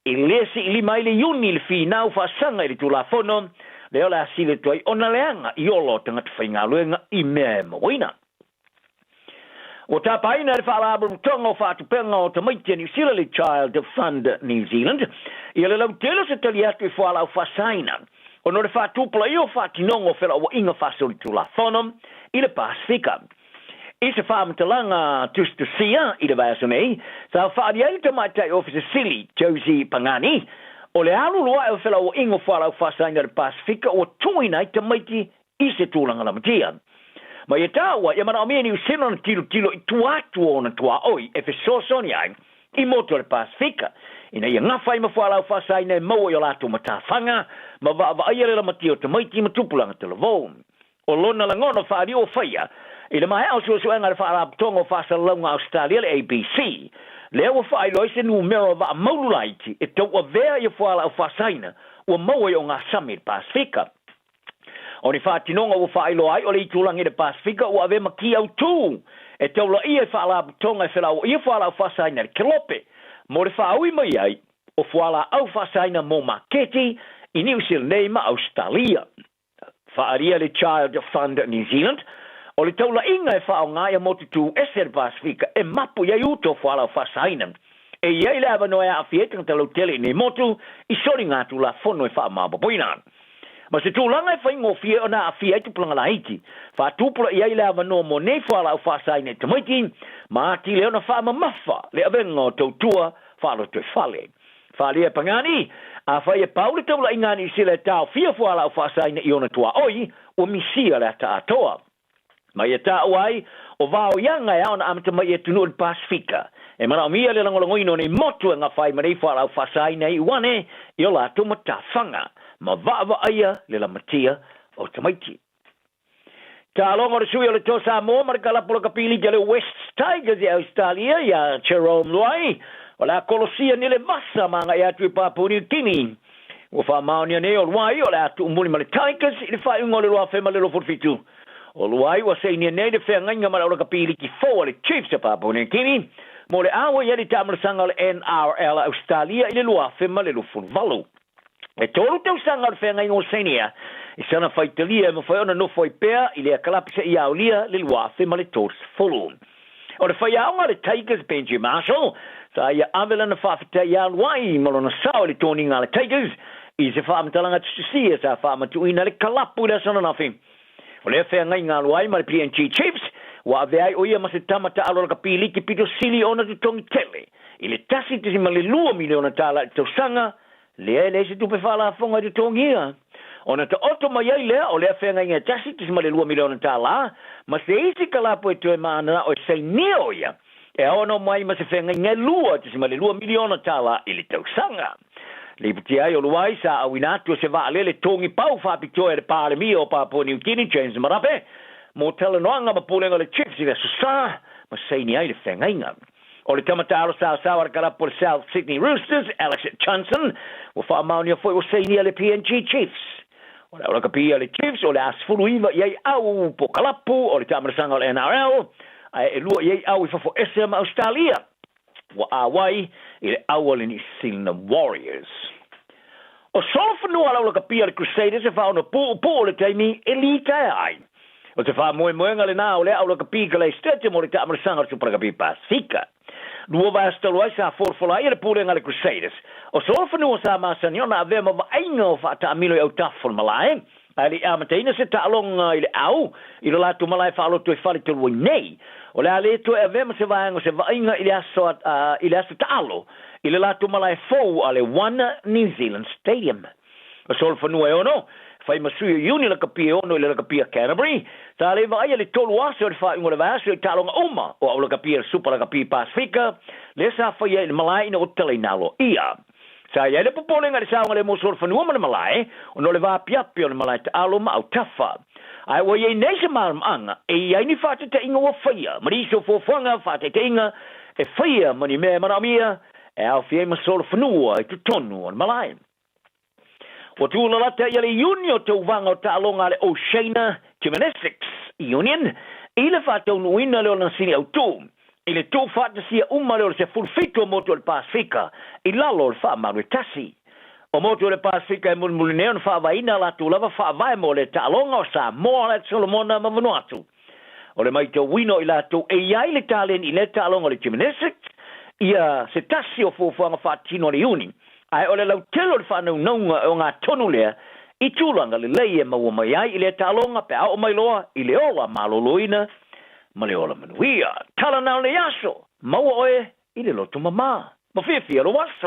e le siilima ai le Iuni le finau faasaga i le Tulafono lea o le a sili atu ai ona leaga i ola o tagata faigaluega i mea e mauaina. Ua tapaina e le Faalapotopotoga o Faatupega o Tamaiti a Niu Sila le Child Fund New Zealand ia le lautele o se tali atu i fualaau faasaina ona o le faatupulaia o faatinoga o felauaiga faasolitulafono i le Pasefika. I se faamatalaga tusitusia i le vaiaso nei, sa faaali ai le tamaitai Ofisa Sili, Josie Pagani, o le alu ae o felauaiga o fualaau faasaina i le Pasefika ua tuuina ai tamaiti i se tulaga lamatia. Ma ia taua, ia manaomia e Niu Sila ona tilotilo i tua atu o ona tuaoi e fesoasoani ai i motu o le Pasefika, ina ia gafa ai ma fualaau faasaina e maua i o latou matafaga ma vaavaaia le lamatia o tamaiti ma tupulaga talavou. O lona lagona faaliu o faia i le maea o suesuega a le Faalapotopotoga o Faasalalauga a Ausetalia le ABC, lea ua faailoa ai se numera o vaa maulu laiti e tauavea ia fualaau faasaina ua maua i ogasami i le Pasefika. O ni faatinoga ua faailoa ai o le itulagi i le Pasefika ua avea ma ki autū e taulaia i faalapotopotoga e felauaia fualaau faasaina i le kelope mo le faaui mai ai o fualaau faasaina mo maketi i Niu Sila nei ma Ausetalia. Faaalia le Child Fund New Zealand, o le taulaiga e faaaoga ia motu tu ese le Pasefika e mapu i ai uta o fualaau faasaina. E i ai le avanoa e aafia ai tagata lautele i nei motu i soligatulafono e faamaopoopoina. Ma se tulaga e faigofie ona aafia ai tupulaga laiti, faatupulaia ai le avanoa mo nei fualaau faasaina i tamaiti ma atili ai ona faamamafa le avega o tautua faalotoifale. Faaalia e Pagani, afai e pau le taulaiga a Niu Sila e taofia fualaau faasaina i ona tuaoi, ua misia le ata atoa. Ma ia taua ai, o vaoiaga e ao ona amata mai i atunuu o le Pasefika. E manaomia le lagolagoina o nei motu e gafa ai ma nei fualaau faasaina i uane i o latou matafaga ma vaavaaia le lamatia o tamaiti. Taaloga o le sui o le Toa Samoa ma le kalapu lakapi ligi a le Wests Tigers i Ausetalia iā Jerome Luai, o le a kolosia nei le vasa ma agai atu i Papua New Guinea. Ua faamaonia nei o Luai o le a tuumuli ma le Tigers i le faaiuga o le 2027. O Luai ua sainia nei le feagaiga ma le aulakapi ligi fou a le Chiefs a Papua New Guinea mo le auai ai le taamilosaga o le NRL a Ausetalia i le 2028. E tolu tausaga o le feagaiga o Sainia i sana faitalia e mafai ona nofo ai pea i lea kalapu seia aolia le 2030. O le faiaoga a le Tigers Benji Marshall, sa ia ave lana faafetai ia Luai ma lona sao i le toniga a le Tigers i se faamatalaga tusitusia sa faamatuuina le kalapu i le aso ananafi. O lea feagaiga a Luai ma le PNG Chiefs ua avea ai o ia ma se tama taalo lakapi liki pito sili ona totogi tele i le $1.2 miliona i le tausaga. Lea e leai se tupe faalafoga e totogia. Ona taoto mai ai lea o lea feagaiga e $1.2 miliona ma se isi kalapu e toe mananao e sainia o ia e ao ona omai ma se feagaiga e $2.2 miliona i le tausaga. Lipotia ai o Luai sa auina atu e se vaalele togi pau faapitoa e le Palemia o Papua New Guinea James Marape mo talanoaga ma pulega o le Chiefs i le Aso Sa ma saini ai le feagaiga. O le tama taalo saosao a le kalapu o le South Sydney Roosters, Alex Johnson, ua faamaonia foi ua sainia le PNG Chiefs. O le aulakapi a le Chiefs o le a 19 i ai au po kalapu o le taamilosaga o le NRL, ae e lua i ai au i fafo ese ma Ausetalia ua auai i le au a le New Zealand Warriors. O solofanua a le aulakapi a le Crusaders e faaonopuupuu le taimi e litaea ai. O se faamoemoega lenā o lea aulakapi Kalei Sturgeon mo le taamilosaga o le Super Rugby Pasefika. Lua vaiaso talu ai sa folafola ai e le pulega a le Crusaders. O solofanua sa masani ona avea ma vaaiga o faataamilo i autafa o le malae, ae le i amataina se taaloga i le au i lo latou malae faaloto i fale talu ai nei. O le a le toe avea ma se vaega o se vaaiga i le aso, i le aso taalo i le latou malae fou a le One New Zealand Stadium. O solofanua e ono, fai ma sui o Iuni Lakapi e ono i le Lakapi a Canterbury, sa le vaaia le 3 aso i le faaiuga o le vaiaso i taaloga uma o au lakapi a le Supa Lakapi Pasifika, lea sa faia i le malae ina ua tatalaina aloaia. Sa i ai le popolega i le saogalemu o solofanua ma le malae, ona o le vaapiapi o le malae taalo ma autafa. Ae ua i ai nei se malamaanga e i ai ni faataitaiga ua faia ma nisi o fuafuaga faataitaiga e faia ma ni mea e manaomia e aofia ai ma solofanua i totonu o le malae. Ua tūlalata ia le Iuni o tauvaga o taaloga a le Oceania Gymnastics Union i le faataunuuina lea o lana sini autū i le tuufaatasia uma lea o le 17 o motu o le Pasefika i lalo o le faamalu e tasi. O motu o le Pasefika e mulimuli nei ona faavaeina a latou lava faavae mo le taaloga o Samoa, Alaeta Solomona ma Vanuatu. O le maitauina o i latou e i ai le taleni i lea taaloga o le gymnastics, ia se tasi o fuafuaga faatino a le Iuni, ae o le lautele o le faanaunauga e ogatotonu lea i tulaga lelei e maua mai ai i lea taaloga pe a oo mai loa i le ola maloloina ma le ola manuia. Tala na o lenei aso, maua oe i le loto mama. Ma fiafia lou aso.